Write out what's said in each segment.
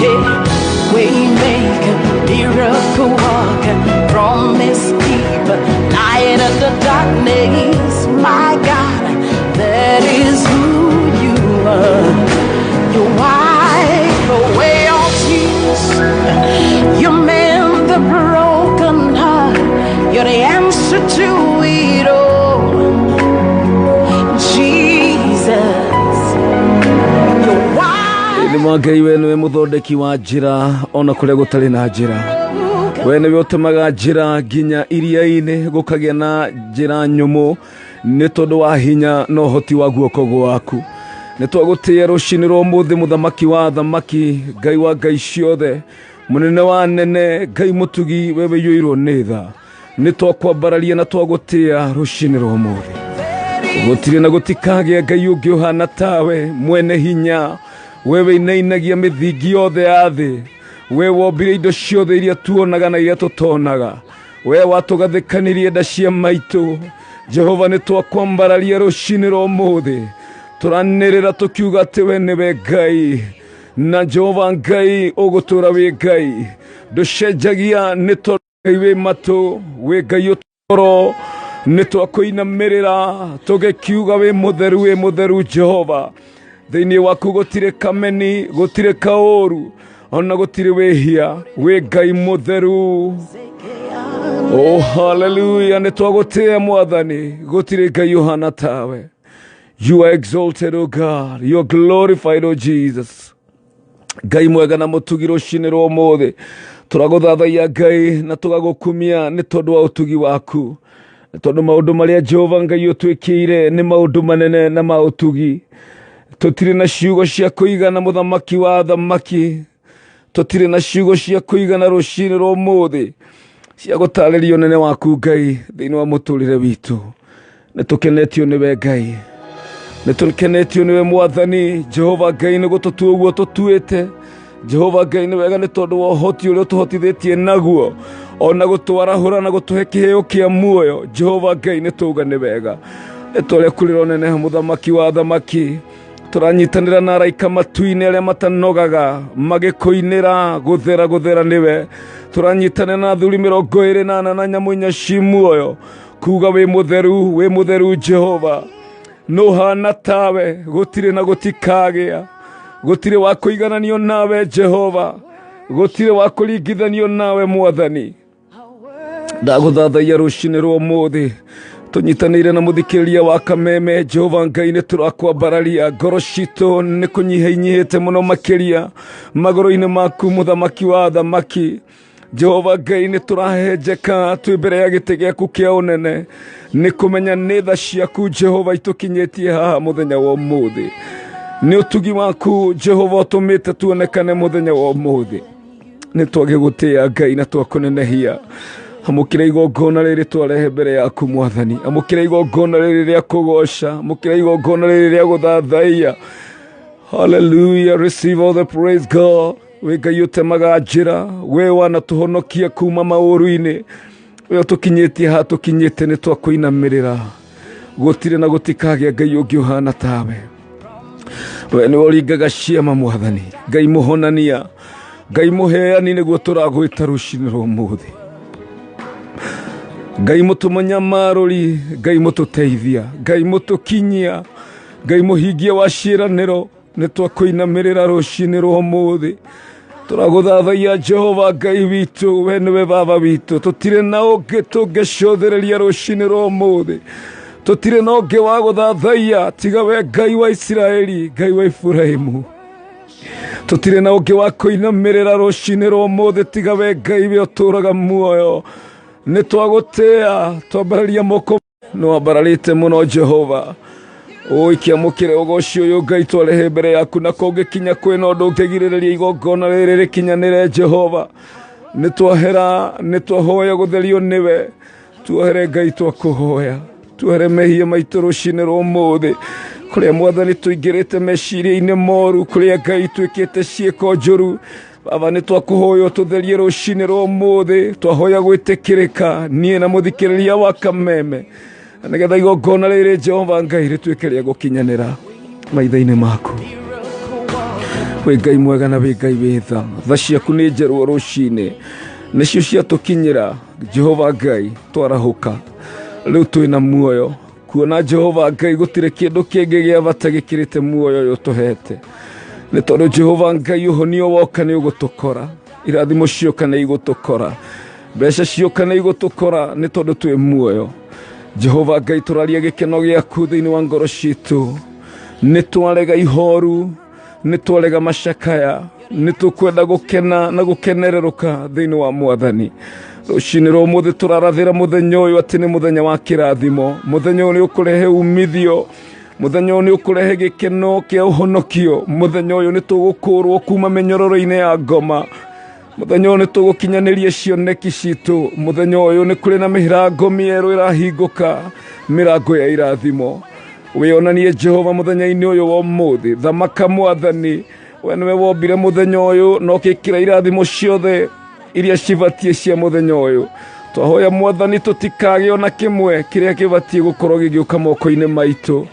Hey, waymaker, miracle worker, promise keeper, light of the darkness. My God, that is who you are. You wipe away all tears. You mend the broken heart. You're the answer to it all. Jesus, you wipe Nĩ ma Ngai, we nĩwe mũthondeki wa njĩra ona kũrĩa gũtarĩ na njĩra. We nĩwe ũtemaga njĩra nginya iria-inĩ gũkagĩa na njĩra nyũmũ nĩ tondũ wa hinya na ũhoti wa guoko gwaku. Nĩ twagũtĩĩa rũcinĩ rwa ũmũthĩ, mũthamaki wa athamaki, Ngai wa ngai ciothe, mũnene wa nene, Ngai mũtugi, we wĩiyũirwo nĩ tha. Nĩ twakwambararia na twagũtĩĩa rũcinĩ rwa ũmũthĩ. Gũtirĩ na gũtikagĩa Ngai ũngĩ ũhana tawe, mwene hinya, we wĩinainagia mĩthingi yothe ya thĩ, we wombire indo ciothe iria tuonaga na iria tũtonaga, we watũgathĩkanirie nda cia maitũ. Jehova, nĩ twakwambararia rũcinĩ rwa ũmũthĩ, tũranĩrĩra tũkiuga atĩ we nĩwe Ngai, na Jehova Ngai ũgũtũra wĩ Ngai, ndũcenjagia, nĩ tondũ Ngai wĩ matũ, wĩ Ngai ũtoro. Nĩ twakũinamĩrĩra tũgĩkiuga wĩ mũtheru, wĩ mũtheru Jehova. Thĩinĩ waku gũtirĩ kameni, gũtirĩ kaũru, ona gũtirĩ wĩhia, wĩ Ngai mũtheru. Oh, haleluya! Nĩ twagũtĩĩa Mwathani, gũtirĩ Ngai ũhana tawe. You are exalted, O God. You are glorified, O Jesus. Ngai mwega na mũtugi, rũcinĩ rwa ũmũthĩ tũragũthathaiya Ngai na tũgagũkumia nĩ tondũ wa ũtugi waku, nĩ tondũ maũndũ marĩa Jehova Ngai ũtwĩkĩire nĩ maũndũ manene na ma ũtugi. Tũtirĩ na ciugo cia kũigana, mũthamaki wa athamaki, tũtirĩ na ciugo cia kũigana rũcinĩ rwa ũmũthĩ cia gũtarĩria ũnene waku Ngai thĩinĩ wa mũtũrĩre witũ. Nĩ tũkenetio nĩwe Ngai, nĩ tũkenetio nĩwe Mwathani Jehova Ngai, nĩ gũtũtua ũguo tũtuĩte. Jehova Ngai, nĩ wega nĩ tondũ wa ũhoti ũrĩa ũtũhotithĩtie naguo ona gũtwarahũra na gũtũhe kĩheo kĩa muoyo. Jehova Ngai, nĩ tũuga nĩ wega nĩ tũrĩa kũrĩra ũneneha, mũthamaki wa athamaki. Tũranyitanĩra na araika matu-inĩ arĩa matanogaga magĩkũinĩra gũthera, gũthera nĩwe. Tũranyitanĩra na athuri 24 na nyamũ inya ci muoyo kuga wĩ mũtheru, wĩ mũtheru Jehova. Nũhana tawe? Gũtirĩ na gũtikagĩa. Gũtirĩ wa kũigananio nawe Jehova, gũtirĩ wa kũringithanio nawe Mwathani. Ndagũthathaiya rũcinĩ rwa ũmũthĩ tũnyitanĩire na mũthikĩrĩria wa kameme. Jehova Ngai, nĩ tũrakwambararia, ngoro citũ nĩ kũnyiha inyihĩte mũno makĩria magũrũ-inĩ maku, mũthamaki wa athamaki. Jehova Ngai, nĩ tũrahenjeka twĩ mbere ya gĩtĩ gĩaku kĩa ũnene nĩ kũmenya nĩ tha ciaku Jehova itũkinyĩtie haha mũthenya wa ũmũthĩ. Nĩ ũtugi waku Jehova ũtũmĩte tuonekane mũthenya wa ũmũthĩ. Nĩ twagĩgũtĩĩa Ngai na twakũnenehia. Amũkĩra igongona rĩrĩ twarehe mbere yaku Mwathani, amũkĩra igongona rĩrĩ rĩa kũgoca, amũkĩra igongona rĩrĩ rĩa gũthathaiya. Hallelujah, receive all the praise, God. Wĩ Ngai ũtemaga njĩra, we wanatũhonokia kuma maũru-inĩ, we ũtũkinyĩtie haha tũkinyĩte. Nĩ twakũinamĩrĩra, gũtirĩ na gũtikagĩa Ngai ũngĩ ũhana tawe. We nĩwe ũringaga ciama Mwathani Ngai, mũhonania Ngai, mũheani, nĩguo tũragwĩta rũcinĩ rwa ũmũthĩ. Ngai mũtũmanyamarũri, Ngai mũtũteithia, Ngai mũtũkinyia, Ngai mũhingia wa ciĩranĩro, nĩ twakũinamĩrĩra rũcinĩ rwa ũmũthĩ. Tũragũthathaiya Jehova Ngai witũ, we nĩwe baba witũ, tũtirĩ na ũngĩ tũngĩcũthĩrĩria rũcinĩ rwa ũmũthĩ, tũtirĩ na ũngĩ wa gũthathaiya tiga we, Ngai wa Isiraeli, Ngai wa Iburahimu. Tũtirĩ na ũngĩ wa kũinamĩrĩra rũcinĩ rwa ũmũthĩ tiga we, Ngai we ũtũraga muoyo. Nĩ twagũtĩĩa, twambararia moko, nĩ wambararĩte mũno Jehova. Ũikĩamũkĩre ũgoci ũyũ Ngai twarehe mbere yaku, na kũngĩkinya kwĩna ũndũ ũngĩgirĩrĩria igongona rĩrĩ rĩkinyanĩre, Jehova, nĩ twahera, nĩ twahoya gũtherio nĩwe. Tuohere Ngai, twakũhoya tuohere mehia maitũ rũcinĩ rwa ũmũthĩ, kũrĩa Mwathani tũingĩrĩte meciria-inĩ moru, kũrĩa Ngai twĩkĩte ciĩko njũru. Baba, nĩ twakũhoya ũtũtherie rũcinĩ rwa ũmũthĩ. Twahoya gwĩtĩkĩrĩka niĩ na mũthikĩrĩria wa kameme, na nĩgetha igongona rĩrĩ Jehova Ngai rĩtuĩke rĩa gũkinyanĩra maitho-inĩ maku. Wĩ Ngai mwega na wĩ Ngai wĩ tha. Tha ciaku nĩ njerũ o rũcinĩ, nĩcio ciatũkinyĩra. Jehova Ngai, twarahũka rĩu twĩna muoyo. Kuona Jehova Ngai gũtirĩ kĩndũ kĩngĩ gĩa bata gĩkĩrĩte muoyo ũyũ ũtũhete, nĩ tondũ Jehova Ngai, ũhonio woka nĩ ũgũtũkora, irathimo cioka nĩ igũtũkora, mbeca cioka nĩ igũtũkora, nĩ tondũ twĩ muoyo. Jehova Ngai, tũraria gĩkeno gĩaku thĩinĩ wa ngoro citũ. Nĩ twarega ihoru, nĩ twarega macakaya, nĩ tũkwenda gũkena na gũkenererũka thĩinĩ wa Mwathani. Rũcinĩ rwa ũmũthĩ tũrarathĩra mũthenya ũyũ atĩ nĩ mũthenya wa kĩrathimo. Mũthenya ũyũ nĩ ũkũrehe umithio, mũthenya ũyũ nĩ ũkũrehe gĩkeno kĩa ũhonokio, mũthenya ũyũ nĩ tũgũkũrwo kuma mĩnyororo-inĩ ya ngoma, mũthenya ũyũ nĩ tũgũkinyanĩria cioneki citũ, mũthenya ũyũ nĩ kũrĩ na mĩrango mĩerũ ĩrahingũka, mĩrango ya irathimo. Wĩonanie Jehova mũthenya-inĩ ũyũ wa ũmũthĩ. Thamaka Mwathani, we nĩwe wombire mũthenya ũyũ na ũkĩkĩra irathimo ciothe iria cibatiĩ cia mũthenya ũyũ. Twahoya Mwathani tũtikagĩe ona kĩmwe kĩrĩa kĩbatiĩ gũkorwo gĩgĩũka moko-inĩ maitũ.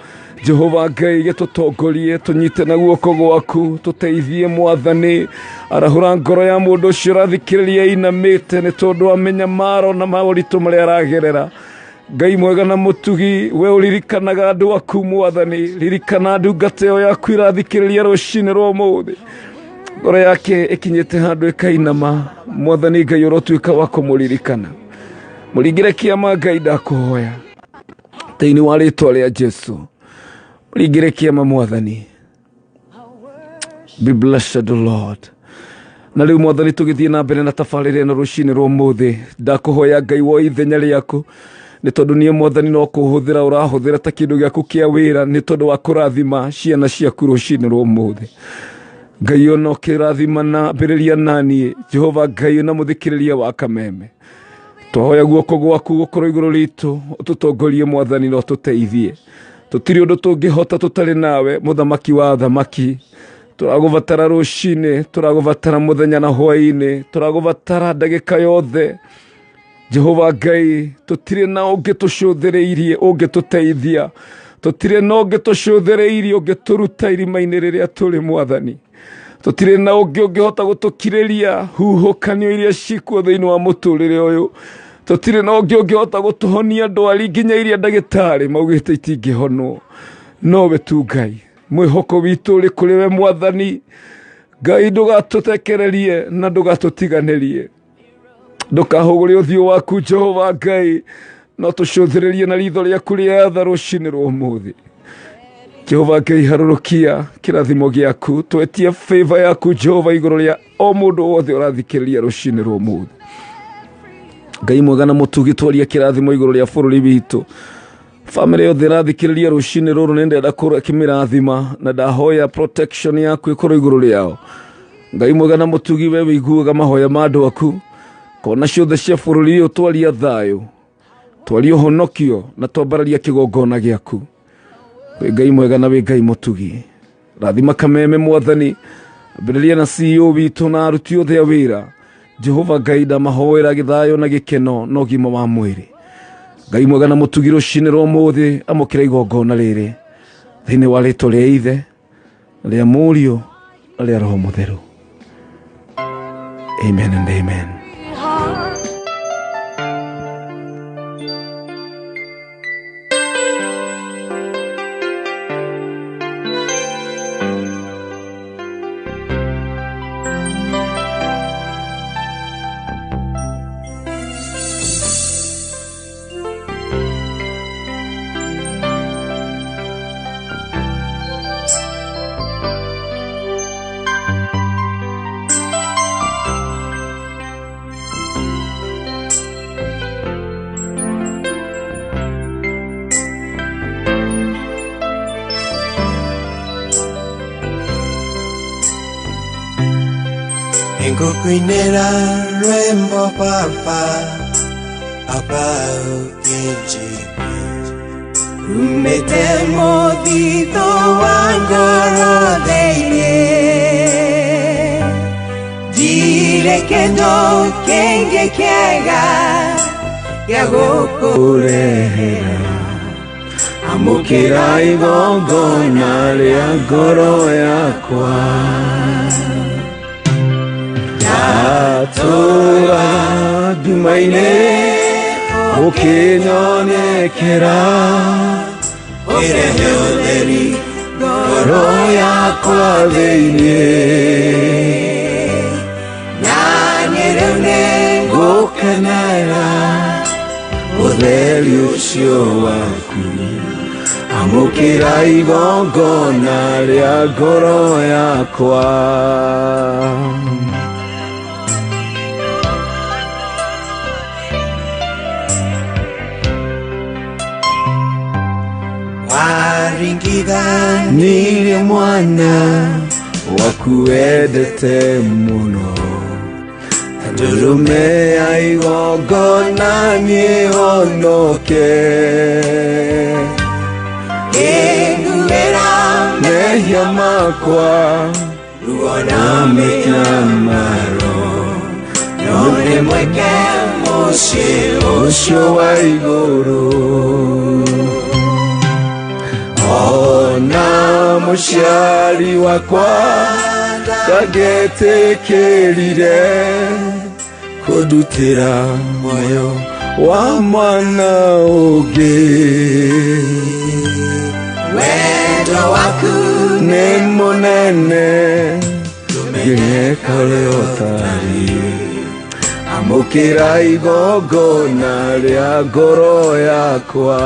Jehova Ngai, gĩtũtongorie, tũnyite na guoko gwaku, tũteithie Mwathani. Arahũra ngoro ya mũndũ ũcio ũrathikĩrĩria ĩinamĩte nĩ tondũ wa mĩnyamaro na maũritũ marĩa aragerera. Ngai mwega na mũtugi, we ũririkanaga andũ aku Mwathani, ririkana ndungata ĩyo yaku ĩrathikĩrĩria rũcinĩ rwa ũmũthĩ, ngoro yake ĩkinyĩte handũ ĩkainama. Mwathani Ngai, ũrotuĩka wa kũmũririkana, mũringĩre kĩama. Ngai, ndakũhoya thĩinĩ wa rĩtwa rĩa Jesu, mũringĩre kĩama Mwathani. Be blessed the Lord. Na rĩu Mwathani, tũgĩthiĩ na mbere na tabarĩra ĩno rũcinĩ rwa ũmũthĩ, ndakũhoya Ngai woe ithenya rĩaku, nĩ tondũ niĩ Mwathani no kũhũthĩra ũrahũthĩra ta kĩndũ gĩaku kĩa wĩra nĩ tondũ wa kũrathima ciana ciaku rũcinĩ rwa ũmũthĩ. Ngai, ona ũkĩrathimana ambĩrĩria naniĩ Jehova Ngai na mũthikĩrĩria wa kameme. Twahoya guoko gwaku gũkorwo igũrũ ritũ, ũtũtongorie Mwathani na ũtũteithie. Tũtirĩ ũndũ tũngĩhota tũtarĩ nawe, mũthamaki wa athamaki. Tũragũbatara rũcinĩ, tũragũbatara mũthenya na hwaĩ-inĩ, tũragũbatara ndagĩka yothe. Jehova Ngai, tũtirĩ na ũngĩ tũcũthĩrĩirie ũngĩtũteithia, tũtirĩ na ũngĩ tũcũthĩrĩirie ũngĩtũruta irima-inĩ rĩrĩa tũrĩ. Mwathani, tũtirĩ na ũngĩ ũngĩhota gũtũkirĩria huhũkanio iria cikuo thĩinĩ wa mũtũrĩre ũyũ. Tũtirĩ na ũngĩ ũngĩhota gũtũhonia ndwari nginya iria ndagĩtarĩ maugĩte itingĩhonwo, nowe tu Ngai. Mwĩhoko witũ ũrĩ kũrĩ we Mwathani Ngai. Ndũgatũtekererie na ndũgatũtiganĩrie, ndũkahũgũre ũthiũ waku Jehova Ngai, no tũcũthĩrĩrie na ritho rĩaku rĩa tha rũcinĩ rwa ũmũthĩ. Jehova Ngai, harũrũkia kĩrathimo gĩaku, twetie favor yaku Jehova igũrũ rĩa o mũndũ wothe ũrathikĩrĩria rũcinĩ rwa ũmũthĩ. Ngai mwega na mũtugi, twaria kĩrathimo igũrũ rĩa bũrũri witũ. Bamĩrĩ yothe ĩrathikĩrĩria rũcinĩ rũrũ nĩ ndenda kũmĩrathima na ndahoya protection yaku ĩkorwo igũrũ rĩao. Ngai mwega na mũtugi, we wĩiguaga mahoya ma andũ aku, kona ciothe cia bũrũri ũyũ twaria thayũ, twaria ũhonokio na twambararia kĩgongona gĩaku. Wĩ Ngai mwega na wĩ Ngai mũtugi. Rathima kameme Mwathani, ambĩrĩria na CEO witũ na aruti othe a wĩra. Jehova Ngai, ndamahoera gĩthayũ na gĩkeno na ũgima wa mwĩrĩ. Ngai mwega na mũtugi, rũcinĩ rwa ũmũthĩ amũkĩra igongona rĩrĩ thĩinĩ wa rĩtwa rĩa Ithe, rĩa Mũriũ na rĩa Roho Mũtheru. Amen and amen. Nĩngũkũinĩra rwĩmbo baba, baba ũkĩnjigua, Umĩte mũthithũ wa ngoro thĩinĩ, ndirĩ kĩndũ kĩngĩ kĩega gĩa gũkũrehera. Amũkĩra igongona rĩa ngoro yakwa. Ndatũra nduma-inĩ ũkĩnyonekera, ũkĩrehe ũtheri ngoro yakwa thĩinĩ. Na niĩ rĩu Ngũkenera ũtheri ũcio waku. Amũkĩra igongona rĩa ngoro yakwa. Waringithanirie Nire mwana waku wendete mũno, ndũrũme ya igongona niĩ honoke. Kĩnguĩra Mehia makwa ruo na na mĩnyamaro, no nĩ mweke mũciĩ ũcio wa igũrũ. Ona mũciari wakwa ndagetĩkĩrire kũndutĩra muoyo wa mwana ũngĩ. Wendo waku Nĩ mũnene, ngĩreka ũrĩa ũtariĩ. Amũkĩra igongona rĩa ngoro yakwa.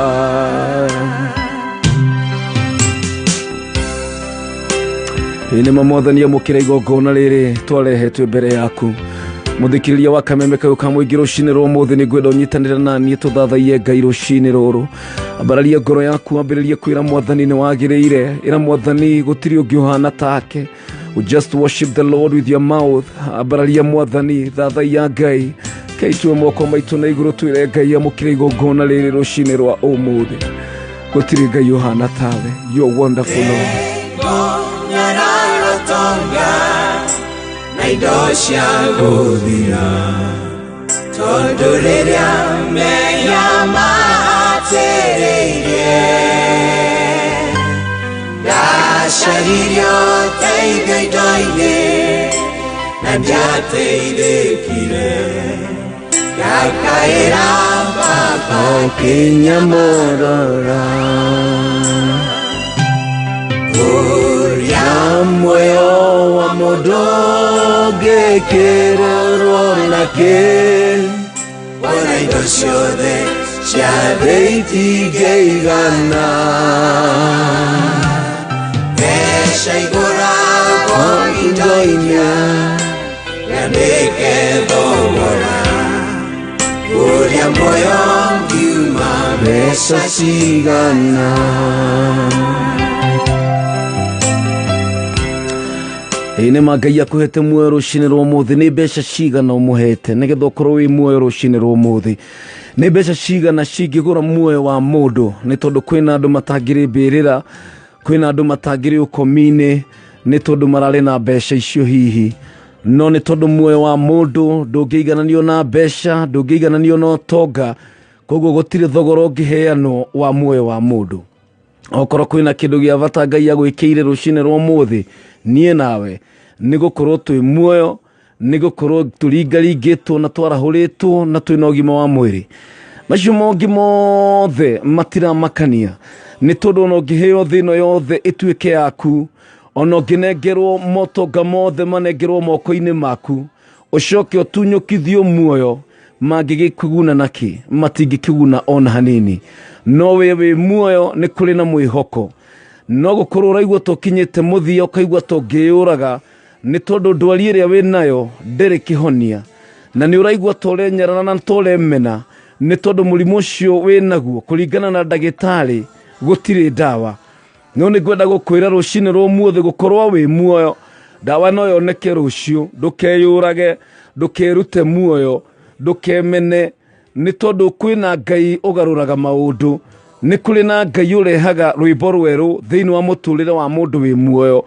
Ĩ nĩ ma Mwathani, amũkĩra igongona rĩrĩ twarehetwe mbere yaku. Mũthikĩrĩria wa kameme kayũ ka mũingĩ, rũcinĩ rwa ũmũthĩ nĩ ngwenda ũnyitanĩre na niĩ tũthathaiye Ngai rũcinĩ rũrũ. Ambararia ngoro yaku, ambĩrĩrie kwĩra Mwathani nĩ wagĩrĩire. Ĩra Mwathani gũtirĩ ũngĩ ũhana take. Just worship the Lord with your mouth. Ambararia Mwathani, thathaiya Ngai. Kei tuwe moko maitũ na igũrũ, twĩre Ngai amũkĩre igongona rĩrĩ rũcinĩ rwa ũmũthĩ. Gũtirĩ Ngai ũhana tawe. You are wonderful, Lord. Ngonyarara tonga na indo cia gũthira, tondũ rĩrĩa mehia matĩrĩirie, ndacaririe ũteithio indo-inĩ na ndiateithĩkire, ngakaĩra Baba. Ũkĩnyamũrora Ũrĩa muoyo wa mũndũ ũngĩkĩrĩrwo nakĩ, wona indo ciothe cia thĩ itingĩigana. Mbeca igũragwo indo indo-inĩ nyandĩke thogora ũrĩa muoyo ngiuma mbeca cigana. Ĩ nĩ ma Ngai akũhete muoyo rũcinĩ rwa ũmũthĩ. Nĩ mbeca cigana ũmũhete nĩgetha ũkorwo wĩ muoyo rũcinĩ rwa ũmũthĩ? Nĩ mbeca cigana cingĩgũra muoyo wa mũndũ? Nĩ tondũ kwĩna andũ matangĩrĩ mbĩrĩra, kwĩna andũ matangĩrĩ ũkomi-inĩ nĩ tondũ mararĩ na mbeca icio hihi. No nĩ tondũ muoyo wa mũndũ ndũngĩigananio na mbeca, ndũngĩigananio na ũtonga, koguo gũtirĩ thogora ũngĩheanwo wa muoyo wa mũndũ. Okorwo kwĩna kĩndũ gĩa bata Ngai agwĩkĩire rũcinĩ rwa ũmũthĩ niĩ nawe, nĩ gũkorwo twĩ muoyo, nĩ gũkorwo tũringaringĩtwo na twarahũrĩtwo na twĩna ũgima wa mwĩrĩ. Macio mongĩ mothe matiramakania, nĩ tondũ ona ũngĩheo thĩ ĩno yothe ĩtuĩke yaku, ona ũngĩnengerwo motonga mothe manengerwo moko-inĩ maku, ũcoke ũtunyũkithio muoyo, mangĩgĩkũguna nakĩ? Matingĩkĩguna ona hanini. No we wĩ muoyo, nĩ kũrĩ na mwĩhoko. No gũkorwo ũraigua tũkinyĩte mũthia, ũkaigua tũngĩyũraga nĩ tondũ ndwari ĩrĩa wĩ nayo ndĩrĩ kĩhonia, na nĩ ũraigua ta ũrenyarara na ta ũremena nĩ tondũ mũrimũ ũcio wĩ naguo kũringana na ndagĩtarĩ gũtirĩ ndawa. No nĩ ngwenda gũkwĩra rũcinĩ rwa ũmũthĩ, gũkorwo wĩ muoyo, ndawa no yoneke rũciũ. Ndũkeyũrage, ndũkerute muoyo, ndũkemene, nĩ tondũ kwĩna Ngai ũgarũraga maũndũ. Nĩ kũrĩ na Ngai ũrehaga rwĩmbo rwerũ thĩinĩ wa mũtũrĩre wa mũndũ wĩ muoyo.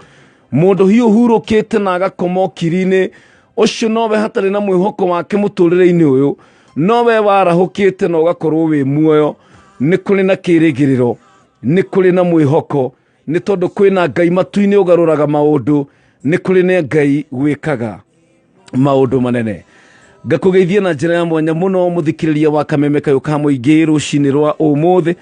Mũndũ hiũ ũhurũkĩte na agakoma ũkiri-inĩ ũcio nowe hatarĩ na mwĩhoko wake mũtũrĩre-inĩ ũyũ, nowe warahũkĩte na ũgakorwo wĩ muoyo, nĩ kũrĩ na kĩrĩgĩrĩro. Nĩ kũrĩ na mwĩhoko, nĩ tondũ kwĩna Ngai matu-inĩ ũgarũraga maũndũ, nĩ kũrĩ na Ngai wĩkaga maũndũ manene. Ngakũgeithia na njĩra ya mwanya mũno mũthikĩrĩria wa Kameme Kayũ ka Mũingĩ rũcinĩ rwa ũmũthĩ,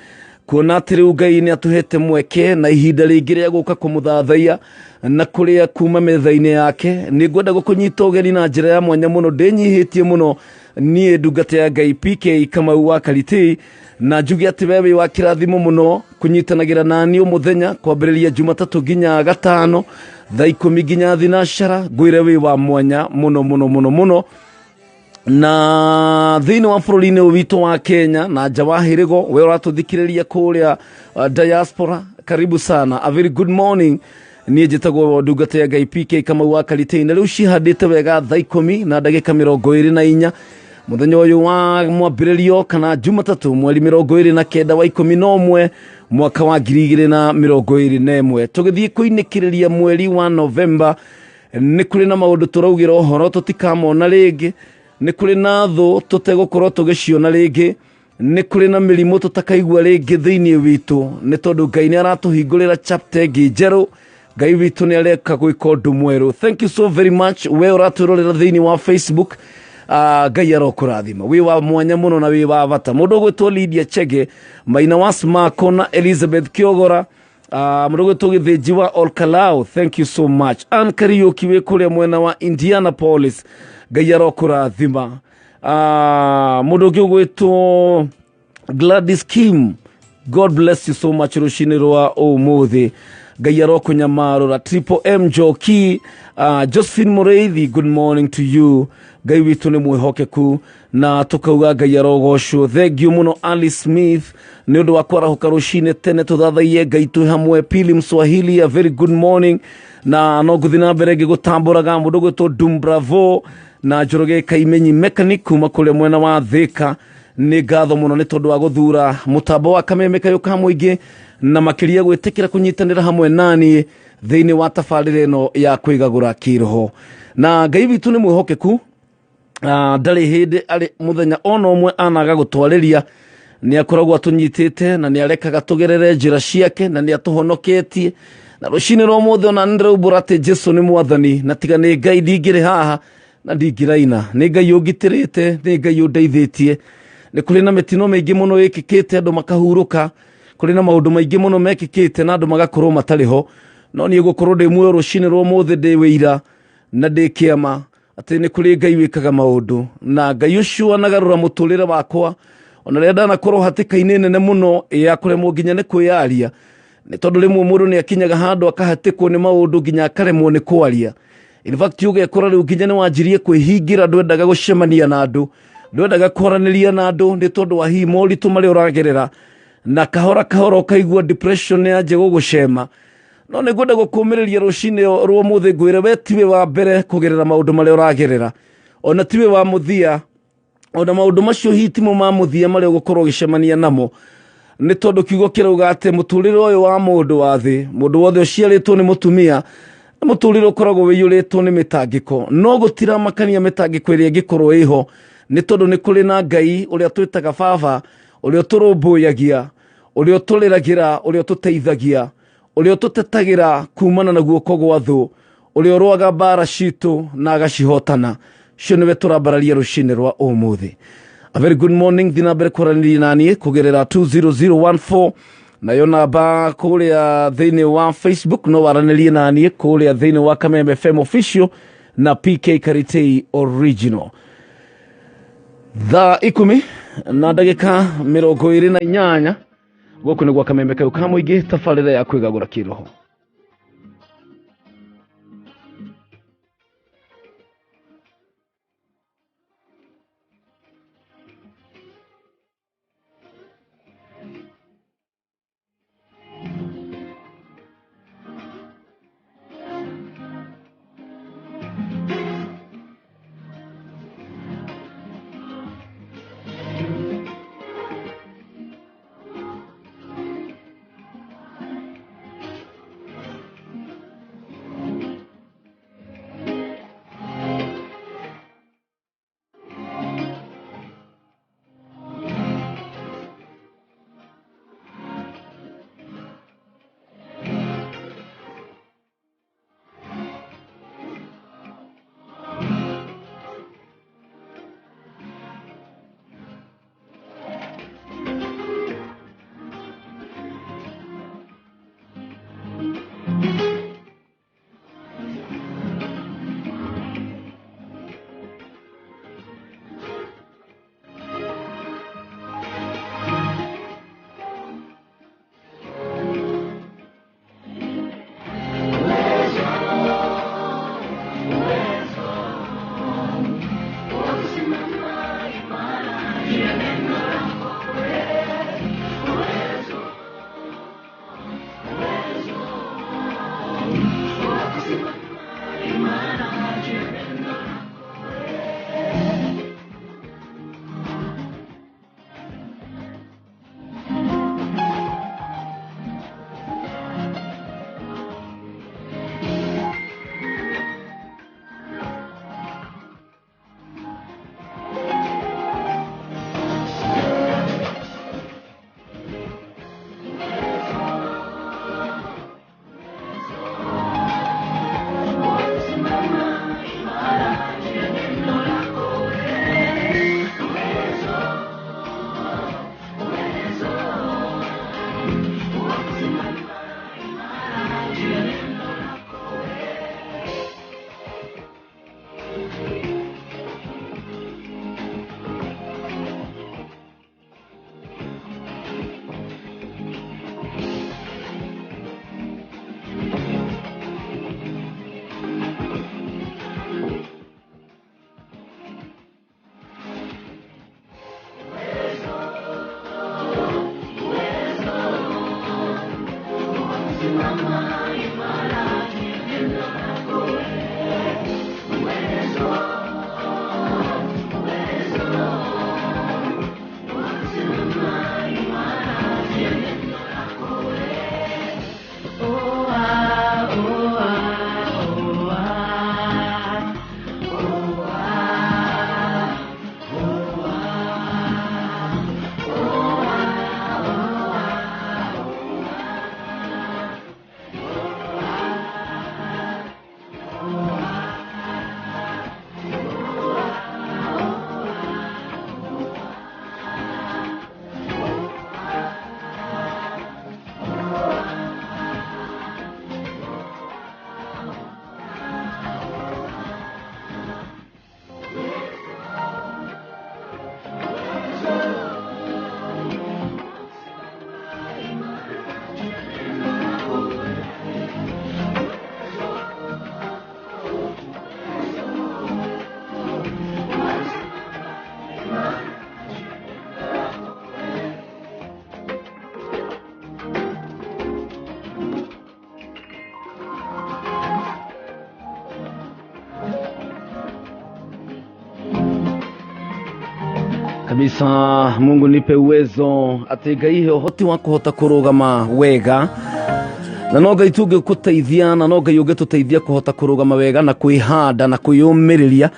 kuona atĩ rĩu Ngai nĩ atũhete mweke na ihinda rĩngĩ rĩa gũka kũmũthathaiya na kũrĩa kuma metha-inĩ yake. Nĩ ngwenda gũkũnyita ũgeni na njĩra ya mwanya mũno, ndĩnyihĩtie mũno niĩ ndungata ya Ngai PK Kamau wa Karitĩ, na njuge atĩ we wĩ wa kĩrathimo mũno kũnyitanagĩra nani ũmũthenya kwambĩrĩria Jumatatũ nginya gatano thaa 10 nginya thinacara. Ngwĩre wĩ wa mwanya mũno mũno mũno mũno. Na thĩinĩ wa bũrũri-inĩ ũyũ witũ wa Kenya na nja wa hĩrĩgo, we ũratũthikĩrĩria kũrĩa diaspora, karibu sana, a very good morning. Niĩ njĩtagwo ndungata ya Ngai PK Kamau wa Karitĩ, na rĩu cihandĩte wega thaa 10 na ndagĩka 24 mũthenya ũyũ wa mwambĩrĩrio kana Jumatatũ mweri 29 wa 11 mwaka wa 2021, tũgĩthiĩ kũinĩkĩrĩria mweri wa Novemba. Nĩ kũrĩ na maũndũ tũraugĩra ũhoro tũtikamona rĩngĩ, nĩ kũrĩ na thũ tũtegũkorwo tũgĩciona rĩngĩ, nĩ kũrĩ na mĩrimũ tũtakaigua rĩngĩ thĩinĩ witũ, nĩ tondũ Ngai nĩ aratũhingũrĩra chapter ĩngĩ njerũ. Ngai witũ nĩ areka gwĩka ũndũ mwerũ. Thank you so very much we ũratwĩrorera thĩinĩ wa Facebook. Ngai arokũrathima, wĩ wa mwanya mũno na wĩ wa bata. Mũndũ ũgwĩtwo Lydia Chege, Maina wa Smako na Elizabeth Kĩogora, mũndũ ũgwĩtwo Gĩthĩnji wa Olkalao, thank you so much. Ann Kariũki wĩ kũrĩa mwena wa Indianapolis, Ngai arokũrathima. Mũndũ ũngĩ ũgwĩtwo Gladys Kim, God bless you so much rũcinĩ rwa ũmũthĩ, Ngai arokũnyamarũra. Triple M Njoki, Josephine Mũrĩithi, good morning to you. Ngai witũ nĩ mwĩhokeku na tũkauga Ngai arogocwo. Thank you mũno Alice Smith nĩ ũndũ wa kwarahũka rũcinĩ tene tũthathaiye Ngai twĩ hamwe. Pili Mswahili, a very good morning. Na no ngũthiĩ na mbere ngĩgũtambũraga. Mũndũ ũgwĩtwo Dum Bravo na Njoroge Kaimenyi mechanic kuma kũrĩa mwena wa Thĩka, nĩ ngatho mũno nĩ tondũ wa gũthura mũtambo wa Kameme Kayũ ka Mũingĩ na makĩria gwĩtĩkĩra kũnyitanĩra hamwe naniĩ thĩinĩ wa tabarĩra ĩno ya kwĩgagũra kĩroho. Na Ngai witũ nĩ mwĩhokeku, ndarĩ hĩndĩ arĩ mũthenya ona ũmwe anaga gũtwarĩria. Nĩ akoragwo atũnyitĩte na nĩ arekaga tũgerere njĩra ciake na nĩ atũhonoketie. Na rũcinĩ rwa ũmũthĩ ona nĩ ndĩraumbũra atĩ Jesu nĩ mwathani, na tiga nĩ Ngai ndingĩrĩ haha na ndingĩraina. Nĩ Ngai ũngitĩrĩte, nĩ Ngai ũndeithĩtie. Nĩ kũrĩ na mĩtino mĩingĩ mũno ĩkĩkĩte andũ makahurũka, kũrĩ na maũndũ maingĩ mũno mekĩkĩte na andũ magakorwo matarĩ ho, no niĩ gũkorwo ndĩ muoyo rũcinĩ rwa ũmũthĩ ndĩ wĩira na ndĩ kĩama atĩ nĩ kũrĩ Ngai wĩkaga maũndũ, na Ngai ũcio anagarũra mũtũrĩre wakwa ona rĩrĩa ndanakorwo hatĩka-inĩ nene mũno ya kũremwo nginya nĩ kwĩyaria, nĩ tondũ rĩmwe mũndũ nĩ akinyaga handũ akahatĩkwo nĩ maũndũ nginya akaremwo nĩ kwaria. In fact ũgekora rĩu nginya nĩ wanjirie kwĩhingĩra, ndwendaga gũcemania na andũ, ndwendaga kwaranĩria na andũ nĩ tondũ wa hihi moritũ marĩa ũragerera, na kahora kahora ũkaigua depression nĩ yanjia gũgũcema. No nĩ ngwenda gũkũmĩrĩria rũcinĩ rwa ũmũthĩ ngwĩre we tiwe wa mbere kũgerera maũndũ marĩa ũragerera, ona tiwe wa mũthia, ona maũndũ macio hihi timo ma mũthia marĩa ũgũkorwo ũgĩcemania namo, nĩ tondũ kiugo kĩrauga atĩ mũtũrĩre ũyũ wa mũndũ wa thĩ, mũndũ wothe ũciarĩtwo nĩ mũtumia, nĩ mũtũrĩre ũkoragwo wĩiyũrĩtwo nĩ mĩtangĩko. No gũtiramakania mĩtangĩko ĩrĩa ĩngĩkorwo ĩho, nĩ tondũ nĩ kũrĩ na Ngai ũrĩa twĩtaga Baba, ũrĩa ũtũrũmbũyagia, ũrĩa ũtũrĩragĩra, ũrĩa ũtũteithagia, ũrĩa ũtũtetagĩra kumana na guoko gwa thũ, ũrĩa ũrũaga mbara citũ na agacihotana. Cio nĩwe tũrambararia rũcinĩ rwa ũmũthĩ. A very good morning. Thiĩ na mbere kwaranĩria na niĩ kũgerera 20014, nayo namba kũrĩa thĩinĩ wa Facebook. No waranĩrie na niĩ kũrĩa thĩinĩ wa Kameme FM official na PK Karitei original. Thaa 10 na ndagĩka 28, gũkũ nĩ gwa Kameme Kayũ ka Mũingĩ, tabarĩra ya kwĩgagũra kĩroho. Kabisa. Mungu nipe uwezo, atĩ Ngai he ũhoti wa kũhota kũrũgama wega, na no Ngai tu ũngĩgũteithia, na no Ngai ũngĩtũteithia kũhota kũrũgama wega na kwĩhanda na kwĩyũmĩrĩria.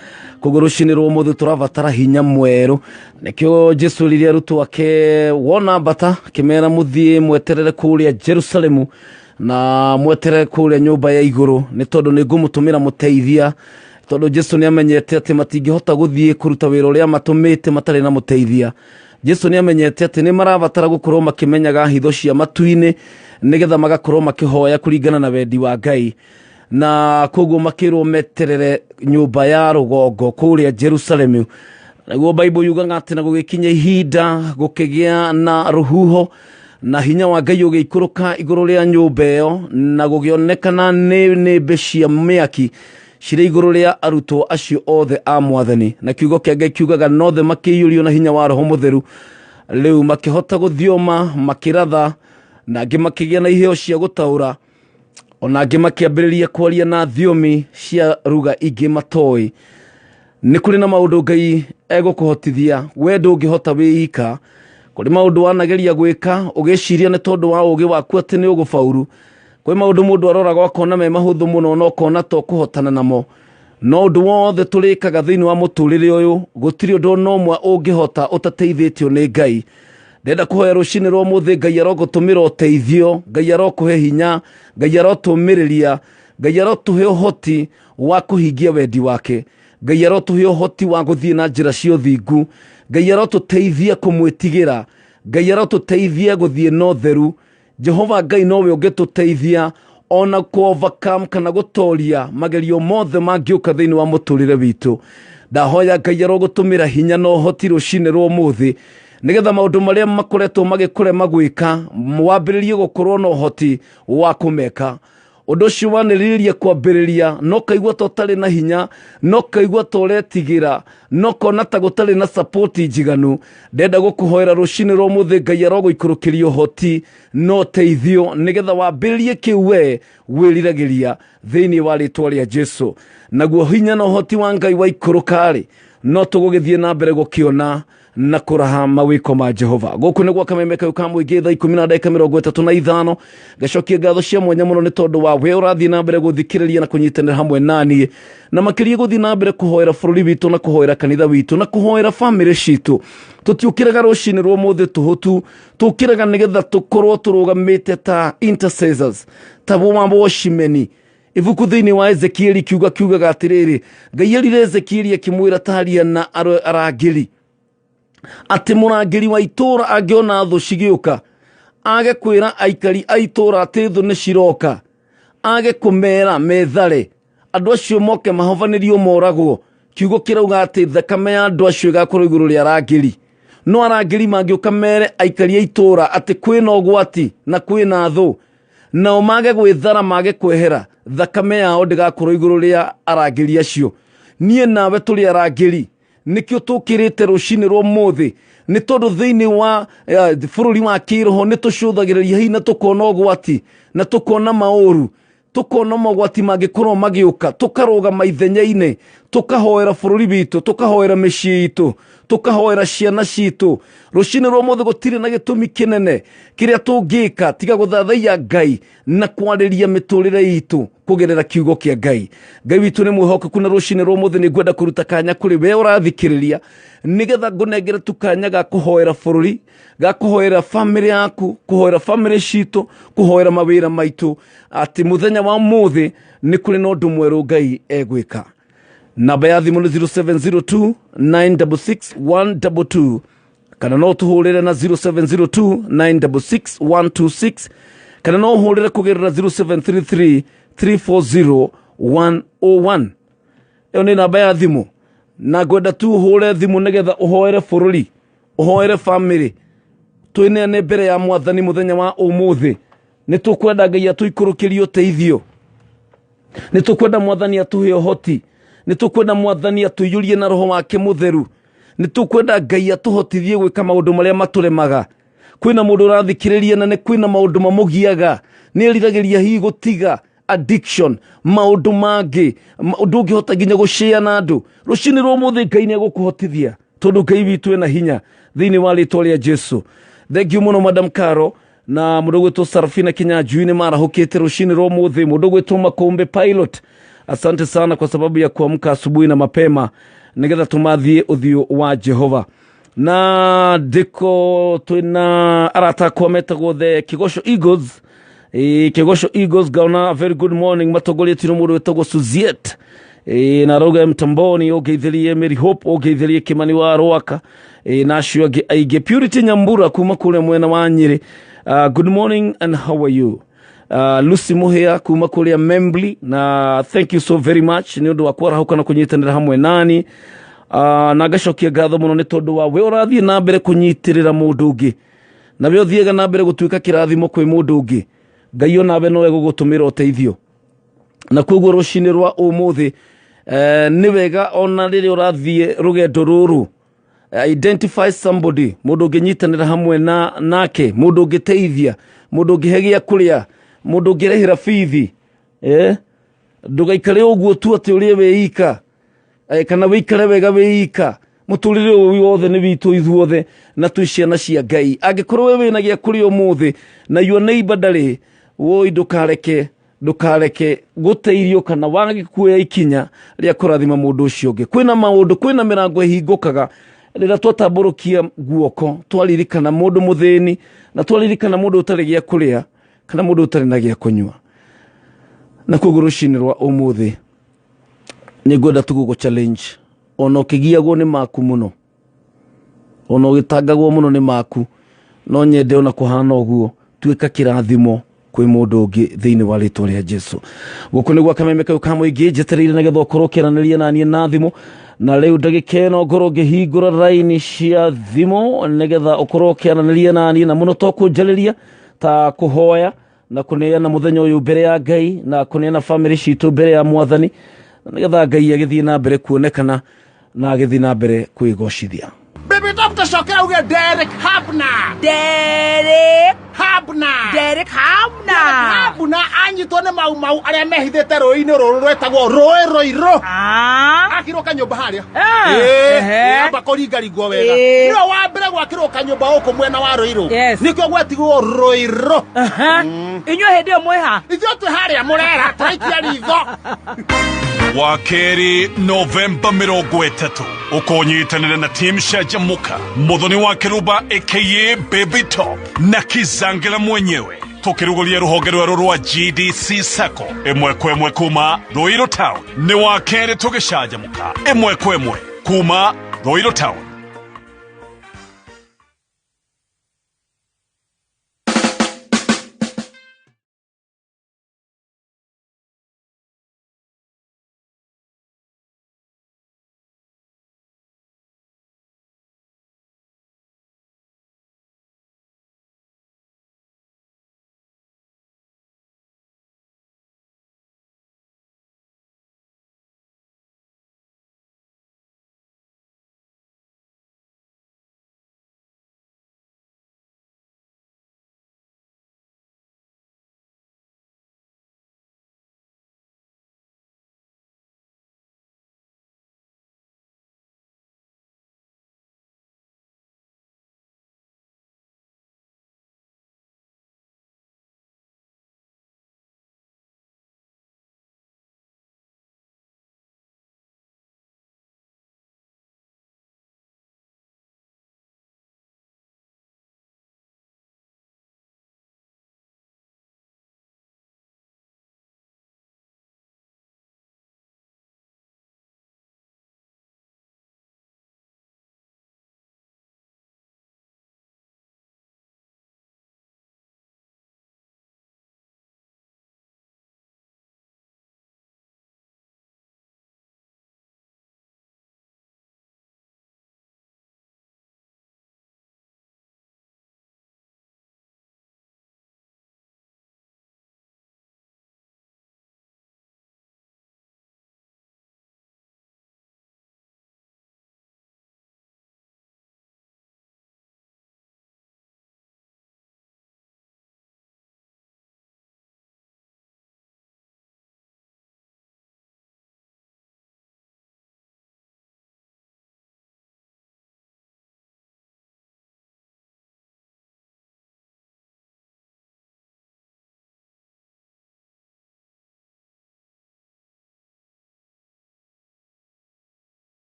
Koguo rũcinĩ rwa ũmũthĩ tũrabatara hinya mwerũ. Nĩkĩo Jesu erire arutwo ake wona mbata, akĩmera mũthiĩ mweterere kũrĩa Jerusalemu na mweterere kũrĩa nyũmba ya igũrũ, nĩ tondũ nĩ ngũmũtũmĩra mũteithia. Tondũ Jesu nĩ amenyete atĩ matingĩhota gũthiĩ kũruta wĩra ũrĩa matũmĩte matarĩ na mũteithia. Jesu nĩ amenyete atĩ nĩ marabatara gũkorwo makĩmenyaga hitho cia matu-inĩ, nĩgetha magakorwo makĩhoya kũringana na wendi wa Ngai. Na koguo makĩrwo meterere nyũmba ya rũgongo kũrĩa Jerusalemu. Naguo Bible yugaga atĩ na gũgĩkinya ihinda gũkĩgĩa na rũhuho, na hinya wa Ngai ũgĩikũrũka igũrũ rĩa nyũmba ĩyo, na gũgĩonekana nĩ nĩmbĩ cia mĩaki cirĩ igũrũ rĩa arutwo acio othe a Mwathani. Na kiugo kĩa Ngai kiugaga nothe makĩiyũrio na hinya wa Roho Mũtheru, rĩu makĩhota gũthioma, makĩratha, na angĩ makĩgĩa na iheo cia gũtaũra, ona angĩ makĩambĩrĩria kwaria na thiomi cia ruga ingĩ matoĩ. Nĩ kũrĩ na maũndũ Ngai egũkũhotithia we ndũngĩhota wĩ ika. Kũrĩ maũndũ wanageria gwĩka ũgĩciria nĩ tondũ wa ũgĩ waku atĩ nĩ ũgũbauru. Kwĩ maũndũ mũndũ aroraga akona me mahũthũ mũno, na ũkona to kũhotana namo. No ũndũ wothe tũrĩkaga thĩinĩ wa mũtũrĩre ũyũ, gũtirĩ ũndũ ona ũmwe ũngĩhota ũtateithĩtio nĩ Ngai. Ndenda kũhoya rũcinĩ rwa ũmũthĩ, Ngai arogũtũmĩra ũteithio, Ngai arokũhe hinya, Ngai arotũmĩrĩria, Ngai arotũhe ũhoti wa kũhingia wendi wake, Ngai arotũhe ũhoti wa gũthiĩ na njĩra cia ũthingu, Ngai arotũteithia kũmwĩtigĩra, Ngai arotũteithia gũthiĩ na ũtheru. Jehova Ngai nowe ũngĩtũteithia ona kũ overcome kana gũtoria magerio mothe mangĩũka thĩinĩ wa mũtũrĩre witũ. Ndahoya Ngai arogũtũmĩra hinya na ũhoti rũcinĩ rwa ũmũthĩ, nĩgetha maũndũ marĩa makoretwo magĩkũrema gwĩka wambĩrĩrie gũkorwo na ũhoti wa kũmeka. Ũndũ ũcio wanĩrĩria kwambĩrĩria, no kaigua ta ũtarĩ na hinya, no kaigua ta ũretigĩra, no kona ta gũtarĩ na sapoti njiganu. Ndenda gũkũhoera rũcinĩ rwa ũmũthĩ, Ngai arogũikũrũkĩria ũhoti na ũteithio, nĩgetha wambĩrĩrie kĩu we wĩriragĩria thĩinĩ wa rĩtwa rĩa Jesu. Naguo hinya na ũhoti wa Ngai waikũrũka-rĩ, no tũgũgĩthiĩ na mbere gũkĩona na kũraha mawĩko ma Jehova. Gũkũ nĩ gwa Kameme kau ka mũingĩ, thaa 10 na ndagĩka 35. Ngacokia ngatho cia mwanya mũno nĩ tondũ wa we ũrathiĩ na mbere gũthikĩrĩria na kũnyitanĩra hamwe naniĩ, na makĩria gũthiĩ na mbere kũhoera bũrũri witũ na kũhoera kanitha witũ na kũhoera bamĩrĩ citũ. Tũtiũkĩraga rũcinĩ rwa ũmũthĩ tũhũtu, tũkĩraga nĩgetha tũkorwo tũrũgamĩte ta intercessors, ta watchmeni. Ibuku thĩinĩ wa Ezekieli kiuga kiugaga atĩrĩrĩ, Ngai erire Ezekieli akĩmwĩra taria na arangĩri, atĩ mũrangĩri wa itũũra angĩona thũ cigĩũka, age kwĩra aikari a itũũra atĩ thũ nĩ ciroka, age kũmera methare, andũ acio moke mahovanĩrio moragwo. Kiugo kĩrauga atĩ thakame ya andũ acio ĩgakorwo igũrũ rĩa arangĩri. No arangĩri mangĩũka mere aikari a itũũra atĩ kwĩna ũgwati na kwĩna thũ, nao mage gwĩthara, mage kwehera, thakame yao ndĩgakorwo igũrũ rĩa arangĩri acio. Niĩ nawe tũrĩ arangĩri, nĩkĩo tũkĩrĩte rũcinĩ rwa ũmũthĩ, nĩ tondũ thĩinĩ wa bũrũri wa kĩroho nĩ tũcũthagĩrĩria hihi na tũkona ũgwati na tũkona maũru, tũkona mogwati mangĩkorwo magĩũka, tũkarũgama ithenya-inĩ, tũkahoera bũrũri witũ, tũkahoera mĩciĩ itũ, tũkahoera ciana citũ. Rũcinĩ rwa ũmũthĩ gũtirĩ na gĩtũmi kĩnene kĩrĩa tũngĩka tiga gũthathaiya Ngai na kwarĩria mĩtũrĩre itũ kũgerera kiugo kĩa Ngai. Ngai witũ nĩ mwĩhokeku, na rũcinĩ rwa ũmũthĩ nĩ ngwenda kũruta kanya kũrĩ we ũrathikĩrĩria, nĩgetha ngũnengere tu kanya ga kũhoera bũrũri, ga kũhoera bamĩrĩ yaku, kũhoera bamĩrĩ citũ, kũhoera mawĩra maitũ, atĩ mũthenya wa ũmũthĩ nĩ kũrĩ na ũndũ mwerũ Ngai egwĩka. Namba ya thimũ nĩ 0702 966 122, kana no tũhũrĩre na 0702 966 126, kana no ũhũrĩre kũgerera 0733 340 101. Ĩyo nĩ namba ya thimũ, na ngwenda tu ũhũre thimũ nĩgetha ũhoere bũrũri, ũhoere bamĩrĩ, twĩneane mbere ya Mwathani mũthenya wa ũmũthĩ. Nĩ tũkwenda Ngai atũikũrũkĩrie ũteithio, nĩ tũkwenda Mwathani atũhe ũhoti, nĩ tũkwenda Mwathani atũiyũrie na Roho wake Mũtheru, nĩ tũkwenda Ngai atũhotithie gwĩka maũndũ marĩa matũremaga. Kwĩna mũndũ ũrathikĩrĩria na nĩ kwĩna maũndũ mamũgiaga, nĩ eriragĩria hihi gũtiga addiction, maũndũ mangĩ ndũngĩhota nginya gũcĩa na andũ. Rũcinĩ rwa ũmũthĩ Ngai nĩ egũkũhotithia. Tondu Ngai witũ ena hinya thĩinĩ wa rĩtwa rĩa Jesu. Thank you mũno Madam Caro na mũndũ gwĩtwo Sarafina Kinyanjui nĩ marahũkĩte rũcinĩ rwa ũmũthĩ. Mũndũ gwĩtwo Makombe Pilot, asante sana kwa sababu ya kuamka asubuhi na mapema nigetha tumathiĩ ũthiũ wa Jehova. Na ndĩko twĩna arata akwa metagwo the Kigosho Eagles. Kigosho Eagles ngaona very good morning matongoretio nĩ mũndũ wĩtagwo Suziet. Na rauga mtamboni ũngeithĩrie Mary Hope, ũngeithĩrie Kimani wa Rwaka, na acio angĩ aingĩ. Purity Nyambura kuma kũrĩa mwena wa Nyĩrĩ, good morning and how are you? Lucy Muhia kuma kũrĩa Membli, na thank you so very much nĩ ũndũ wa kwarahuka na kũnyitanĩra hamwe nani. Na ngacokia ngatho mũno nĩ tondũ wa we ũrathiĩ na mbere kũnyitĩrĩra mũndũ ũngĩ, na we ũthiaga na mbere gũtuĩka kĩrathimo kwĩ mũndũ ũngĩ. Ngai onawe nowe gũgũtũmĩra ũteithio. Na koguo rũcinĩ rwa ũmũthĩ, nĩ wega ona rĩrĩa ũrathiĩ rũgendo rũrũ, identify somebody, mũndũ ũngĩnyitanĩra hamwe na nake, mũndũ ũngĩteithia, mũndũ ũngĩhe gĩa kũrĩa, mũndũ ũngĩrĩhĩra bithi. Ndũgaikare ũguo tu atĩ ũrĩe wĩ ika, kana wĩikare wega wĩ ika. Mũtũrĩre ũyũ wothe nĩ witũ ithuothe na twĩ ciana cia Ngai. Angĩkorwo we wĩna gĩa kũrĩa ũmũthĩ na your neighbor ndarĩ, woi ndũkareke gũte irio kana wage kuoya ikinya rĩa kũrathima mũndũ ũcio ũngĩ. Kwĩna maũndũ, kwĩna mĩrango ĩhingũkaga rĩrĩa twatambũrũkia guoko, twaririkana mũndũ mũthĩni na twaririkana mũndũ ũtarĩ gĩa kũrĩa kana mũndũ ũtarĩ na gĩa kũnyua. Na koguo rũcinĩ rwa ũmũthĩ nĩ ngwenda tu gũgũ challenge, ona ũkĩgiagwo nĩ maku mũno, ona ũgĩtangagwo mũno nĩ maku, no nyende ona kũhana ũguo tuĩka kĩrathimo kwĩ mũndũ ũngĩ thĩinĩ wa rĩtwa rĩa Jesu. Gũkũ nĩ gwa kameme kau ka mũingĩ, njetereire nĩgetha ũkorwo ũkĩaranĩria na niĩ na thimũ. Na rĩu ndagĩka ĩno ngorwo ngĩhingũra raini cia thimũ nĩgetha ũkorwo ũkĩaranĩria na niĩ, na mũno to kũnjarĩria ta kũhoya na kũneana mũthenya ũyũ mbere ya Ngai na kũneana famĩlĩ citũ mbere ya Mwathani, nĩgetha Ngai agĩthiĩ na mbere kuonekana na agĩthiĩ na mbere kwĩgocithia. Baby Top, tũcokera uge Derek Habna. Derek Habna. Derek Habna. Habna anyitwo nĩ mau mau arĩa mehithĩte rũĩ-inĩ rũrũ rwĩtagwo rũĩ rũirũ. Akirwo kanyũmba harĩa. Amba kũringaringwo wega. Nĩwe wa mbere gwakĩrwo kanyũmba gũkũ mwena wa Rũirũ. Nĩkĩo gwetigwo Rũirũ. Inyuĩ hĩndĩ ĩyo mwĩha? Ithuĩ twĩ harĩa mũrera tũraikia ritho. Wa kerĩ Novemba 30 ũkũnyitanĩra na team Canjamũka, Muthoni wa Kĩrumba aka Baby Top na Kizangila mwenyewe, tũkĩrugũria rũhonge rwerũ rwa GDC Sacco ĩmwe kwa ĩmwe kuma Ruiru Town. Nĩ wa kerĩ tũgĩcanjamũka ĩmwe kwa ĩmwe kuma Ruiru Town.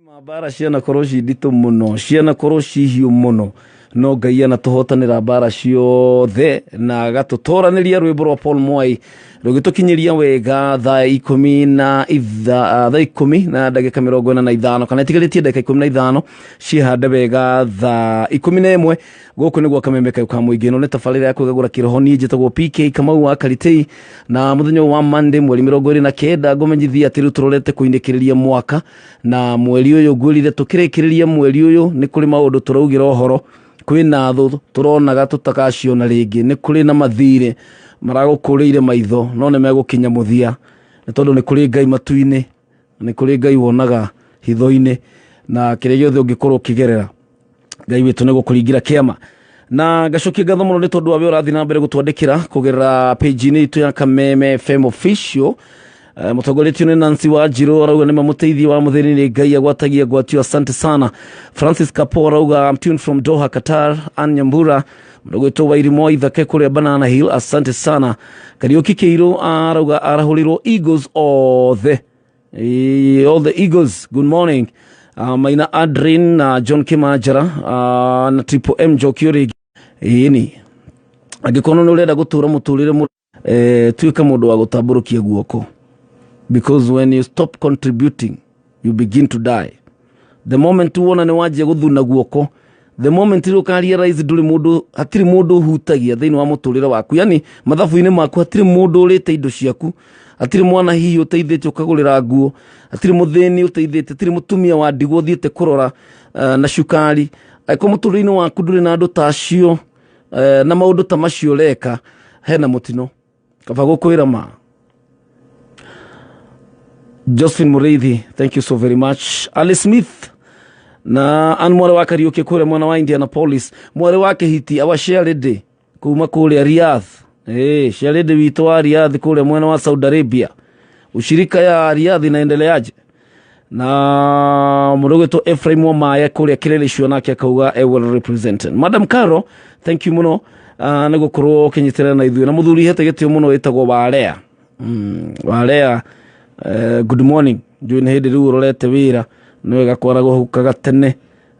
Mbara cianakorwo ci nditũ mũno, cianakorwo ci hiũ mũno, no Ngai anatũhotanĩra mbara ciothe na agatũtoranĩria. Rwĩmbo rwa Paul Mwai rũgĩtũkinyĩria wega thaa ikũmi na itha, thaa 10:45, kana ĩtigarĩtie ndagĩka 15 ciĩhande wega thaa 11. Gũkũ nĩ gwa Kameme Kayũ ka Mũingĩ. Ĩno nĩ tabarĩra ya kwĩgagũra kĩroho. Niĩ njĩtagwo PK Kamau wa Karitei, na mũthenya ũyũ wa Monday mweri 29, ngũmenyithia atĩ rĩu tũrorete kũinĩkĩrĩria mwaka na mweri ũyũ. Ngwĩrire tũkĩrĩkĩrĩria mweri ũyũ nĩ kũrĩ maũndũ tũraugĩra ũhoro. Kwĩna thũ tũronaga tũtakaciona rĩngĩ, nĩ kũrĩ na mathirĩ maragũkũrĩire maitho, no nĩ megũkinya mũthia, nĩ tondũ nĩ kũrĩ Ngai matu-inĩ, nĩ kũrĩ Ngai wonaga hitho-inĩ, na kĩrĩa gĩothe ũngĩkorwo ũkĩgerera, Ngai witũ nĩ gũkũringira kĩama. Na ngacokia ngatho mũno nĩ tondũ wa we ũrathiĩ na mbere gũtwandĩkĩra kũgerera page-inĩ itũ ya Kameme FM Official. Mũtongoretio nĩ Nancy Wanjirũ, arauga nĩ mamũteithie wa mũthĩni nĩ Ngai agwatagia ngwatio. Asante sana. Francis Kapo arauga, "I'm tuned from Doha, Qatar." Ann Nyambura, mũndũ wa Irimo Ithake kũrĩa Banana Hill, asante sana. Kariũki Kĩirũ arauga arahũrĩrwo Eagles othe. All the Eagles, good morning. Maina Adrin na John Kimanjara na Triple M Njokio rĩngĩ. Ĩni angĩkorwo nĩ ũrenda gũtũra mũtũrĩre tuĩka mũndũ wa gũtambũrũkia guoko, because when you stop contributing, you begin to die. The moment wona nĩ wanjia gũthuna guoko, the moment rĩu ũka realize ndũrĩ mũndũ, hatirĩ mũndũ ũhutagia thĩinĩ wa mũtũrĩre waku, yani mathabu-inĩ maku hatirĩ mũndũ ũrĩte indo ciaku, hatirĩ mwana hihi ũteithĩtie ũkagũrĩra nguo, hatirĩ mũthĩni ũteithĩtie, hatirĩ mũtumia wa ndigwa ũthiĩte kũrora na cukari, angĩkorwo mũtũrĩre-inĩ waku ndũrĩ na andũ ta acio na maũndũ ta macio ũreka, hena mũtino kaba gũkwĩra ma. Josephine Mureithi, thank you so very much. Ali Smith na Ann mwarĩ wa Kariũki kũrĩa mwena wa Indianapolis, mwarĩ wa Kĩhiti, our Sharede kuma kũrĩa Riyadh. Sharede witũ wa Riyadh kũrĩa mwena wa Saudi Arabia, ushirika ya Riyadh inaendeleaje? Na mũndũ ũgwĩtwo Ephraim Wamaya kũrĩa Kĩrĩrĩcio nake akauga e well represented. Madam Caro, thank you mũno nĩ gũkorwo ũkĩnyitĩrĩra na ithuĩ, na mũthuri hete gĩtĩo mũno wĩtagwo Warea. Warea, good morning. Njũĩ nĩ hĩndĩ rĩu ũrorete wĩra, nĩ wega kwaragwo tene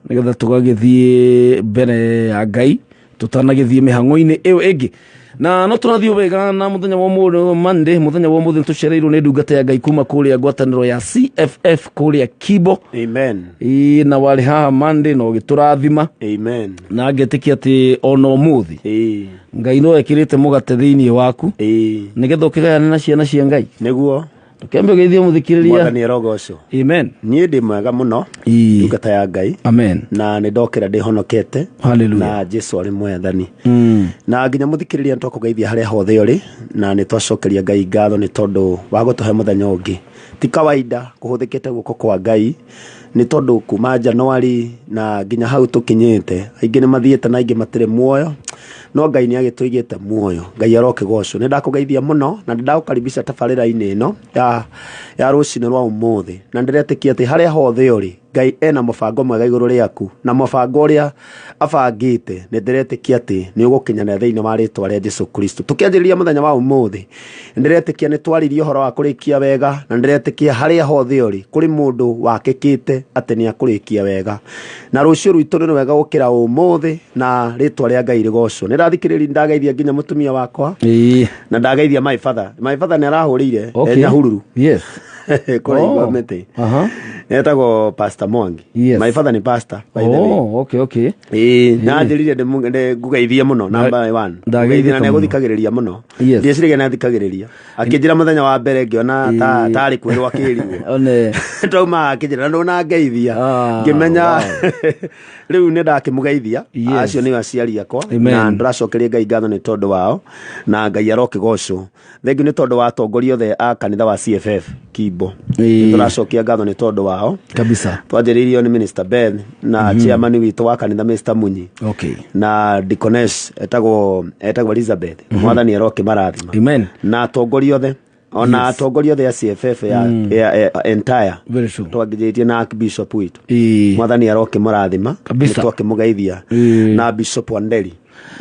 nĩgetha tũgagĩthiĩ mbere ya Ngai tũtanagĩthiĩ mĩhang'o-inĩ ĩyo ĩngĩ. Na no tũrathiĩ wega na mũthenya wa ũmũthĩ Monday. Mũthenya wa ũmũthĩ nĩtũcereirwo nĩ ndungata ya Ngai kuma kũrĩa ngwatanĩro ya CFF kũrĩa Kibo. Amen. Ĩĩ, na warĩ haha Monday na ũgĩtũrathima. Amen. Na ngetĩkia atĩ ona ũmũthĩ Ngai no ekĩrĩte mũgate thĩinĩ waku nĩgetha ũkĩgayane na ciana cia Ngai. Nĩguo. Ndũkĩambe ũgeithie mũthikĩrĩria. Mwathani arogocwo. Amen. Niĩ ndĩ mwega mũno. Ndungata ya Ngai. Amen. Na nĩ ndokĩra ndĩhonokete. Hallelujah. Na Jesu arĩ mwathani. Na nginya mũthikĩrĩria nĩ twakũgeithia harĩa hothe ũrĩ, na nĩ twacokeria Ngai ngatho nĩ tondũ wa gũtũhe mũthenya ũngĩ. Ti kawaida kũhũthĩkĩte guoko kwa Ngai, nĩ tondũ kuma Januari na nginya hau tũkinyĩte, aingĩ nĩ mathiĩte na aingĩ matirĩ muoyo, no Ngai nĩ agĩtũigĩte muoyo. Ngai arokĩgocwo. Nĩ ndakũgeithia mũno na nĩ ndagũkaribisha tabarĩra-inĩ ĩno ya rũcinĩ rwa ũmũthĩ, na ndĩretĩkia atĩ harĩa hothe ũrĩ, Ngai ena mũbango mwega igũrũ rĩaku, na mũbango ũrĩa abangĩte nĩ ndĩretĩkia atĩ nĩ ũgũkinyanĩra thĩinĩ wa rĩtwa rĩa Jesu Kristo. Tũkĩanjĩrĩria mũthenya wa ũmũthĩ, ndĩretĩkia nĩ twaririe ũhoro wa kũrĩkia wega, na ndĩretĩkia harĩa hothe ũrĩ kũrĩ mũndũ wakĩkĩte atĩ nĩ akũrĩkia wega, na rũciũ rwitũ nĩ rwega gũkĩra ũmũthĩ, na rĩtwa rĩa Ngai rĩgocwo. Nĩ ndathikĩrĩria, ndageithia nginya mũtumia wakwa na ndageithia my father. My father nĩ arahũrĩire e Nyahururu kũrĩa igwa mĩtĩ. Etagwo Pastor Mwangi. My father nĩ pastor, by the way. Oh, okay. Ĩĩ, na njĩrire ngũgeithie mũno number one. Ndageithĩka Ngũgeithie na mũno. nĩegũthikagĩrĩria mũno. Ndieciragia nĩathikagĩrĩria, akĩnjĩra mũthenya wa mbere ngĩona ta tarĩ kwĩrwo akĩrirwo. One. Twauma akĩnjĩra na ndũnangeithia. Ngĩmenya rĩu nĩ ndakĩmũgeithia. Acio nĩo aciari akwa. Amen. Na ndĩracokeria Ngai ngatho nĩ tondũ wao, na Ngai arokĩgocwo. Thengiũ nĩ tondũ wa atongoria othe a kanitha wa CFF Kimbo. Nĩ tũracokia ngatho nĩ tondũ wao. Twanjĩrĩirio nĩ Minister Ben na chairman witũ wa kanitha Mr Munyi na deaconess etagwo Elizabeth. Mwathani arokĩmarathima. Amen. Na atongoria othe, ona atongoria othe a CFF ya entire. Very true. Twangĩjĩtie na Archbishop witũ. Mwathani arokĩmũrathima. Nĩ twakĩmũgeithia na Bishop Wanderi.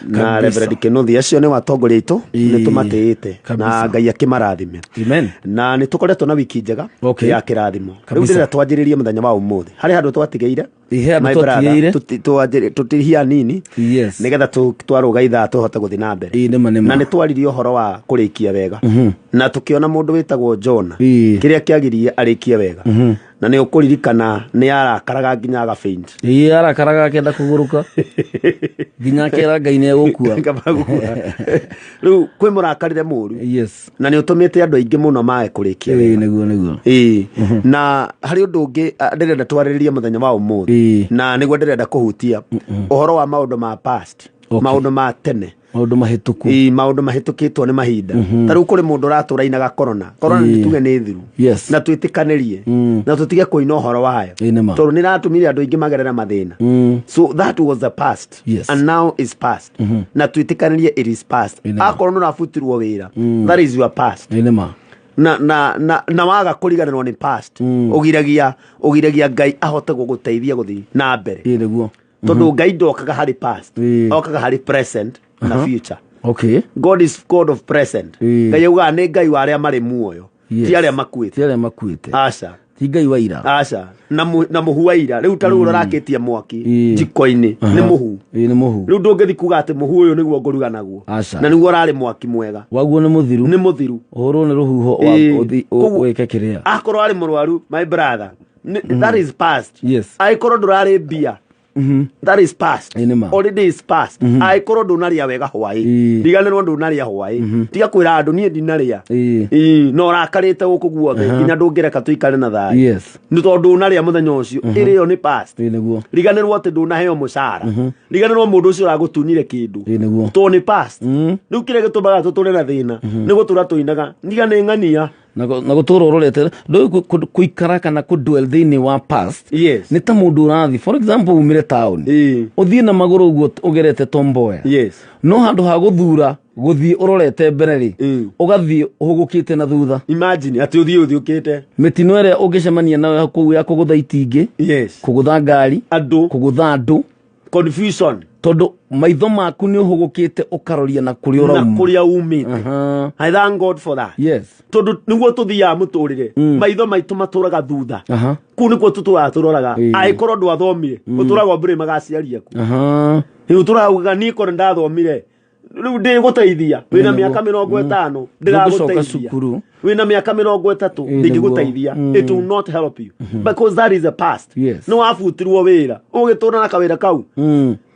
Na Kabisa. Reverend Kinuthi, acio nĩ watongoria aitũ, Ĩĩ. nĩ tũmatĩĩte na Kabisa. Ngai akĩmarathime. Amen. Na nĩ tũkoretwo na wiki njega Okay. ya kĩrathimo. Rĩu Kabisa. ndĩrenda twanjĩrĩrie mũthenya wa ũmũthĩ harĩ handũ twatigĩire. Ĩĩ, he handũ My brother, twatigĩire. tũtihia nini Yes. nĩgetha twarũga ithaa tũhote gũthiĩ na mbere. Ĩĩ, nĩma, nĩma. Na nĩ twaririe ũhoro wa kũrĩkia wega na tũkĩona mũndũ wĩtagwo Jona, Ĩĩ. kĩrĩa kĩagiririe arĩkie wega, na nĩ ũkũririkana nĩ arakaraga nginya agafaint. Ĩĩ, arakaraga akenda kũgũrũka nginya akera Ngai nĩ egũkua. Kaba gũkua. Rĩu kwĩ mũrakarĩre mũru na nĩ ũtũmĩte andũ aingĩ mũno mae kũrĩkia Ĩĩ, wega. nĩguo. Ĩĩ. Na harĩ ũndũ ũngĩ ndĩrenda twarĩrĩrie mũthenya wa ũmũthĩ, Ĩĩ. na nĩguo ndĩrenda kũhutia ũhoro wa maũndũ ma past, maũndũ ma tene. Maũndũ mahĩtũku. Ĩĩ, maũndũ mahĩtũkĩtwo nĩ mahinda. Ta rĩu kũrĩ mũndũ ũratũra inaga corona. Corona nĩ tuge nĩ thiru na twĩtĩkanĩrie na tũtige kũina ũhoro wayo, Ĩĩ, nĩma. tondũ nĩ ĩratũmire andũ aingĩ magerere mathĩna. So that was the past and now is past, na twĩtĩkanĩrie it is past. Ĩĩ, nĩma. Akorwo nĩ ũrabutirwo wĩra, that is your past. Ĩĩ, nĩma. Na waga kũriganĩrwo nĩ past, ũgiragia Ngai ahote gũgũteithia gũthiĩ na mbere, Ĩĩ, nĩguo. tondũ Ngai ndokaga harĩ past, okaga harĩ present na future. God is God of present. Ngai augaga nĩ Ngai wa arĩa marĩ muoyo, ti arĩa makuĩte. Ti arĩa makuĩte. Aca. Ti Ngai wa ira. Aca. Na mũhu wa ira, rĩu ta rĩu ũrakĩtie mwaki Ĩĩ. jiko-inĩ nĩ mũhu. Ĩĩ, nĩ mũhu. Rĩu ndũngĩthi kuga atĩ mũhu ũyũ nĩguo ngũruga naguo, Aca. na nĩguo ũrarĩ mwaki mwega. Waguo nĩ mũthiru. Nĩ mũthiru. Ũhũrwo nĩ rũhuho Ĩĩ. wĩke kĩrĩa. Akorwo arĩ mũrwaru, my brother, that is past. Angĩkorwo ndũrarĩ mbia, that is past. Ĩĩ, nĩma. Already is past. Angĩkorwo ndũnarĩa wega hwaĩ, riganĩrwo ndũnarĩa hwaĩ, tiga kwĩra andũ niĩ ndinarĩa. Ĩĩ, na ũrakarĩte gũkũ guothe nginya ndũngĩreka tũikare na thayũ, nĩ tondũ ndũnarĩa mũthenya ũcio, ĩrĩo nĩ past. Ĩĩ, nĩguo. Riganĩrwo atĩ ndũnaheo mũcara, riganĩrwo mũndũ ũcio ũragũtunyire kĩndũ, Ĩĩ, nĩguo. tondũ nĩ past. Rĩu kĩrĩa gĩtũmaga tũtũre na thĩna nĩ gũtũra tũinaga ndiga nĩ ng'ania. Na gũtũra ũrorete ndũĩ kũikara kana kũdwell thĩinĩ wa past. Nĩ ta mũndũ ũrathiĩ, for example, umire taũni, ũthiĩ na magũrũ ũguo ũgerete Tomboya, no handũ ha gũthura gũthiĩ ũrorete mbere rĩ, ũgathiĩ ũhũgũkĩte na thutha. Imagine atĩ ũthiĩ ũthiũkĩte. Mĩtino ĩrĩa ũngĩcemania nayo kũu ya kũgũtha itingĩ, kũgũtha ngari, andũ, kũgũtha andũ, Confusion. Tondũ maitho maku nĩ ũhũgũkĩte ũkaroria na kũrĩa na ũrauma. Kũrĩa umĩte. I thank God for that, tondũ nĩguo tũthiaga mũtũrĩre, maitho maitũ matũraga thutha. Kũu nĩkuo tũtũraga tũroraga. Angĩkorwo ndwathomire, ũtũraga ũmbũrĩmaga aciari aku. Rĩu ũtũraga niĩ korwo ndathomire, rĩu ndĩgũteithia wĩna mĩaka 50. Ndũngĩcoka Ndĩragũteithia cukuru. Wĩna mĩaka 30, ndĩngĩgũteithia. It will not help you because that is a past. Nĩ wabutirwo wĩra, ũgĩtũra na kawĩra kau.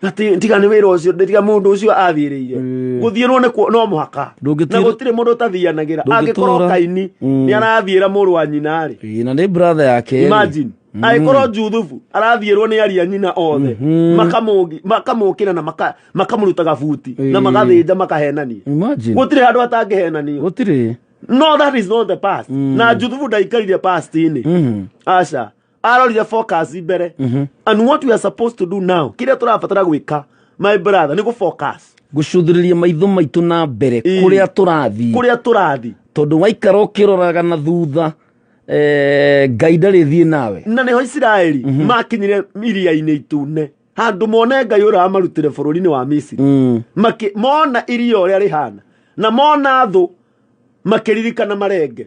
Ati tiga nĩ wĩra ũcio, tiga mũndũ ũcio athiĩrĩire gũthiĩrwo nĩ no mũhaka, na gũtirĩ mũndũ ũtathianagĩra. Angĩkorwo Ndũngĩtũra. Kaini nĩ arathiĩra mũrũ wa nyina rĩ, Ĩĩ, na nĩ brother yake rĩ. Imagine angĩkorwo Juthubu arathiĩrwo nĩ aria nyina othe, makamũkĩra na makamũrutaga buti na magathĩnja makahenania. Imagine. Gũtirĩ handũ hatangĩhenanio. Gũtirĩ. No, that is not the past. Na Juthubu ndaikarire past-inĩ. Aca, arorire focus mbere. And what we are supposed to do now, kĩrĩa tũrabatara gwĩka, my brother, nĩ gũ-focus, gũcũthĩrĩria maitho maitũ na mbere, kũrĩa tũrathiĩ. Kũrĩa tũrathiĩ. Tondũ waikara ũkĩroraga na thutha, Ngai ndarĩ thiĩ nawe. Na nĩho Isiraeli makinyire iria-inĩ itune, handũ mone Ngai ũrĩa wamarutire bũrũri-inĩ wa Misiri. Mona iria ũrĩa rĩhana na mona thũ, makĩririkana marenge,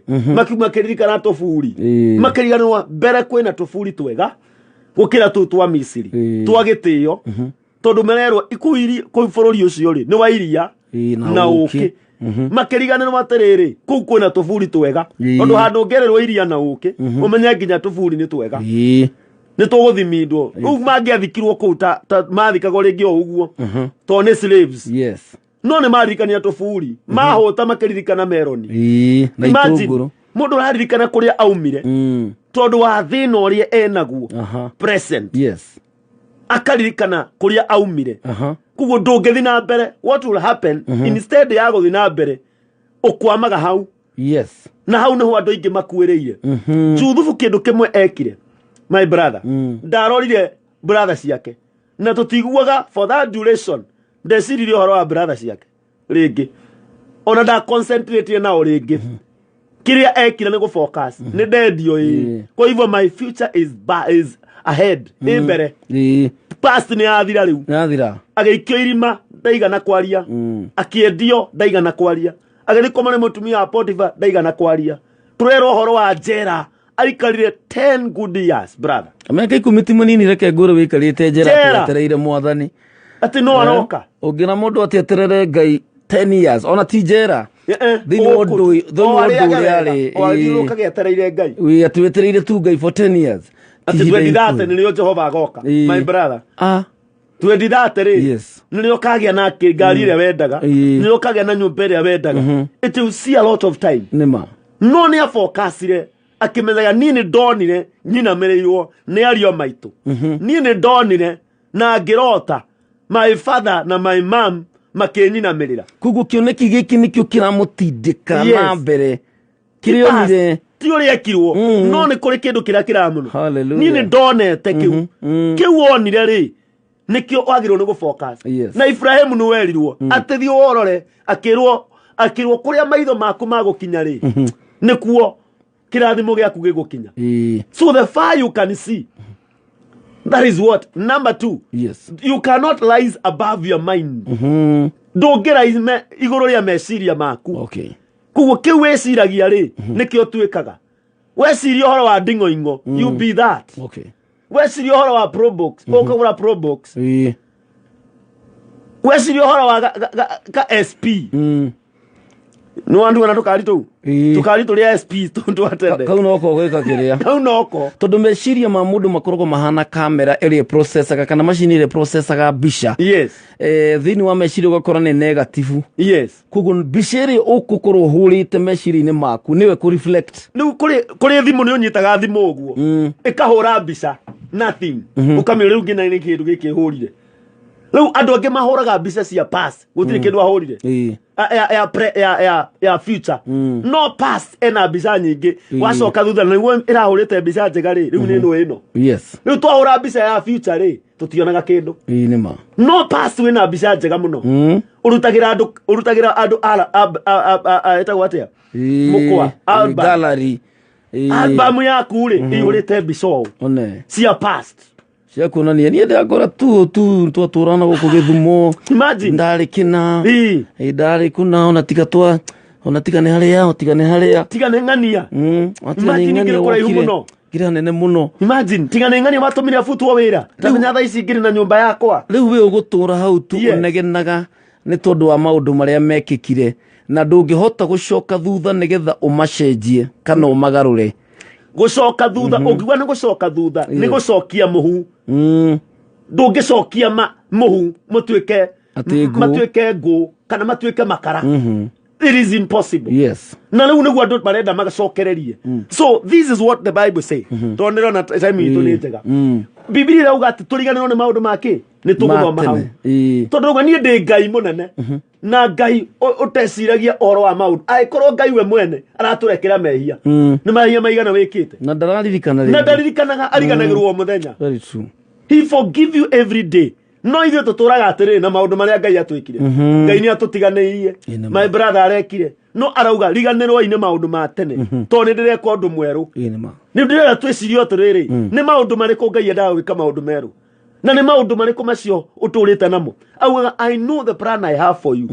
makĩririkana tũburi, makĩriganĩrwo mbere kwĩna tũburi twega gũkĩra tũu twa Misiri, twa gĩtĩo, tondũ mererwo kũu bũrũri ũcio rĩ nĩ wa iria na na ũkĩ. ũkĩ. Makĩriganĩrwo atĩrĩrĩ, kũu kwĩna tũburi twega, tondũ handũ ũngererwo iria na ũkĩ, ũmenye nginya tũburi nĩ twega, nĩ tũgũthimindwo. Rĩu mangĩathikirwo kũu ta mathikagwo rĩngĩ o ũguo, tondũ nĩ slaves. No nĩ maririkania tũburi, mahũta makĩririkana meroni. Na Imagine, itũngũrũ. Mũndũ ũraririkana kũrĩa aumire, tondũ wa thĩna ũrĩa enaguo present, akaririkana kũrĩa aumire. Koguo ndũngĩthi na mbere. What will happen, instead ya gũthi na mbere, ũkwamaga hau. Na hau nĩho andũ aingĩ makuĩrĩire. Juthubu kĩndũ kĩmwe ekire, my brother, ndarorire brother ciake, na tũtiguaga for that duration ndeciririe ũhoro wa brother ciake rĩngĩ, ona nda concentrate nao rĩngĩ. Kĩrĩa ekire nĩ gũfocus, nĩ ndendio ĩĩ, kwa hivyo my future is ahead, ĩ mbere. Past nĩ yathira rĩu. Yathira. Agĩikio irima, ndaigana kwaria. Akĩendio, ndaigana kwaria. Agĩthikwo nĩ mũtumia wa Potifa, ndaigana kwaria. Tũrerwo ũhoro wa njera, aikarire 10 good years, brother. Mĩaka 10 ti mũnini, reke ngũrĩ wĩikarĩte njera. Njera. Twetereire mwathani. Atĩ no aroka. Ũngĩra mũndũ atĩ eterere Ngai 10 years, ona ti njera, thĩinĩ wa ũndũ, thĩinĩ wa ũndũ ũrĩa arĩ, ũrĩa etereire Ngai. Wĩ atĩ wetereire tu Ngai for 10 years. Ti Atĩ ihinda 2030 ikuhĩ. nĩrĩo Jehova agoka. My brother, 2030 rĩ, nĩrĩo ũkagĩa na ngari ĩrĩa wendaga, nĩrĩo ũkagĩa na nyũmba ĩrĩa wendaga. It will see a lot of time. Nĩma. No nĩ abokacire akĩmenyaga, niĩ nĩ ndonire nyinamĩrĩirwo nĩ ariũ a maitũ, niĩ nĩ ndonire na ngĩrota my father na my mom makĩnyinamĩrĩra. Koguo kĩoneki gĩkĩ nĩkĩo kĩramũtindĩka na mbere kĩrĩa onire. Ti ũrĩa ekirwo, no nĩ kũrĩ kĩndũ kĩrĩa kĩramũno. Hallelujah. Niĩ nĩ ndonete kĩu. Kĩu wonire rĩ, nĩkĩo wagĩrĩirwo nĩ gũfocus. Na Ibrahimu nĩ werirwo atĩ thiĩ worore, akĩrwo kũrĩa maitho maku magũkinya rĩ, nĩkuo kĩrathimo gĩaku gĩgũkinya. So the far you can see, that is what. Number two, you cannot rise above your mind. Ndũngĩraise igũrũ rĩa meciria maku. Koguo kĩu wĩciragia rĩ, nĩkĩo tuĩkaga. Weciria ũhoro wa nding'oing'o, you be that. Weciria ũhoro wa Probox, ũkagũra Probox. Weciria ũhoro wa ka SP, nĩ wanduana tũkari tũu, tũkari tũrĩa SP twatende. Kau noko gwĩka kĩrĩa. Kau noko. Tondũ meciria ma mũndũ makoragwo mahana kamera ĩrĩa ĩprocesaga kana macini ĩrĩa ĩprocesaga mbica. Thĩinĩ wa meciria ũgakora nĩ negative. Koguo mbica ĩrĩa ũgũkorwo ũhũrĩte meciria-inĩ maku nĩwe kũ reflect. Rĩu kũrĩ thimũ, nĩ ũnyitaga thimũ ũguo, ĩkahũra mbica nothing, ũkamĩũria rĩu nginya nĩ kĩndũ gĩkĩ ĩhũrire. Rĩu andũ angĩ mahũraga mbica cia past, gũtirĩ kĩndũ ahũrire. Ya future, no past ena mbica nyingĩ. Wacoka thutha na nĩguo ĩrahũrĩte mbica njega rĩ, rĩu nĩ ĩno ĩno. Rĩu twahũra mbica ya future rĩ, tũtionaga kĩndũ. Ĩĩ, nĩ ma. No past wĩna mbica njega mũno. Ũrutagĩra andũ ĩtagwo atĩa, mũkwa, album. Gallery. Album yaku rĩ, ĩihũrĩte mbica ũũ One. cia past. Cia kuonania niĩ ndakora tu tu twatũrana gũkũ Gĩthumo. Imagine. Ndarĩ kĩna. Ĩ, ndarĩ kũna, ona tiga twa, ona tiga nĩ harĩa, tiga nĩ harĩa. Tiga nĩ ng'ania. Ona tiga nĩ Imagine, ng'ania ngĩrĩ kũraihu wokire. mũno. Ngĩrĩ hanene mũno. Imagine, tiga nĩ ng'ania watũmire abutwo wĩra, ndamenya thaa ici ngĩrĩ na nyũmba yakwa. Rĩu we ũgũtũra hau tu ũnegenaga nĩ tondũ wa maũndũ marĩa mekĩkire, na ndũngĩhota gũcoka thutha nĩgetha ũmacenjie kana ũmagarũre. Gũcoka thutha, ũngiuga nĩ gũcoka thutha, nĩ gũcokia mũhu. Ndũngĩcokia mũhu mũtuĩke Atĩ ngũ. Matuĩke ngũ kana matuĩke makara. It is impossible. Na rĩu nĩguo andũ marenda magacokererie. So this is what the Bible say, tondũ ndĩrona time itũ nĩ njega. Bibilia ĩrauga atĩ tũriganĩrwo nĩ maũndũ ma kĩ nĩ tũgũthoma Ma hau. tene. Ĩĩ. Tondũ rauga niĩ ndĩ Ngai mũnene na Ngai ũteciragia ũhoro wa maũndũ. Angĩkorwo Ngai we mwene aratũrekera mehia, nĩ mehia maigana wĩkĩte? Na ndararirikana Na rĩngĩ. ndaririkanaga, ariganagĩrwo o mũthenya. Very true. He forgive you every day, no ithuĩ tũtũraga atĩrĩrĩ na maũndũ marĩa Ngai atwĩkire. Ngai nĩ atũtiganĩirie. My brother, arekire no arauga riganĩrwoi nĩ maũndũ ma tene, tondũ nĩ ndĩreka ũndũ mwerũ. Ĩĩ, nĩ ma. Nĩ ndĩrenda twĩcirie atĩrĩrĩ, nĩ maũndũ marĩkũ Ngai endaga gwĩka maũndũ merũ, na nĩ maũndũ marĩkũ macio ũtũrĩte namo? Augaga, "I know the plan I have for you."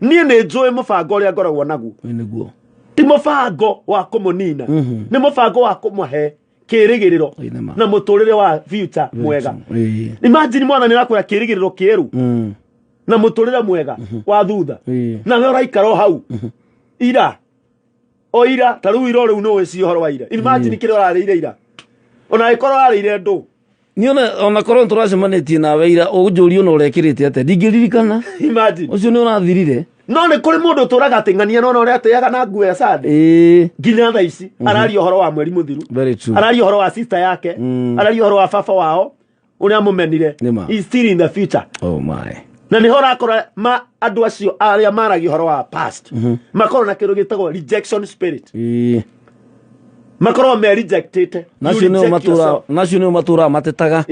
Niĩ nĩ njũĩ mũbango ũrĩa ngoragwo naguo. Ĩĩ, nĩguo. Ti mũbango wa kũmũnina, nĩ mũbango wa kũmũhe kĩrĩgĩrĩro Ĩĩ, nĩ ma. na mũtũrĩre wa future mwega. Imagine, mwathani arakwĩra kĩrĩgĩrĩro kĩerũ na mũtũrĩre mwega wa thutha, na we ũraikara o hau ira o ira. Ta rĩu ira, rĩu nĩ wĩcirie ũhoro wa ira. Imagine kĩrĩa ũrarĩire ira, ona angĩkorwo ũrarĩire ndũ. Niĩ ona korwo tũracemanĩtie nawe ira, ũnjũrie ona ũrekĩrĩte atĩa, ndingĩririkana. Imagine. Ũcio nĩ ũrathirire. No nĩ kũrĩ mũndũ ũtũraga atĩ ng'ania nona ũrĩa atĩaga na nguo ya Sunday nginya thaa ici araria ũhoro wa mweri mũthiru. Very true. Araria ũhoro wa sister yake, araria ũhoro wa baba wao ũrĩa mũmenire. Nĩma. He's still in the future. Oh my. Na nĩho ũrakora ma andũ acio arĩa maragia ũhoro wa past makorwo na kĩndũ gĩtagwo rejection spirit. Makorwo me rejectĩte. Nacio nĩo matũra, nacio nĩo matũraga matetaga.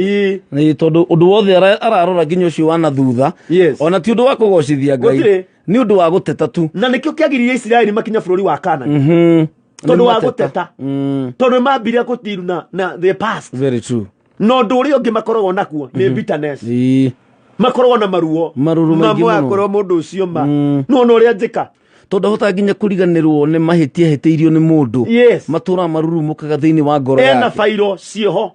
Nĩ tondũ ũndũ wothe ararora nginya ũcio wa na thutha, ona ti ũndũ wa kũgocithia Ngai. Gũtirĩ. Nĩ ũndũ wa gũteta tu. Na nĩkĩo kĩagiririe Isiraeli makinya bũrũri wa Kana, tondũ Nĩ wa mateta. gũteta, tondũ nĩ mambire gũtiru na the past. Very true. Na ũndũ ũrĩa ũngĩ makoragwo nakuo nĩ bitterness. Makoragwo na maruo. Marũrũ maingĩ mũno. Makorwo mũndũ ũcio ma nona ũrĩa njĩka. Tondũ ahotaga nginya kũriganĩrwo nĩ mahĩtia ahĩtĩirio nĩ mũndũ. Yes. Matũraga marurumũkaga thĩinĩ wa ngoro Ena yake. bairo ciĩho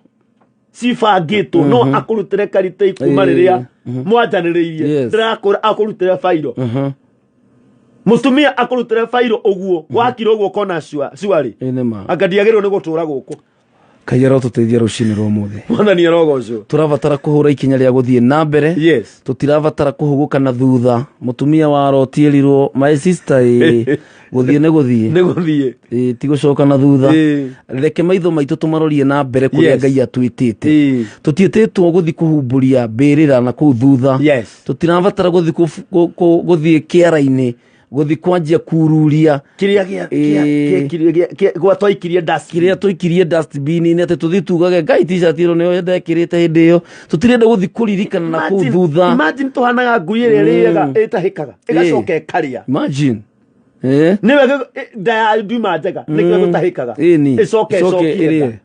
cibangĩtwo, no akũrutĩre karita kuma rĩrĩa mwanjanĩrĩirie. Ndĩrakũra akũrutĩre bairo. Mũtumia akũrutĩre bairo ũguo wakira ũguo kona cuarĩ. Ĩ nĩ ma. Anga ndiagĩrĩirwo nĩ gũtũra gũkũ. Ngai arotũteithia rũcinĩ rwa ũmũthĩ. Mwathani arogocwo. Tũrabatara kũhũra ikinya rĩa gũthiĩ na mbere. Yes. Tũtirabatara kũhũgũka na thutha. Mũtumia wa Loti erirwo, my sister, ĩ gũthiĩ nĩ gũthiĩ. Nĩ gũthiĩ. Ĩ, ti gũcoka na thutha. Ĩ. Reke maitho maitũ tũmarorie na mbere kũrĩa Ngai atwĩtĩte. Ĩ. Tũtiĩtĩtwo gũthiĩ kũhumbũria mbĩrĩra na kũu thutha. Yes. Tũtirabatara gũthiĩ gũthiĩ kĩara-inĩ, gũthiĩ kwanjia kururia kĩrĩa Ĩ. gwa twaikirie dustbin. Kĩrĩa tũikirie dustbin-inĩ, atĩ tũthiĩ tugage Ngai t-shirt ĩno nĩyo ndekĩrĩte hĩndĩ ĩyo. Tũtirenda gũthiĩ kũririkana na kũu Imagine- thutha. Imagine tũhanaga ngui ĩrĩa ĩrĩaga ĩtahĩkaga ĩgacoka ĩkarĩa. Imagine. Eh? Nĩwe nda ya nduma njega nĩkĩo gũtahĩkaga. Ĩni. Ĩcoke Ĩcoke ĩcokie ĩrĩe. nda.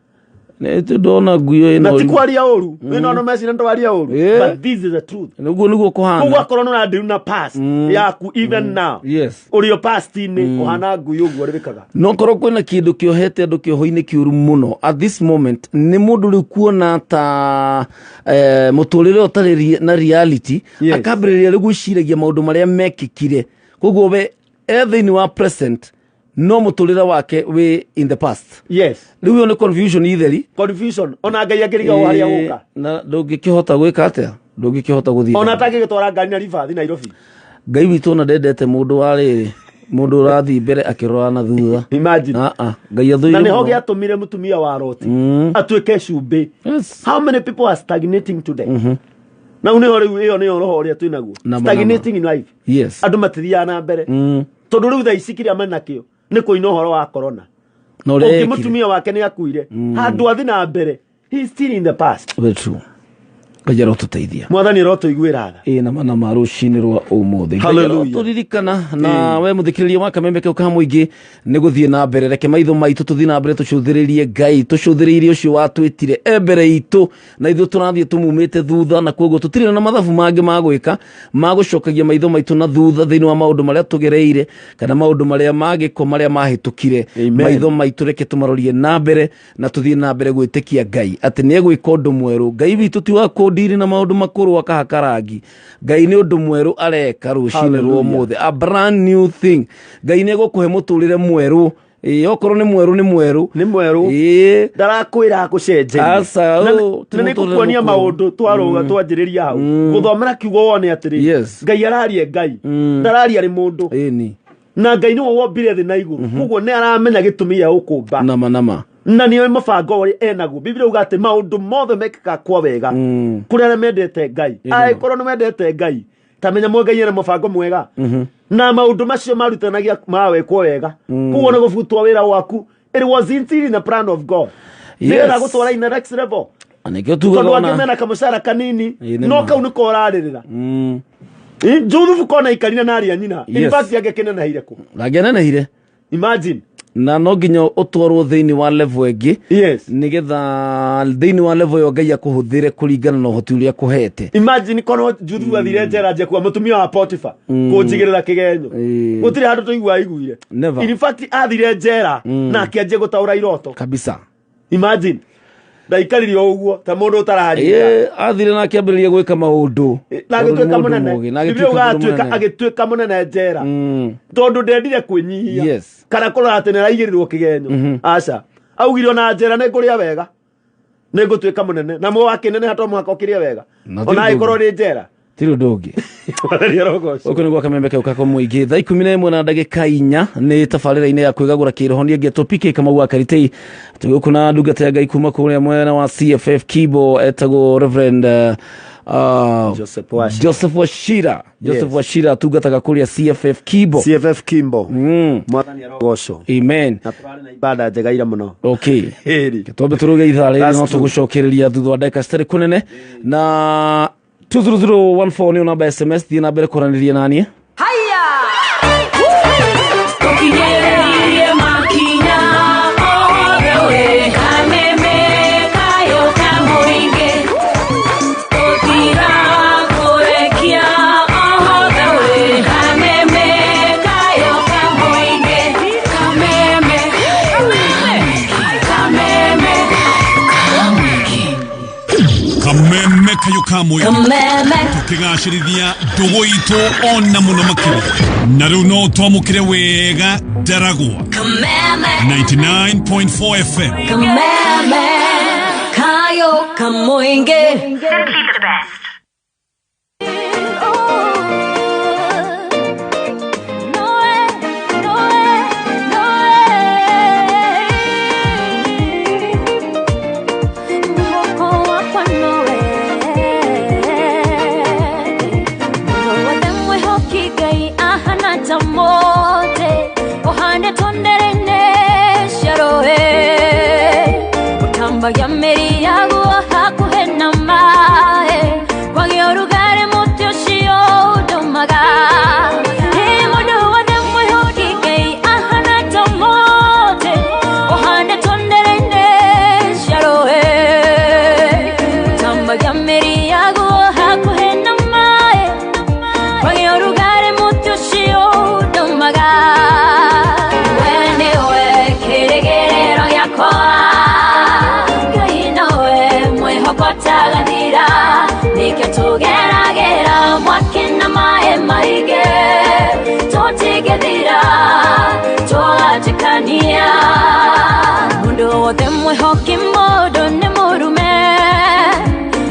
Nĩ ndona ngui ĩyo Na ĩna ti ũrimũ. kwaria ũru wĩna ono meciria ndwaria ũru, but this is the truth. Nĩguo nĩguo Koguo kũhana. akorwo nĩ ũrandiru na past yaku even now, Yes. ũrĩ o past-inĩ ũhana ngui ũguo rĩrĩkaga. No korwo kwĩna kĩndũ kĩohete andũ kĩoho-inĩ kĩũru mũno at this moment, nĩ mũndũ rĩu kuona ta mũtũrĩre ũtarĩ na reality. Yes. Akambĩrĩria rĩu gwĩciragia maũndũ marĩa mekĩkire, koguo we e thĩinĩ wa present no mũtũrĩre wake wĩ in the past. Yes. Rĩu ĩyo nĩ confusion itheri. Confusion, ona Ngai akĩriga o harĩa gũka. Na ndũngĩkĩhota gwĩka atĩa, ndũngĩkĩhota gũthiĩ Ona na mbere. atangĩgĩtwara ngari na ribathi Nairobi. Ngai witũ ona ndendete mũndũ wa rĩrĩ, mũndũ ũrathiĩ mbere akĩrora na thutha. Imagine. Ah, ah, Ngai athũire Na nĩho mũno. gĩatũmire mũtumia wa Loti atuĩke cumbĩ. Yes. How many people are stagnating today? Na nĩho rĩu ĩyo nĩyo roho ũrĩa twĩ naguo. Nama, Stagnating in life. Yes. Andũ matithiaga na mbere tondũ rĩu thaa ici kĩrĩa menakĩo nĩ kũina ũhoro wa corona. Na ũrĩa Ũngĩ ekire. mũtumia wake nĩ akuire, handũ athi na mbere, he is still in the past. Very true. Ngai arotũteithia. Mwathani arotũiguĩra tha. Ĩ nama nama rũcinĩ rwa ũmũthĩ. Ngai Hallelujah. arotũririkana na we mũthikĩrĩria wa kameme kau ka mũingĩ nĩ gũthiĩ na mbere. Reke maitho maitũ tũthiĩ na mbere tũcũthĩrĩrie Ngai, tũcũthĩrĩirie ũcio watwĩtire e mbere itũ na ithuĩ tũrathiĩ tũmumĩte thutha, na koguo tũtirĩ na mathabu mangĩ ma gwĩka ma gũcokagia maitho maitũ na thutha thĩinĩ wa maũndũ marĩa tũgereire kana maũndũ marĩa magĩko marĩa mahĩtũkire. Amen. Maitho maitũ reke tũmarorie na mbere na tũthiĩ na mbere gwĩtĩkia Ngai atĩ nĩ egwĩka ũndũ mwerũ. Ngai witũ ti wa kũndiri na maũndũ makũrũ akahaka rangi. Ngai nĩ ũndũ mwerũ areka rũcinĩ rwa Hallelujah. ũmũthĩ, a brand new thing. Ngai nĩ egũkũhe mũtũrĩre mwerũ. Ĩ, okorwo nĩ mwerũ nĩ mwerũ. Nĩ mwerũ. Ĩ. Ndarakwĩra akũcenjerie. Aca, Na ũ, ti na nĩ mũtũrĩre ngũkuonia mũkũrũ. maũndũ twarũga twanjĩrĩria hau gũthomera kiugo wone atĩrĩ, Yes. Ngai araria, Ngai ndararia arĩ mũndũ. Ĩni. Na Ngai nĩwe wombire thĩ na igũrũ, koguo nĩ aramenya gĩtũmi gĩa gũkũmba. Nama nama. Na nĩoĩ mũbango ũrĩa enaguo. Biblia uga atĩ maũndũ mothe mekĩkaga kwa wega kũrĩ arĩa mendete Ngai. Angĩkorwo nĩ mendete Ngai, ta menya mwe Ngai ena mũbango mwega na maũndũ macio marutanagia mawekwo wega. Koguo nĩ gũbutwo wĩra waku, it was indeed in the plan of God Yes. nĩgetha gũtwara in the next level. Na nĩkĩo tugaga Tondũ angĩ ona mena kamũcara kanini, Ĩ, nĩ no ma. kau nĩko ũrarĩrĩra. Juthubu kona ikarire na arĩa nyina, in Yes. fact angĩkĩnenehire kũ? Ndangĩanenehire. Imagine. Na no nginya ũtwarwo thĩinĩ wa level ĩngĩ, Yes. nĩgetha thĩinĩ wa level ĩyo Ngai akũhũthĩre kũringana na ũhoti ũrĩa akũhete. Imagine korwo Juthubu athire njera nje kwa mũtumia wa Potifa kũnjigĩrĩra kĩgenyo. Ĩ. Gũtirĩ handũ tũigua aiguire. Never. In fact athire njera na akĩanjia gũtaũra iroto. Kabisa. Imagine ndaikarire o ũguo ta mũndũ ũtaranyita. Ĩ, athire na akĩambĩrĩria gwĩka maũndũ. Na Tondũ nĩ agĩtuĩka mũndũ mũnene. mũũgĩ, na Biblia agĩtuĩka uga mũndũ mũnene. agĩtuĩka mũnene njera tondũ ndendire kwĩnyihia Yes. kana kũrora atĩ nĩaraigĩrĩrwo kĩgenyo. Aca, augire ona njera nĩ ngũrĩa wega, nĩ ngũtuĩka mũnene, na mũ wakĩneneha to mũhaka ũkĩrĩe wega Na ti ona ũndũ angĩkorwo ũngĩ. rĩ njera. Tirĩ ũndũ ũngĩ. Mwathani arogocwo. Gũkũ nĩ gwa kamembe kau kako mũingĩ thaa 11 na ndagĩka 4 nĩ tabarĩra-inĩ ya kwĩgagũra kĩroho. Niĩ ngetwo PK Kamau wa Karitei. Tũgĩũkũ gũkũ na ndungata ya Ngai kuma kũrĩa mwena wa CFF Kibo, etagwo Reverend Joseph Wachira. Joseph Wachira. Joseph Yes. Wachira atungataga kũrĩa CFF Kibo. CFF Kimbo. Mwathani arogocwo. Amen. Na tũrarĩ na ibada njega ira mũno. Okay. Ĩri. Twambe tũrũge ithaa rĩrĩ, That's no true. tũgũcokereria thutha wa ndagĩka citarĩ kũnene. Na 20014 nĩyo namba ya SMS, thiĩ na mbere kwaranĩria naniĩ. Haya! Tũkinyĩrĩrie makinya othe we, kameme kayo ka mũingĩ. ka mũingĩ Kameme. Tũkĩgacĩrithia ndũgũ itũ ona mũno makĩria na rĩu no twamũkĩre wega ndaragwa. Kameme. 99.4 FM. Kameme. Kayo Kamoinge. Simply the best. Utambagia mĩri yaguo hakuhĩ na maĩ kwagĩa ũrugarĩ mũtĩ ũcio ũndũmaga. Ĩ mũndũ wothe mwĩhoki Ngai ahana ta mũtĩ ũhandĩtwo ndere-inĩ cia rũĩ. Utambagia mĩri yaguo hakuhĩ na maĩ kwagĩa ũrugarĩ mũtĩ ũcio ũndũmaga. We nĩwe kĩĩrĩgĩrĩro gĩakwa, Ngai nowe mwĩhoko ũtagathira, nĩkĩo tũgeragĩra mwaki na maĩ maingĩ, tũtingĩthira tũgatĩkania. Mũndũ wothe mwĩhoki mũndũ nĩ mũrume,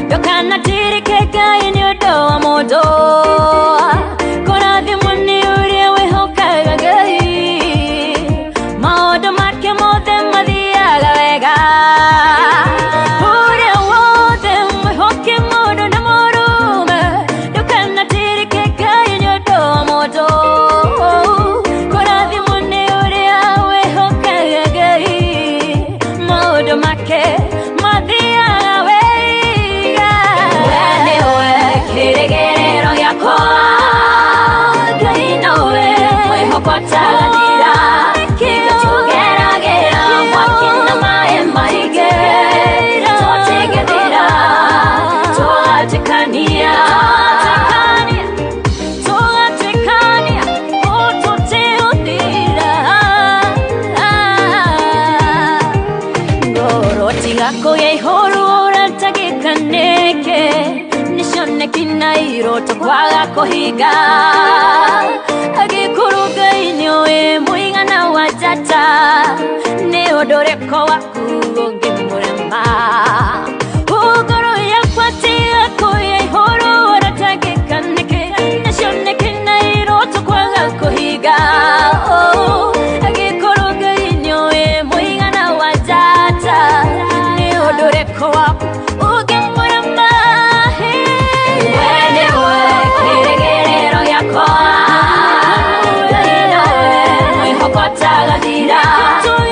ndũkanatirike Ngai nĩ ũndũ wa mũndũ. Kũrathimwo nĩ ũrĩa wĩhokaga Ngai, maũndũ make mothe mathiaga wega. Ũrĩa wothe mwĩhoki mũndũ nĩ mũrume, ndũkanatirike Ngai nĩ ũndũ wa mũndũ. Kũrathimwo nĩ ũrĩa wĩhokaga Ngai, maũndũ make mathiaga wega. We nĩwe kĩĩrĩgĩrĩro gĩakwa, Ngai nowe mwĩhoko ũtagathira, nĩkĩo tũgeragĩra mwaki na maĩ maingĩ, tũtingĩthira tũgatĩkania. Tũgatĩkania, tũtĩũthira. Ngoro tiga kũgĩa ihoru ũratagĩka nĩkĩ, nĩcioneki na iroto kwaga kũhinga. Angĩkorwo Ngai nĩoĩ mũigana wa njata, nĩ ũndũ ũrĩkũ waku ũngĩmũrema? Ngoro yakwa tiga kũgĩa ihoru ũratangĩka nĩkĩ, nĩcioneki na iroto kwaga kũhinga. Angĩkorwo Ngai nĩoĩ mũigana wa njata, nĩ ũndũ ũrĩkũ waku ũngĩmũrema? We nĩwe kĩĩrĩgĩrĩro gĩakwa, Ngai nowe mwĩhoko ũtagathira,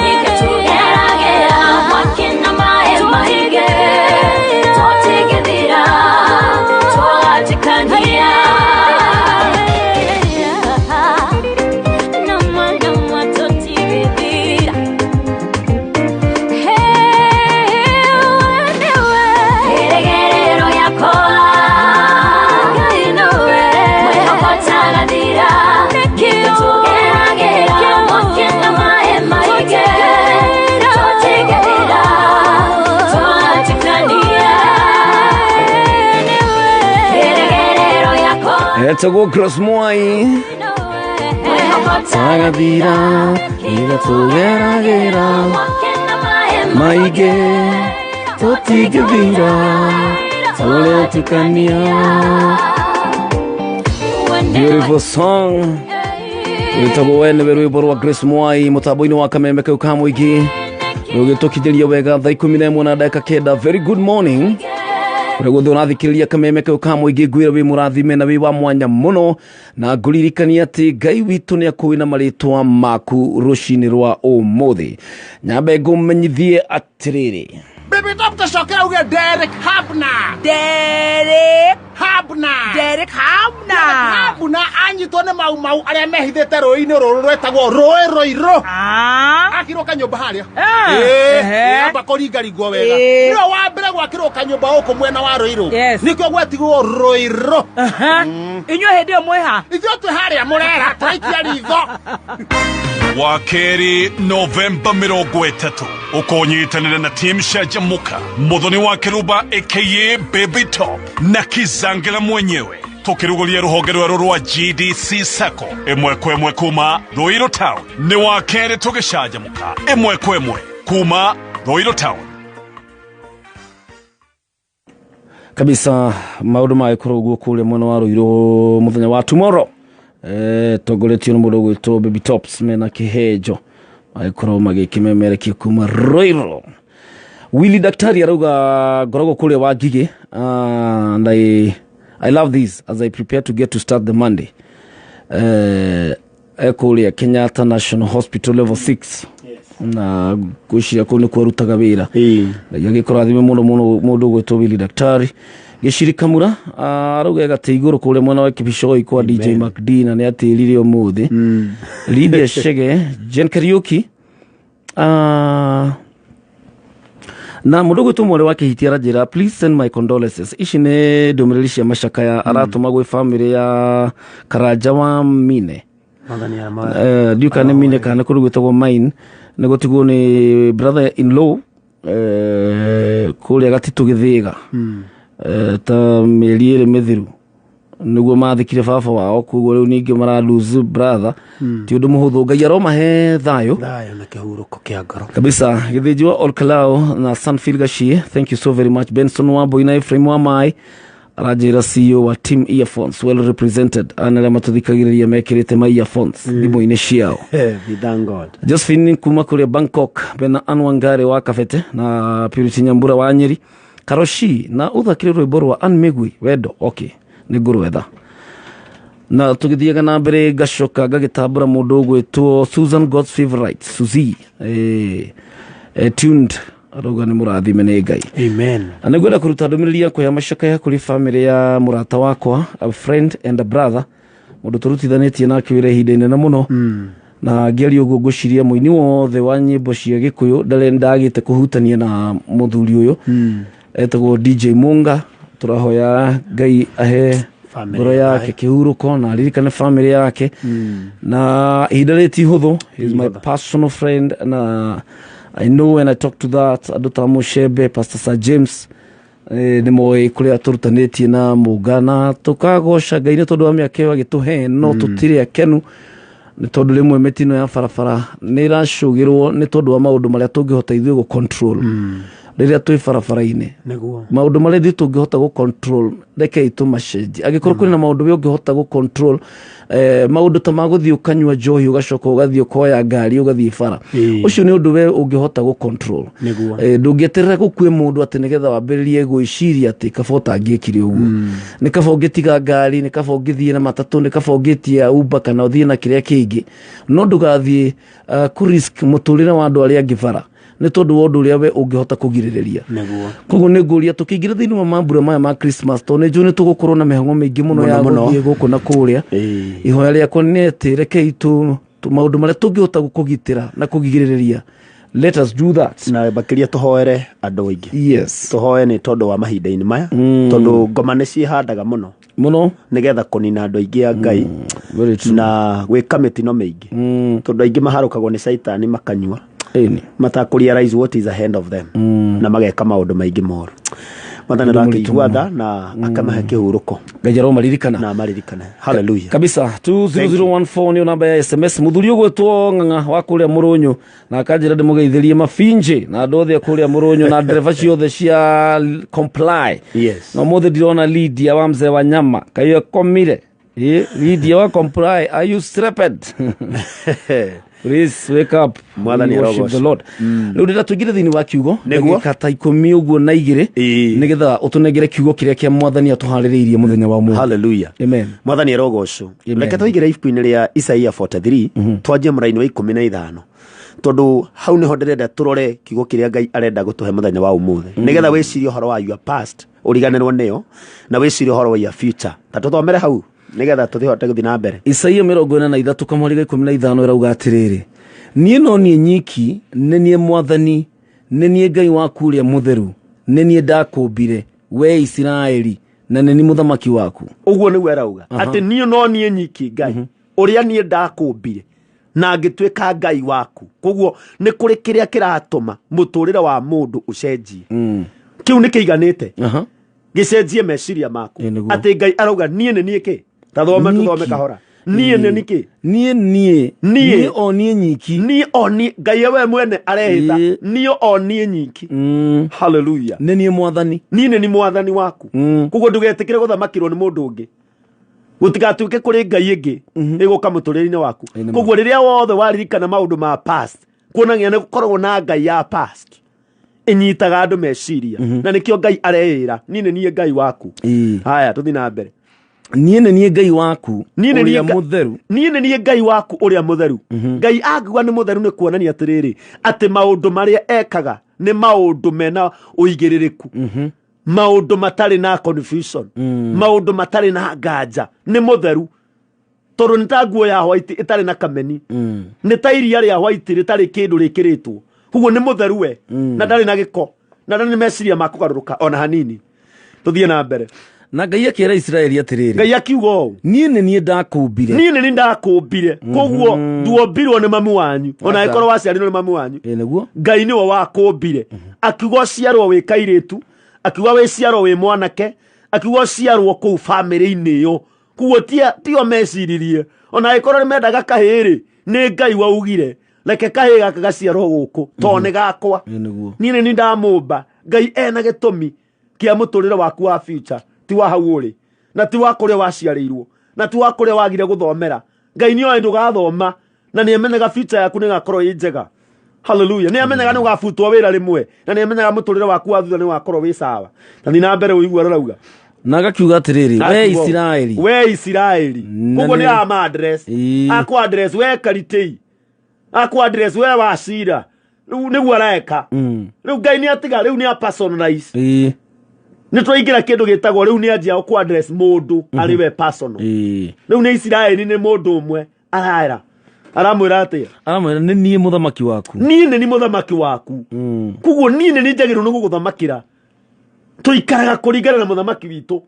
nĩkĩo tũgeragĩra mwaki na maĩ maingĩ, tũtingĩthira tũgatĩkania. Nama nama tũtingĩthira. Kĩĩrĩgĩrĩro gĩakwa, Ngai nowe mwĩhoko ũtagathira, nĩkĩo tũgeragĩra mwaki na maĩ maingĩ, tũtingĩthira tũgatĩkania. Kĩĩrĩgĩrĩro gĩakwa, Etagwo Grace Mwai mwĩhoko tagathira igatũgeragĩra mwaki na maĩ maingĩ tũtingĩthira tũrĩtukania. Beautiful song wĩtagwo we nĩwe rwĩmbo rwa Grace Mwai mũtambo-inĩ wa kameme kau ka mũingĩ rũgĩtũkinyĩria wega thaa 11 na ndagĩka 9. Very good morning kũrĩa guothe ũrathikĩrĩria kameme kau ka mũingĩ, ngwĩra wĩ mũrathime na wĩ wa mwanya mũno, na ngũririkania atĩ Ngai witũ nĩ akũĩ na marĩtwa maku rũcinĩ rwa ũmũthĩ. Nyambe ngũmenyithie atĩrĩrĩ, Baby Top tũcoke uge Derek Habna. Derek Habna. Derek Hamna. Habna anyitwo nĩ mau mau arĩa mehithĩte rũĩ-inĩ rũrũ rwĩtagwo rũĩ rũirũ. Akirwo kanyũmba harĩa. Ehe. Amba kũringaringwo wega. Nĩwe wa mbere gwakĩrwo kanyũmba gũkũ mwena wa rũirũ. Yes. Nĩkĩo gwetigwo rũirũ. Inyuĩ hĩndĩ ĩyo mwĩ ha? Ithuĩ twĩ harĩa mũrera tũraikia ritho. Wa kerĩ Novemba 30 ũkũnyitanĩra na team Canjamuka. Tũgĩcanjamũka, Mũthoni wa Kĩrumba aka Baby Top na Kizangila mwenyewe tũkĩrugũria rũhonge rwerũ rwa GDC Sacco ĩmwe kwa ĩmwe kuma Ruiru Town. Nĩ wa kerĩ tũgĩcanjamũka ĩmwe kwa ĩmwe kuma Ruiru Town. Kabisa, maundu magĩkorwo ũguo kũrĩa mwena wa Rũirũ mũthenya wa tomorrow, tongoretio nĩ mũndũ ũgwĩtwo Baby Tops mena kĩhenjo magĩkorwo magĩkĩmemerekia kuma Rũirũ. Willy Daktari arauga ngoragwo kũrĩa wa Ngigĩ, and I love this as I prepare to get to start the Monday. Ekũrĩa Kenyatta National Hospital level 6 na ngwĩciria kũu nĩkuo arutaga wĩra. Ngai agĩkũrathime mũno mũno, mũndũ ũgwĩtwo Willy Daktari. Gĩciri Kamura arauga gatĩ igũrũ kũrĩa mwena wa Kibicoi kwa DJ MacD na nĩ atĩrire ũmũthĩ. Lydia Shege, Jen Kariuki, na mũndũ ũgwĩtwo mwarĩ wa Kĩhiti aranjĩra, "Please send my condolences." Ici nĩ ndũmĩrĩri cia macakaya aratũma gwĩ famĩlĩ ya Karanja wa Mine. Mwathani ama. Ndiũ kana nĩ Mine kana nĩ kũndũ gwĩtagwo Mine, nĩ gũtigwo nĩ brother in law kũrĩa Gatitũ Gĩthĩga. Ta mĩeri 2 mĩthiru nĩguo mathikire baba wao, koguo rĩu ningĩ mara lose brother. Ti ũndũ mũhũthũ. Ngai aromahe thayũ. Thayũ na kĩhurũko kĩa ngoro. Kabisa. Gĩthĩnji wa Olkalao na Sanfield Gashie, thank you so very much. Benson Wambui na Ephraim wa Mai aranjĩra CEO wa Team Earphones well represented, ana arĩa matũthikagĩrĩria mekĩrĩte ma earphones thimũ-inĩ ciao. We thank God. Josephine kuma kũrĩa Bangkok, bena Anwangare wa Kabete na Purity Nyambura wa Nyeri Karoshi, na ũthakĩre rwĩmbo rwa Ann Migwi, Wendo. Okay, nĩ ngũrwetha na tũgĩthiaga na mbere. Ngacoka ngagĩtambũra mũndũ ũgwĩtwo Susan God's favorite Suzy, tuned, arauga nĩ mũrathime nĩ Ngai. Amen. Na nĩngwenda kũruta ndũmĩrĩri yakwa ya macakaya kũrĩ famĩlĩ ya mũrata wakwa, a friend and a brother, mũndũ tũrutithanĩtie nake wĩra ihinda inene mũno, na ngĩaria ũguo ngwĩciria mũini wothe wa nyĩmbo cia Gĩkũyũ ndarĩ ndagĩte kũhutania na mũthuri ũyũ etagwo DJ Munga. Tũrahoya Ngai ahe Family ngoro yake kĩhurũko na aririkane famĩlĩ yake, na ihinda rĩrĩ ti hũthũ. He is my personal friend na I know when I talk to that andũ ta Mũcembe, Pastor Sir James, nĩ moĩ kũrĩa tũrutanĩtie na Mũnga na tũkagoca Ngai nĩ tondũ wa mĩaka ĩyo agĩtũhe, no tũtirĩ akenu nĩ tondũ rĩmwe mĩtino ya barabara nĩ ĩracũgĩrwo nĩ tondũ wa maũndũ marĩa tũngĩhota ithuĩ gũ control rĩrĩa twĩ barabara-inĩ. Maũndũ marĩa ithuĩ tũngĩhota gũ control, rekei tũmacenjie. Angĩkorwo kwĩna maũndũ we ũngĩhota gũ control, maũndũ ta ma gũthiĩ ũkanyua njohi, ũgacoka ũgathiĩ ũkoya ngari ũgathiĩ bara, ũcio nĩ ũndũ we ũngĩhota gũ control. Ndũngĩeterera gũkue mũndũ atĩ nĩgetha wambĩrĩrie gwĩciria atĩ kaba ũtangĩekire ũguo. Nĩ kaba ũngĩtiga ngari, nĩ kaba ũngĩthiĩ na matatũ, nĩ kaba ũngĩtia Uber kana ũthiĩ na kĩrĩa kĩngĩ, no ndũgathiĩ kũ risk mũtũrĩre wa andũ arĩa angĩ bara nĩ tondũ wa ũndũ ũrĩa we ũngĩhota kũgirĩrĩria. Koguo nĩ ngũria tũkĩingĩra thĩinĩ wa mambura maya ma Christmas, tondũ nĩ njũĩ nĩ tũgũkorwo na mĩhang'o mĩingĩ mũno ya Mũno, mũno. gũthiĩ gũkũ na kũrĩa, ihoya rĩakwa nĩ atĩ rekei tu maũndũ marĩa tũngĩhota kũgitĩra na kũgirĩrĩria, let us do that. Na makĩria tũhoere andũ aingĩ. Tũhoe nĩ tondũ wa mahinda-inĩ maya, tondũ ngoma nĩ ciĩhandaga mũno mũno nĩgetha kũnina andũ aingĩ a Ngai Very true. na gwĩka mĩtino mĩingĩ, tondũ aingĩ maharũkagwo nĩ caitani makanyua matakũ realize what is ahead of them, na mageka maũndũ maingĩ moru. Mwathani arakĩigua tha na akamahe kĩhurũko. Ngai aromaririkana. Na amaririkane. Hallelujah. Kabisa. 20014 nĩyo namba ya SMS. Mũthuri ũgwĩtwo Ng'ang'a wa kũrĩa Mũrũnyũ na akanjĩra ndĩmũgeithĩrie mabinjĩ na andũ othe a kũrĩa Mũrũnyũ na ndereba ciothe cia comply. Na ũmũthĩ ndirona Lydia wa mzee wa nyama, kaĩ akomire? Lydia wa comply, are you slept? Please wake up. Mwathani We worship arogocwo. the Lord. Rĩu ndĩrenda tũingĩre thĩinĩ wa kiugo Nĩguo. ndagĩka ta 12 ũguo, nĩgetha ũtũnengere kiugo kĩrĩa kĩa Mwathani atũharĩrĩirie mũthenya wa ũmũthĩ. Hallelujah. Amen. Mwathani arogocwo. Amen. Reke tũingĩre ibuku-inĩ rĩa Isaia 43, twanjie mũraini wa 15, tondũ hau nĩho ndĩrenda tũrore kiugo kĩrĩa Ngai arenda gũtũhe mũthenya wa ũmũthĩ, nĩgetha wĩcirie ũhoro wa your past ũriganĩrwo nĩyo, na wĩcirie ũhoro wa your future. Ta tũthomere hau nĩgetha tũhote gũthiĩ na mbere. Isaia 43 kamweri ga 15 ĩrauga atĩrĩrĩ, "Niĩ no niĩ nyiki nĩ niĩ Mwathani, nĩ niĩ Ngai waku ũrĩa mũtheru, nĩ niĩ ndakũmbire we Isiraeli, na nĩ niĩ mũthamaki waku." Ũguo nĩguo arauga, atĩ niĩ no niĩ nyiki Ngai ũrĩa niĩ ndakũmbire. Na ngĩtuĩka Ngai waku. Koguo nĩ kũrĩ kĩrĩa kĩratũma mũtũrĩre wa mũndũ ũcenjie. Kĩu nĩ kĩiganĩte gĩcenjie meciria maku. Ĩ, nĩguo. Atĩ Ngai arauga niĩ nĩ niĩ kĩ ta thome, Nyiki. tũthome kahora. Niĩ nĩ nĩkĩ? Niĩ niĩ. Niĩ. Niĩ o niĩ nyiki. Niĩ o niĩ Ngai we mwene arehĩta. Ĩ. Niĩ o niĩ nyiki. Haleluya. Nĩ niĩ mwathani. Niĩ nĩ ni mwathani waku. Koguo ndũgetĩkĩre gũthamakĩrwo nĩ mũndũ ũngĩ, gũtigatuĩke kũrĩ ngai ĩngĩ ĩgũka mũtũrĩre-inĩ waku. Ĩ, nĩ ma. Koguo rĩrĩa wothe waririkana maũndũ ma past, kuonania nĩ gũkoragwo na ngai ya past ĩnyitaga andũ meciria, na nĩkĩo Ngai areĩra niĩ nĩ niĩ Ngai waku. Haya, tũthiĩ na mbere. Niĩ nĩ niĩ Ngai waku Niĩ nĩ ũrĩa niĩ mũtheru. Niĩ nĩ niĩ Ngai waku ũrĩa mũtheru. Ngai angiuga nĩ mũtheru, nĩ kuonania atĩrĩrĩ, atĩ maũndũ marĩa ekaga nĩ maũndũ mena ũigĩrĩrĩku, maũndũ matarĩ na confusion, maũndũ matarĩ na nganja. Nĩ mũtheru tondũ nĩ ta nguo ya white ĩtarĩ na kameni, nĩ ta iria rĩa white rĩtarĩ kĩndũ rĩkĩrĩtwo. Koguo nĩ mũtheru we, na ndarĩ na gĩko, na ndarĩ na meciria ma kũgarũrũka ona hanini. Tũthiĩ na mbere. Na Ngai akĩra Isiraeli atĩrĩrĩ, Ngai akiuga ũũ, niĩ nĩ niĩ ndakũmbire. Niĩ nĩ niĩ ndakũmbire. Koguo nduombirwo nĩ mamu wanyu, ona Aca. angĩkorwo waciarirwo nĩ mamu wanyu. Ĩ, nĩguo. Ngai nĩwe wakũmbire, akiuga ũciarwo wĩ kairĩtu, akiuga wĩciarwo wĩ mwanake, akiuga ũciarwo kũu bamĩrĩ-inĩ ĩyo. Koguo tio meciririe, ona angĩkorwo nĩ mendaga kahĩĩ-rĩ, nĩ Ngai waugire reke kahĩĩ gaka gaciarwo gũkũ tondũ nĩ gakwa. Ĩ, nĩguo. Niĩ nĩ niĩ ndamũmba. Ngai ena gĩtũmi kĩa mũtũrĩre waku wa future, ti wa hau ũrĩ, na ti wa kũrĩa waciarĩirwo, na ti wa kũrĩa wagire gũthomera. Ngai nĩ oĩ ndũgathoma, na nĩ amenyaga future yaku nĩ ĩgakorwo ĩ njega. Haleluya. Nĩ amenyaga nĩ ũgabutwo wĩra rĩmwe, na nĩ amenyaga mũtũrĩre waku wa thutha nĩ ũgakorwo wĩ sawa. Na thiĩ na mbere ũigua rĩrauga. Na agakiuga atĩrĩrĩ, we Akiuga ũũ, Isiraeli, we Isiraeli. Na Koguo nĩ ama address. Akũ address we Karitei, akũ address we Wacira. Rĩu nĩguo areka. Rĩu Ngai nĩ atiga, rĩu nĩ a personalize. Nĩ twaingĩra kĩndũ gĩtagwo rĩu nĩ anjia kũ address mũndũ arĩ we personal. Rĩu nĩ Isiraeli, nĩ mũndũ ũmwe araera, aramwĩra atĩa? Aramwĩra nĩ niĩ mũthamaki waku. Niĩ nĩ ni mũthamaki waku. Koguo niĩ nĩ niĩ njagĩrĩirwo nĩ gũgũthamakĩra. Tũikaraga kũringana na mũthamaki witũ.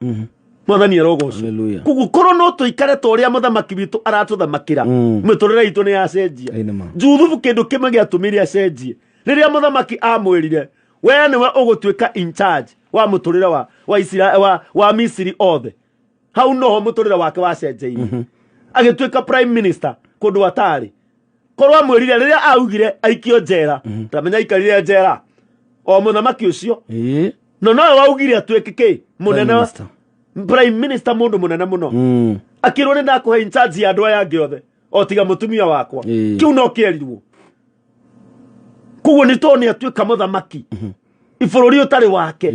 Mwathani arogocwo. Hallelujah. Koguo korwo no tũikare ta ũrĩa mũthamaki witũ aratũthamakĩra, mĩtũrĩre itũ nĩ yacenjia. Ĩ, nĩ ma. Juthubu kĩndũ kĩmwe gĩatũmire acenjie, rĩrĩa mũthamaki amwĩrire we nĩwe ũgũtuĩka in charge wa mũtũrĩre wa Misiri othe, hau noho mũtũrĩre wake wacenjeirie, agĩtuĩka prime minister kũndũ atarĩ. Korwo amwĩrire rĩrĩa augire aikio njera, tamenya aikarire njera o mũthamaki ũcio. No nowe waugire atuĩke kĩ mũnene? Prime Minister. Prime minister, mũndũ mũnene mũno. Akĩrwo nĩ ndakũhe in charge ya andũ aya angĩ othe o tiga mũtumia wakwa. Kĩu no kĩerirwo. Koguo nĩ tondũ nĩ atuĩka mũthamaki ibũrũri ũtarĩ wake.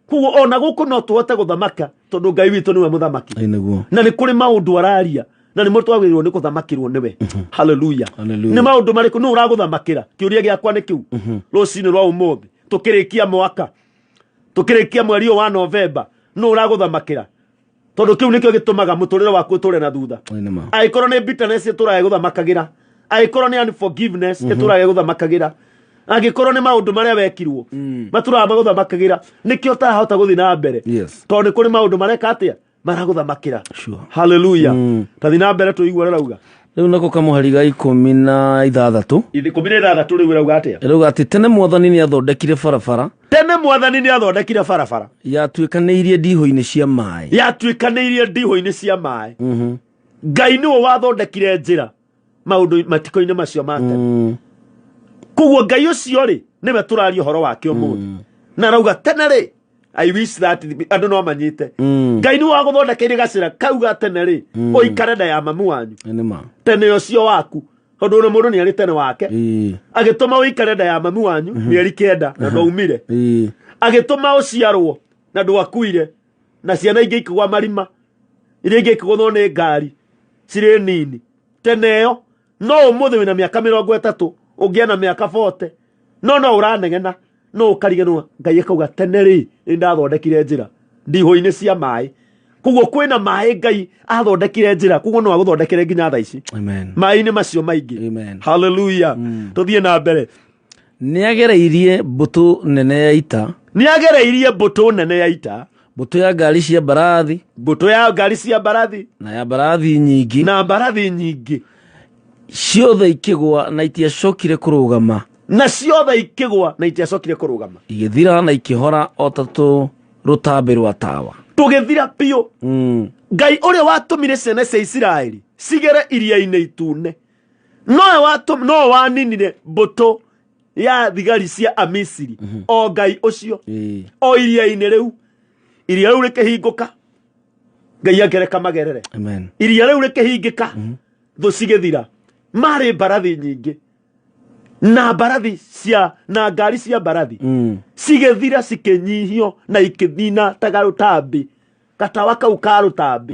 Koguo ona gũkũ no tũhote gũthamaka tondũ Ngai witũ nĩwe mũthamaki. Ĩ, nĩguo. Na nĩ kũrĩ maũndũ araria na nĩmo twagĩrĩirwo nĩ kũthamakĩrwo nĩwe. Haleluya. Hallelujah. Nĩ maũndũ marĩkũ nĩ ũragũthamakĩra? Kĩũria gĩakwa nĩ kĩu rũcinĩ rwa ũmũthĩ, tũkĩrĩkia mwaka, tũkĩrĩkia mweri ũyũ wa Novemba, nũ ũragũthamakĩra? Tondũ kĩu nĩkĩo gĩtũmaga mũtũrĩre waku ũtũre na thutha. Ĩ, nĩ ma. Angĩkorwo nĩ bitterness ĩtũraga ĩgũthamakagĩra, angĩkorwo nĩ unforgiveness ĩtũraga ĩgũthamakagĩra, angĩkorwo nĩ maũndũ marĩa wekirwo matũraga magũthamakagĩra, nĩkĩo ũtarahota gũthiĩ na mbere. Tondũ nĩ kũrĩ maũndũ mareka atĩa maragũthamakĩra. Haleluya. Tathiĩ na mbere tũigue rĩrauga. Rĩu nako kamũhari ga 16. 16 rĩu ĩrauga atĩa? Ĩrauga atĩ tene mwathani nĩ athondekire barabara. Tene mwathani nĩ athondekire barabara. Yatuĩkanĩirie ndihũ-inĩ cia maĩ. Yatuĩkanĩirie ndihũ-inĩ cia maĩ. Ngai nĩwe wathondekire njĩra maũndũ matukũ-inĩ macio ma tene. Koguo Ngai ũcio rĩ, nĩwe tũraria ũhoro wake ũmũthĩ, na arauga tene rĩ, I wish that andũ no manyite. Ngai nĩwe wagũthondekeire gacĩra kau ga tene rĩ, ũikare nda ya mamu wanyu. Ĩ, nĩ ma. Tene ũcio waku, tondũ ũrĩ mũndũ nĩ arĩ tene wake. Agĩtũma ũikare nda ya mamu wanyu mĩeri 9 na ndwaumire. Agĩtũma ũciarwo na ndwakuire, na ciana ingĩ ikĩgwa marima, iria ingĩ ikĩgũthwo nĩ ngari cirĩ nini tene ĩyo. No ũmũthĩ wĩna mĩaka 30, ũngĩa na mĩaka 40, no ũranegena, no ũkariganĩrwo. Ngai akauga tene rĩ, nĩ ndathondekire njĩra ndihũ-inĩ cia maĩ. Koguo kwĩna maĩ Ngai athondekire njĩra, koguo no agũthondekere nginya thaa ici. Amen. Maĩ-inĩ macio maingĩ. Amen. Haleluya. Tũthiĩ na mbere. Nĩ agereirie mbũtũ nene ya ita. Nĩ agereirie mbũtũ nene ya ita. Mbũtũ ya ngari cia mbarathi. Mbũtũ ya ngari cia mbarathi. Na ya mbarathi nyingĩ. Na mbarathi nyingĩ. Ciothe ikĩgũa na itiacokire kũrũgama. Na ciothe ikĩgũa na itiacokire kũrũgama. Igĩthira na ikĩhora o ta rũtambĩ rwa tawa. Tũgĩthira biũ. Ngai ũrĩa watũmire ciana cia Isiraeli cigere iria-inĩ itune, nowe waninire mbũtũ ya thigari cia Amisiri, o Ngai ũcio, o iria-inĩ rĩu. Iria rĩu rĩkĩhingũka, Ngai akĩreka magerere. Amen. Iria rĩu rĩkĩhingĩka, thũ cigĩthira. Marĩ mbarathi nyingĩ na mbarathi cia na ngari cia mbarathi cigĩthira, cikĩnyihio na ikĩthina ta garũtambi, gatawa kau ka rũtambi.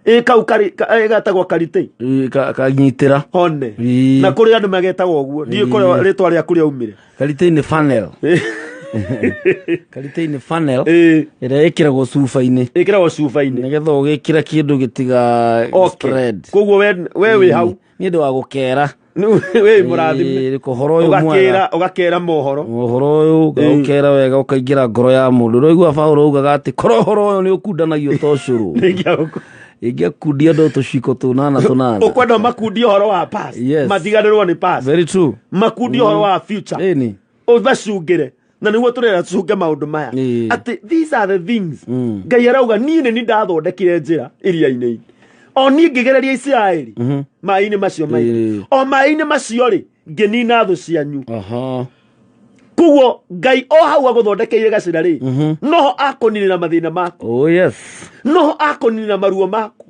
Ĩ kau karĩ gatagwo karitĩ. Kanyitĩra. Hone. Na kũrĩ andũ magetagwo ũguo, ndiũĩ kũrĩa rĩtwa rĩaku rĩaumire. Karitĩ nĩ funnel. Karitĩ nĩ funnel ĩrĩa ĩkĩragwo cuba-inĩ. Ĩkĩragwo cuba-inĩ nĩgetha ũgĩkĩra kĩndũ gĩtiga spread. Koguo we wĩ hau. Nĩ ũndũ wa gũkera. Wĩ mũrathime. Ũhoro ũyũ mwega. Ũgakera mohoro. Ũhoro ũyũ ũgakera wega, ũkaingĩra ngoro ya mũndũ. Ũraigua Paũlũ augaga atĩ korwo ũhoro ũyũ nĩ ũkundanagio ta ũcũrũ, ingĩakundia andũ tũciko tũnana tũnana. Ũkwenda makundie ũhoro wa past. Yes. Matiganĩrwo nĩ past. Very true. Makundie ũhoro wa future. Ĩni. Ũmacungĩre. Na nĩguo tũrera tũcunge maũndũ maya. Atĩ these are the things. Ngai arauga niĩ nĩ ndathondekire njĩra iria-inĩ. O niĩ ngĩgereria Isiraeli maĩ-inĩ macio maingĩ. O maĩ-inĩ macio rĩ, ngĩnina thũ cianyu. Koguo Ngai o hau agũthondekeire gacĩra rĩ, noho akũninĩra mathĩna maku. Oh yes. Noho akũninĩra maruo maku.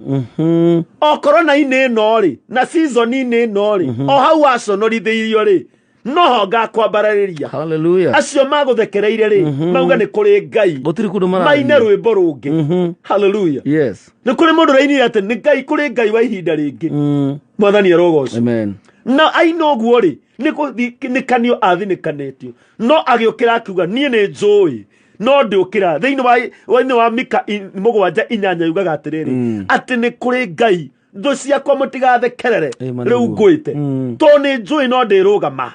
Okorwo na inĩ ĩno rĩ, na season inĩ ĩno rĩ, o hau waconorithĩirio rĩ, noho ngakwambararĩria. Hallelujah. Acio magũthekereire rĩ, mauga nĩ kũrĩ Ngai. Gũtirĩ kũndũ marathiĩ. Maine rwĩmbo rũngĩ. Hallelujah. Yes. Nĩ kũrĩ mũndũ ũrainire atĩ nĩ Ngai, kũrĩ Ngai wa ihinda rĩngĩ. Mwathani arogocwo. Amen. Na aina ũguo rĩ, nĩ gũthinĩkanio athinĩkanĩtio. No agĩũkĩra akiuga niĩ nĩ njũĩ, no ndĩũkĩra. Thĩinĩ wa Mika 7:8 yugaga atĩrĩrĩ, atĩ nĩ kũrĩ Ngai, thũ ciakwa mũtigathekerere, rĩu ngwĩte. Tondũ nĩ njũĩ no ndĩrũgama.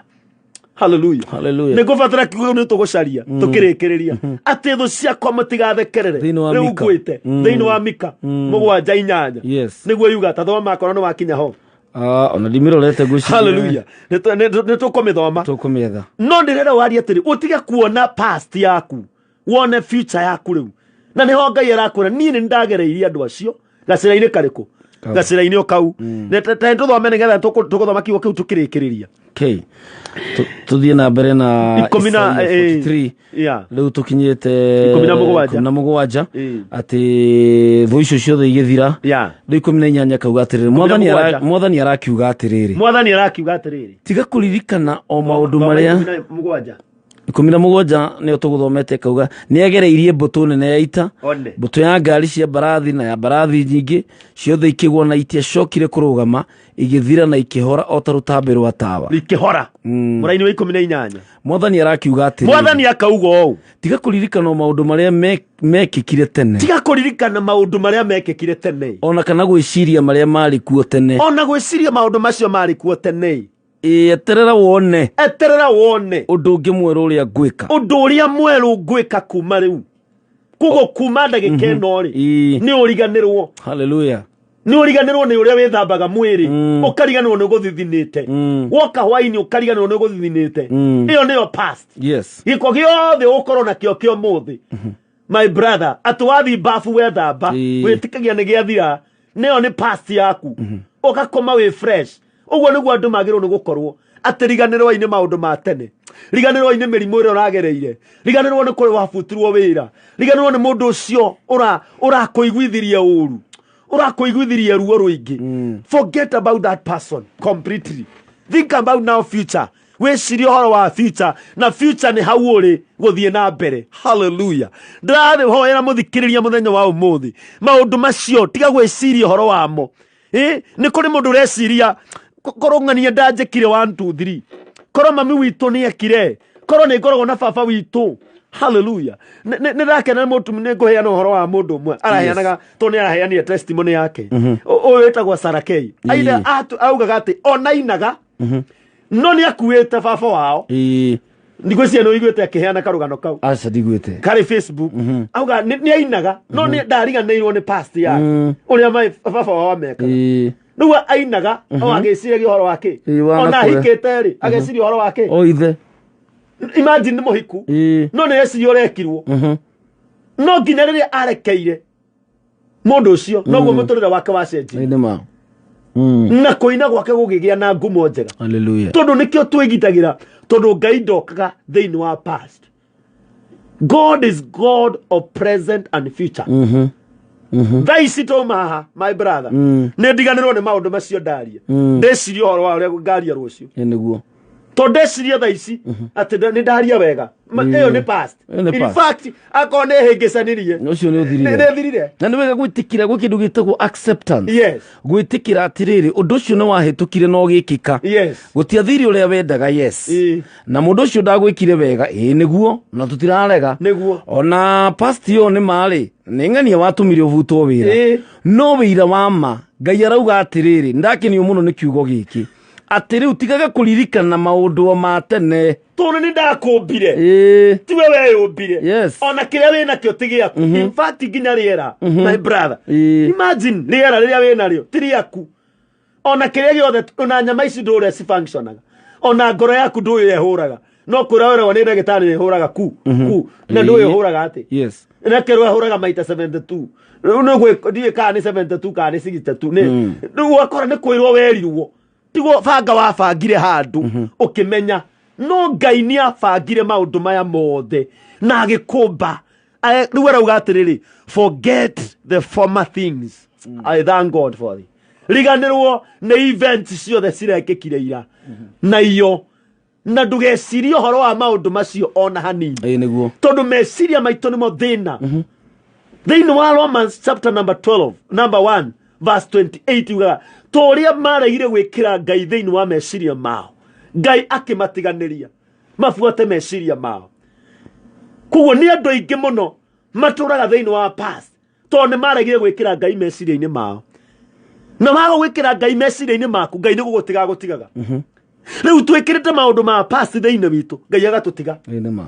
Hallelujah. Hallelujah. Nĩ ngũbatara kiugo nĩ tũgũcaria tũkĩrĩkĩrĩria atĩ thũ ciakwa mũtigathekerere, Thĩinĩ wa rĩu Mika. ngwĩte. Thĩinĩ wa Mika 7:8. Yes. Nĩguo yuga, ta thoma akorwo nĩ wakinya ho. Ona ndimirorete ngwĩciria. Hallelujah. Nĩ tũkũmĩthoma. Tũkũmĩetha. No ndĩrenda warie atĩrĩ, ũtige kuona past yaku, wone future yaku rĩu. Na nĩho Ngai arakwĩra niĩ nĩ ndagereirie andũ acio gacĩra-inĩ karĩkũ? Gacĩra-inĩ o kau. Ta tũthome nĩgetha tũgũthoma kiugo kĩu tũkĩrĩkĩrĩria. Okay. Tũthiĩ na mbere na Ikũmi na, Isaiah 43. yeah. Rĩu tũkinyĩte 17. 17, atĩ thũ icio ciothe igĩthira. Rĩu 18 kauga atĩrĩrĩ, Mwathani arakiuga atĩrĩrĩ. Mwathani arakiuga atĩrĩrĩ. Tiga kũririkana o maũndũ marĩa 17. 17 nĩyo tũgũthomete, kauga nĩ agereirie mbũtũ nene ya ita, One. mbũtũ ya ngari cia mbarathi na ya mbarathi nyingĩ, ciothe ikĩgũa na itiacokire kũrũgama, igĩthira na ikĩhora o ta rũtambĩ rwa tawa. Ikĩhora. Mũraini wa 18. Mwathani arakiuga atĩrĩrĩ. Mwathani akauga ũũ. Tiga kũririkana maũndũ marĩa mekĩkire tene. Tiga kũririkana maũndũ marĩa mekĩkire tene. Ona kana gwĩciria marĩa marĩ kuo tene. Ona gwĩciria maũndũ macio marĩ kuo tene. Eterera wone. Eterera wone. Ũndũ ũngĩ mwerũ ũrĩa ngwĩka. Ũndũ ũrĩa mwerũ ngwĩka kuma rĩu. Koguo kuma ndagĩka ĩno rĩ, nĩ ũriganĩrwo. Hallelujah. Nĩ ũriganĩrwo nĩ ũrĩa wĩthambaga mwĩrĩ, ũkariganĩrwo nĩ ũgũthithinĩte. Woka hwainĩ ũkariganĩrwo nĩ ũgũthithinĩte. Ĩyo nĩyo past. Yes. Gĩko gĩothe ũkorwo nakĩo kĩa ũmũthĩ. My brother, atĩ wathiĩ bafu wethamba, wĩtĩkagia nĩ gĩathira, nĩyo nĩ past yaku. Ũgakoma wĩ fresh. Ũguo nĩguo andũ magĩrĩirwo nĩ gũkorwo. Atĩ riganĩrwoi nĩ maũndũ ma tene. Riganĩrwoi nĩ mĩrimũ ĩrĩa ũragereire. Riganĩrwo nĩ kũrĩa wabutirwo wĩra. Riganĩrwo nĩ mũndũ ũcio ũrakũiguithirie ũru. Ũrakũiguithirie ruo rũingĩ. Forget about that person completely. Think about now future. Wĩcirie ũhoro wa future, na future nĩ hau ũrĩ gũthiĩ na mbere. Hallelujah. Ndĩrahoera mũthikĩrĩria mũthenya wa ũmũthĩ. Maũndũ macio tiga gwĩciria ũhoro wamo. Nĩ kũrĩ mũndũ ũreciria korwo ng'ania ndanjĩkire 1 2 3, korwo mami witũ nĩ ekire, korwo nĩ ngoragwo na baba witũ. Hallelujah. Nĩ ndakena mũndũ, nĩ ngũheana ũhoro wa mũndũ ũmwe araheanaga, tondũ nĩ araheanire testimony yake. Ũyũ wĩtagwo Sarah Kay. Aina augaga atĩ ona inaga, no nĩ akuĩte baba wao. Ndigwĩciria nĩ ũiguĩte akĩheana karũgano kau. Aca ndigwĩte. Karĩ Facebook. Auga nĩ ainaga, no nĩ ndariganĩirwo nĩ past yake. Ũrĩa baba wao amekaga. Rĩu ainaga o agĩciragia ũhoro wa kĩ Ĩĩ, wa ona na kũrĩa. ahikĩte rĩ ageciria ũhoro wa kĩ O ithe. Imagine nĩ mũhiku Ĩĩ. no nĩ eciria ũrekirwo no nginya rĩrĩa arekeire mũndũ ũcio noguo mũtũrĩre wake wacenjirie Ĩĩ nĩ ma. Na kũina gwake gũkĩgĩa na ngumo njega. Hallelujah. Tondũ nĩkĩo twĩgitagĩra tondũ Ngai ndokaga thĩinĩ wa past. God is God of present and future. Thaa ici twauma haha, my brother, nĩ ndiganĩrwo nĩ maũndũ macio ndaria ndĩcirie ũhoro wa ũrĩa ngaria rũciũ. Ĩĩ nĩguo. Tondũ ndeciria thaa ici atĩ nĩ ndaria wega. Ĩyo nĩ past. Ĩyo nĩ In past. fact, akorwo nĩ hĩngĩcanirie Ũcio nĩ ũthirire. nĩ thirire. Na nĩ wega gwĩtĩkĩra gwĩ kĩndũ gĩtagwo acceptance. Yes. Gwĩtĩkĩra atĩrĩrĩ ũndũ ũcio nĩ wahĩtũkire na ũgĩkĩka. Yes. Gũtiathire ũrĩa wendaga, yes. Ĩĩ. Na mũndũ ũcio ndagwĩkire wega, ĩĩ nĩguo, na tũtirarega. Nĩguo. Ona past ĩyo nĩ marĩ nĩ ng'ania watũmire ũbutwo wĩra. Ĩĩ. No wĩira wa ma Ngai arauga atĩrĩrĩ ndakenio mũno nĩ kiugo gĩkĩ atĩ rĩu tigaga kũririkana maũndũ o ma tene. Tondũ nĩ ndakũmbire. Ĩĩ. Tiwe weyũmbire. Yes. Ona kĩrĩa wĩ nakĩo ti gĩaku. In fact, nginya rĩera, my brother, Ĩĩ. imagine rĩera rĩrĩa wĩ narĩo ti rĩaku. Ona kĩrĩa gĩothe, ona nyama ici ndũrĩa cifunctionaga, ona ngoro yaku ndũĩ ĩhũraga, no kwĩra wĩragwo nĩ ndagĩtarĩ ĩhũraga ku ku na ndũĩ Ĩĩ. ĩhũraga atĩ Yes. na kerwo ahũraga maita 72. Rĩu nĩ ndiũĩ kana nĩ 72 kana nĩ 62. Nĩ rĩu ũgakora nĩ kwĩrwo werirwo tiguo banga wabangire handũ ũkĩmenya no Ngai nĩ abangire maũndũ maya mothe na agĩkũmba. Rĩu arauga atĩrĩrĩ, forget the former things. I thank God for it. Riganĩrwo nĩ events ciothe cirekĩkire ira na iyo na ndũgecirie ũhoro wa maũndũ macio ona hanini. Ĩĩ nĩguo. Tondũ meciria maitũ nĩmo thĩna. Thĩinĩ wa Romans chapter number 12, number 1 verse 28 yugaga to ũrĩa maregire gwĩkĩra Ngai thĩinĩ wa meciria mao, Ngai akĩmatiganĩria mabuate meciria mao. Koguo nĩ andũ aingĩ mũno matũraga thĩinĩ wa past tondũ nĩ maregire gwĩkĩra Ngai meciria-inĩ mao. Na waga gwĩkĩra Ngai meciria-inĩ maku, Ngai nĩ gũgũtiga gũtigaga. Rĩu twĩkĩrĩte maũndũ ma past thĩinĩ witũ, Ngai agatũtiga. Ĩĩ nĩ ma.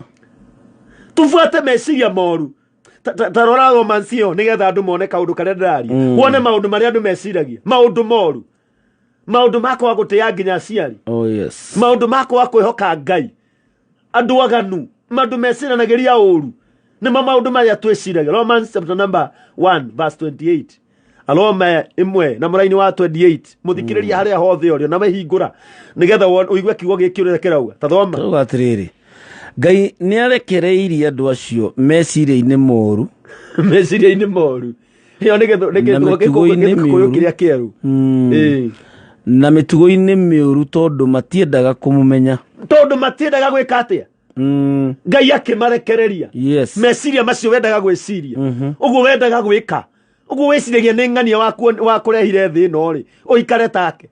Tubuate meciria moru. Ta rora Romans ĩyo nĩgetha andũ mone kaũndũ karĩa ndĩraria, wone maũndũ marĩa andũ meciragia, maũndũ moru, maũndũ ma kwaga gũtĩĩa nginya aciari. Oh yes. Maũndũ ma kwaga kwĩhoka Ngai, andũ aganu, maũndũ meciranagĩria ũru, nĩmo maũndũ marĩa twĩciragia. Romans chapter number 1 verse 28, Aroma 1 na mũraini wa 28. Mũthikĩrĩria harĩa hothe ũrĩ na wehingũra nĩgetha ũigue kiugo gĩkĩ ũrĩa kĩrauga. Ta thoma. Tauga atĩrĩrĩ Ngai nĩ arekereirie andũ acio meciria-inĩ moru. Meciria-inĩ moru ĩyo nĩ Na mĩtugo-inĩ gĩkũyũ mĩũru. kĩrĩa kĩerũ. Ĩĩ. Na mĩtugo-inĩ mĩũru tondũ matiendaga kũmũmenya. Tondũ matiendaga gwĩka atĩa? Ngai akĩmarekereria. Yes. Meciria macio wendaga gwĩciria ũguo, wendaga gwĩka ũguo, wĩciragia nĩ ng'ania wakũrehire thĩ ĩno rĩ ũikare take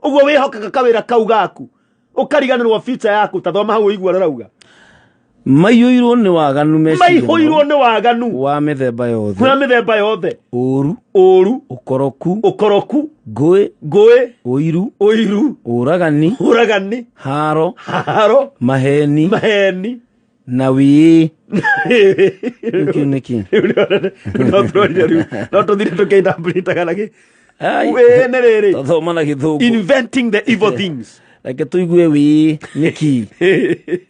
ũguo, wĩhokaga kawĩra kau gaku ũkariganĩrwo future yaku. Ta thoma hau ũigua rĩrauga. Maiyũirwo nĩ waganu meciria Maihũirwo nĩ waganu wa mĩthemba yothe. Wa mĩthemba yothe. Ũru. Ũru. Ũkoroku. Ũkoroku. Ngũĩ. Ngũĩ. Ũiru. Ũiru. Ũragani. Ũragani. Haro. Haro. Maheni. Maheni. Na wĩĩ. Rĩu kĩu nĩ kĩ? Rĩu no tũrorire, rĩu no tũthire tũkĩindaburitaga na gĩ Ai. Wĩĩ nĩ rĩrĩ. Tathoma na gĩthũngũ. Inventing the evil things. Reke tũigue wĩĩ nĩkĩ.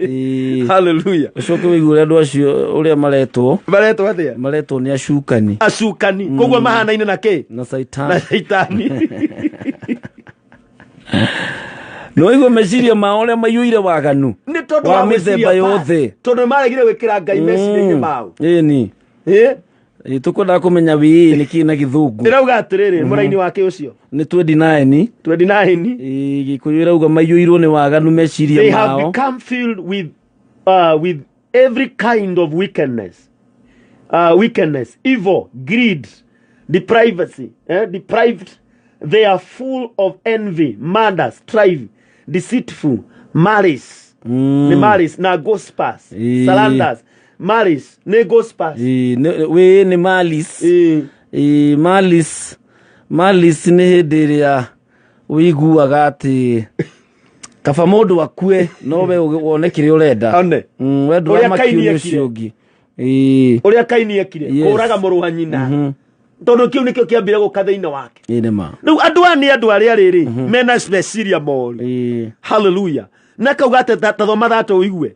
Ĩĩ. Hallelujah. Ũcoke wĩigue ũrĩa andũ acio ũrĩa maretwo. Maretwo atĩa? Maretwo nĩ acukani. Acukani. Koguo mahanaine na kĩ? Na Saitani. Na Saitani. Nĩ waigua meciria mao ũrĩa maiyũire waganu nĩ tondũ wa wa mĩthemba gwĩciria yothe. Tondũ maregire gwĩkĩra Ngai meciria-inĩ mao. Ĩni. Ĩ? Ĩ, tũkwendaga kũmenya wĩĩ nĩkĩ na gĩthũngũ. Ĩrauga atĩrĩrĩ, mũraini wake ũcio. Nĩ 29. 29. Ĩ, Gĩkũyũ ĩrauga maiyũirwo nĩ waganu meciria They have mao. become filled with every kind of wickedness, evil, greed, depravity, deprived. They are full of envy, murder, strife, deceitful, malice. Nĩ malice na gossipers, Ĩĩ. slanders, malice nĩ gossipers. Ĩ, wĩĩ nĩ malice. Ĩĩ. Ĩ, malice, malice nĩ hĩndĩ ĩrĩa ũiguaga atĩ kaba mũndũ akue no we wone kĩrĩa ũrenda. One. We Ũrĩa ndũramakio Kaini nĩ ekire. ũcio ũngĩ. Ĩĩ. Ũrĩa Kaini ekire. Yes. Kũraga mũrũ wa nyina. Tondũ kĩu nĩkĩo kĩambire gũka thĩinĩ wake. Ĩ nĩ ma. Rĩu andũ aya nĩ andũ arĩa rĩrĩ mena meciria moru. Ĩ. Haleluya. Na kauga atĩ ta thoma thatũ ũigue.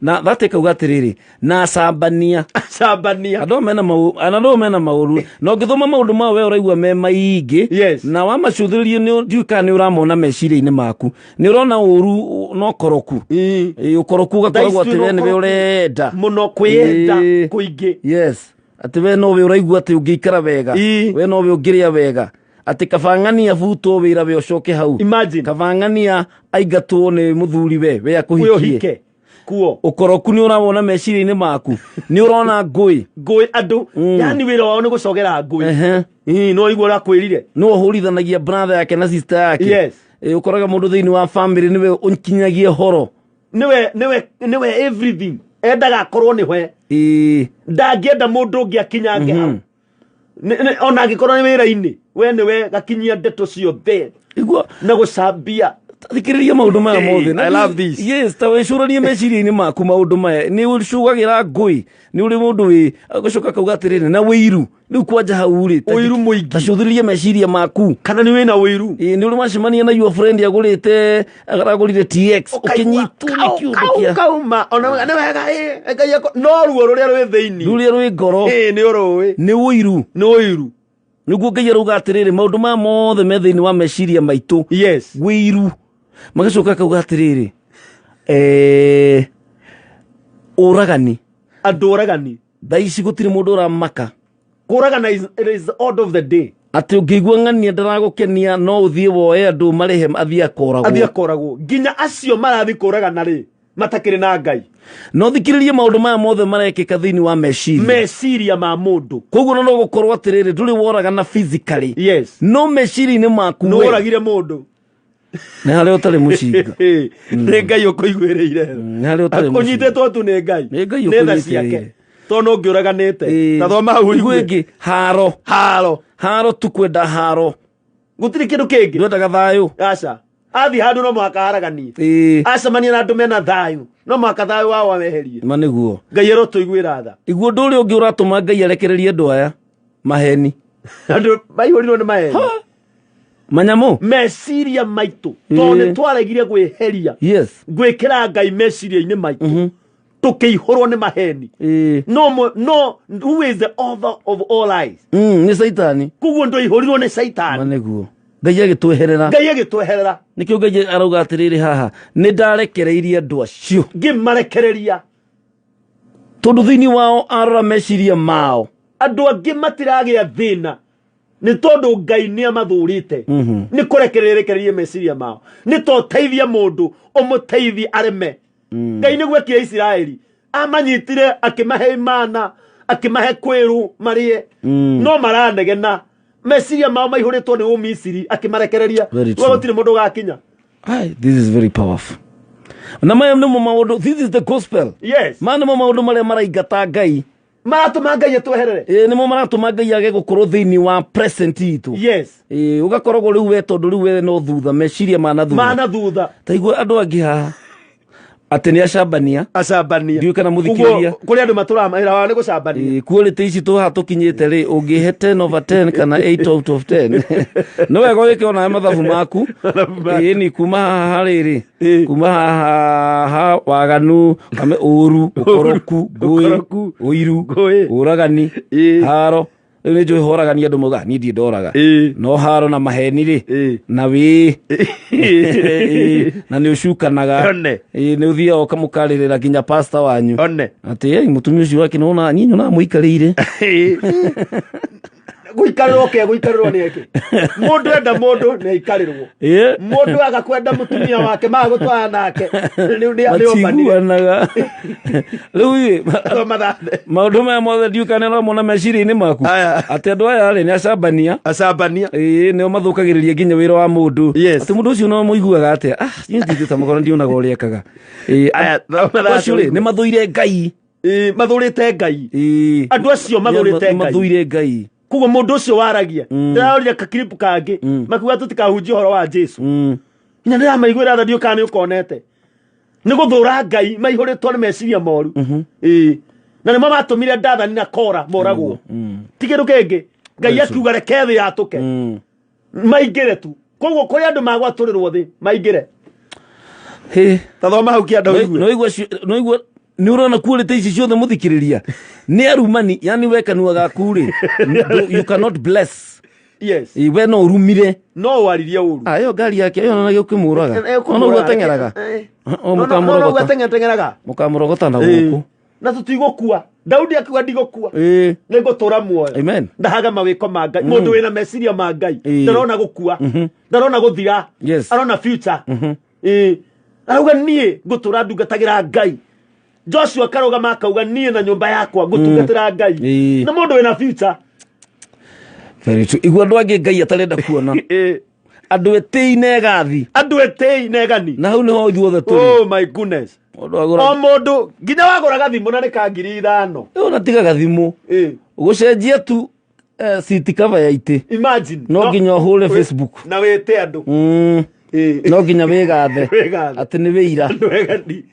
Na thate kauga atĩrĩrĩ, na acambania. Acambania. Andũ mena mau andũ mena maũru na ũngĩthoma maũndũ mao we ũraigua me maingĩ. Yes. Na wamacũthĩrĩria nĩ ndiũĩ kana nĩ ũramona meciria-inĩ maku, nĩ ũrona ũru na ũkoroku. Ĩ. Ĩ, ũkoroku ũgakoragwo Thaa ici atĩ we twĩna nĩwe ũkoroku ũrenda mũno, kwĩyenda Ĩ. kũingĩ. Yes, atĩ we nowe ũraigua atĩ ũngĩikara wega. Ĩ. We nowe ũngĩrĩa wega, atĩ kabang'ania butwo wĩra we ũcoke hau. Imagine. Kabang'ania aingatwo nĩ mũthuri we we akũhikie. Ũhike kuo. Ũkoroku nĩ ũrawona meciria-inĩ maku, nĩ ũrona ngũĩ. Ngũĩ andũ, yani wĩra wao nĩ gũcogera ngũĩ. Ehe. Ĩ, no igua ũrakwĩrire. Nĩ ũhũrithanagia brother yake na sister yake. Yes. Ĩ, ũkoraga mũndũ thĩinĩ wa family nĩwe ũkinyagia horo. Nĩwe everything, endaga akorwo nĩwe. Ĩ. Ndangĩenda mũndũ ũngĩ akinyange hau. Ona angĩkorwo nĩ wĩra-inĩ, we nĩwe gakinyia ndeto ciothe. Igua. Na gũcambia. Thikĩrĩria maũndũ maya Hey, mothe. I love this. Yes, ta wĩcũranie meciria-inĩ maku maũndũ maya. Nĩ ũcũgagĩra ngũĩ, nĩ ũrĩ mũndũ wĩ gũcoka kauga atĩrĩrĩ, na wĩiru rĩu kwanja hau rĩ, Ũiru mũingĩ. Ta cũthĩrĩrie meciria maku. Kana nĩ wĩna ũiru. Ĩ, nĩ ũrĩ wacemania na your friend agũrĩte, aragũrire TX, ũkĩnyitwo nĩ kĩũndũ kĩa Kauma ona nĩ wega, ĩ, Ngai no ruo rũrĩa rwĩ thĩinĩ, rũrĩa rwĩ ngoro. Ĩ, nĩ ũrũĩ. Nĩ ũiru. Nĩ ũiru. Nĩguo Ngai arauga atĩrĩrĩ, maũndũ maya mothe me thĩinĩ wa meciria maitũ. Yes. Wĩiru. Magacoka akauga atĩrĩrĩ, ũragani. Andũ ũragani. Thaa ici gũtirĩ mũndũ ũramaka. Kũragana it is order of the day. Atĩ ũngĩigua ng'ania ndaragũkenia, no ũthiĩ woe andũ marĩhe athiĩ akoragwo. Athiĩ akoragwo. Nginya acio marathiĩ kũragana rĩ, matakĩrĩ na Ngai. No thikĩrĩrie maũndũ maya mothe marekĩka thĩinĩ wa meciria. Meciria ma mũndũ. Koguo no gũkorwo atĩrĩrĩ, ndũrĩ woragana physically. Yes. No meciria-inĩ maku Nĩ we. woragire mũndũ. Nĩ harĩa ũtarĩ mũcinga. Nĩ Ngai ũkũiguĩrĩire. Nĩ harĩa ũtarĩ mũcinga. Ũnyitĩtwo tu nĩ Ngai. Nĩ Ngai Nĩ tha ũkũnyitĩrĩire. ciake. Tondũ no ũngĩũraganĩte. Ĩ. Ta thoma hau Iguo ũigue. ĩngĩ, haro. Haro. Haro tu kwenda haro. Gũtirĩ kĩndũ kĩngĩ. Ndwendaga thayũ. Aca. Athiĩ handũ no mũhaka haraganie. Ĩ. Acemania na andũ mena thayũ, no mũhaka thayũ wao aweherie. Ma nĩguo. Ngai arotũiguĩra tha. Iguo ũndũ ũrĩa ũngĩ ũratũma Ngai arekererie andũ aya maheni. Andũ maihũrirwo nĩ maheni. Manyamũ. Meciria maitũ. Tondũ nĩ twaregire gwĩheria. Yes. Gwĩkĩra Ngai meciria-inĩ maitũ. Tũkĩihũrwo nĩ maheni. Ĩ. No, no, who is the author of all lies? Nĩ Caitani. Koguo ndwaihũrirwo nĩ Caitani. Ma nĩguo. Ngai agĩtweherera. Ngai agĩtweherera. Nĩkĩo Ngai arauga atĩrĩrĩ haha, nĩ ndarekereirie andũ acio. Ngĩmarekereria. Tondũ thĩinĩ wao arora meciria mao. Andũ angĩ matiragĩa thĩna nĩ tondũ Ngai nĩ amathũrĩte. Nĩ kũrekereria rekererie meciria mao. Nĩ to teithia mũndũ, ũmũteithie areme. Ngai nĩguo ekire Isiraeli. Amanyitire akĩmahe imana, akĩmahe kwĩrũ marĩe. No maranegena. Meciria mao maihũrĩtwo nĩ Ũmisiri, akĩmarekereria. Very true. Rĩu gũtirĩ mũndũ ũgakinya. Ai, this is very powerful. Na maya nĩmo maũndũ, this is the gospel. Yes. Maya nĩmo maũndũ marĩa maraingata Ngai. Maratũma Ngai atweherere. Ĩ, nĩmo maratũma Ngai age gũkorwo thĩinĩ wa present itũ. Yes. Ĩ, ũgakoragwo rĩu we tondũ rĩu we no thutha, meciria mana thutha. Mana thutha. Ta igua andũ angĩ haha atĩ nĩ acambania. Acambania. Ndiũĩ kana mũthikĩrĩria. Koguo, kũrĩ andũ matũraga mawĩra wao nĩ gũcambania. Ĩ, quality ici tũhaha tũkinyĩte rĩ, ũngĩhe 10 over 10 kana 8 out of 10. Nĩ wega wĩke onawe mathabu maku. Mathabu maku. Ĩ, ni kuma haha rĩrĩ. Ĩ. Kuma haha ha waganu, kame ũru, ũkoroku, ngũĩ, Ũkoroku, ũiru, ngũĩ. ũragani, Ĩ. haro. Rĩu nĩ njũĩ horagani andũ maugaga, niĩ ndirĩ ndoraga. Ĩ. No haro na maheni rĩ, Ĩ. na wĩ. Ĩ, na nĩ ũcukanaga. One. Ĩ, nĩ ũthiaga ũkamũkarĩrĩra nginya pastor wanyu. One. Atĩ, ei, mũtumia ũcio wake nĩwona, niĩ nyonaga mũikarĩire. Gũikarĩrwo ke, gũikarĩrwo nĩ eke. Mũndũ enda mũndũ nĩ aikarĩrwo. Ĩ. Mũndũ aga kwenda mũtumia wake, maga gũtwarana nake. Rĩu nĩ ombanire. Matiguanaga. Rĩu ĩ, Thoma thathe. maũndũ maya mothe ndiũĩ kana nĩũramona meciria-inĩ maku. Aya. Atĩ andũ aya rĩ, nĩ acambania. Acambania. Ĩ, nĩo mathũkagĩrĩria nginya wĩra wa mũndũ. Yes. Atĩ mũndũ ũcio no mũiguaga atĩa? Ah, niĩ ndingĩta mũkora ndionaga ũrĩa ekaga. Ĩ, Aya, thoma andũ thathe acio rĩ, nĩ mathũire Ngai. Ĩ, mathũrĩte Ngai. Ĩ. Andũ acio mathũrĩte Nĩ Ngai. mathũire Ngai. Koguo mũndũ ũcio waragia, ndĩrarorire kakiripu kangĩ, makiuga tũtikahunjie ũhoro wa Jesu. Nginya ndĩramaiguĩra tha, ndiũĩ kana nĩ ũkonete. Nĩ gũthũra Ngai, maihũrĩtwo nĩ meciria moru. Ĩ. Na nĩmo matũmire Dathani na Kora moragwo. Ti kĩndũ kĩngĩ. Ngai akiuga reke thĩ yatũke, maingĩre tu. Koguo kũrĩ andũ magwatũrĩrwo thĩ maingĩre. Hĩ. Ta thoma hau kĩanda ũigue. Noigua nä å rona kuorä ici ciothe må thikä rä ria nä arumani yani we kanua gaku rä you cannot bless. Yes. Ĩ, we no ũrumire. No waririe ũru. Ä yo ngari yake ä yonanagia å kä må raga ona å guo ateng'eraga. O no mũkamũrogota. teng'eraga. Mũkamũrogota na gũkũ. Na tũtigũkua. Daudi akiuga ndigũkua, Ĩ. nĩngũtũra muoyo. Amen. Ndahaga mawĩko ma Ngai. Mũndũ wĩna meciria ma Ngai Ĩĩ. ndarona gũkua, ndarona gũthira, arona future. Ĩĩ. Arauga niĩ ngũtũra ndungatagĩra Ngai. Joshua akarũgama akauga niĩ na nyũmba yakwa ngũtungatĩra Ngai. Ĩĩ. Na mũndũ wĩna future. Very true. Igua andå angä Ngai atarenda kuona. Ĩĩ. Andå etĩi na egathi. Andũ etĩi na egani. Na hau nĩho ithuothe tũrĩ. Oh my goodness. Mũndũ agũra O mũndũ nginya wagũraga thimũ na nĩ ka 5,000. Ĩ, ona tiga gathimũ. Ĩĩ. Gũcenjia tu seat cover ya itĩ. Imagine. No nginya ũhũre Facebook. Na wĩte andũ. Ĩĩ. No nginya wĩgathe Wĩgathe. atĩ nĩ wĩira. Andũ egani.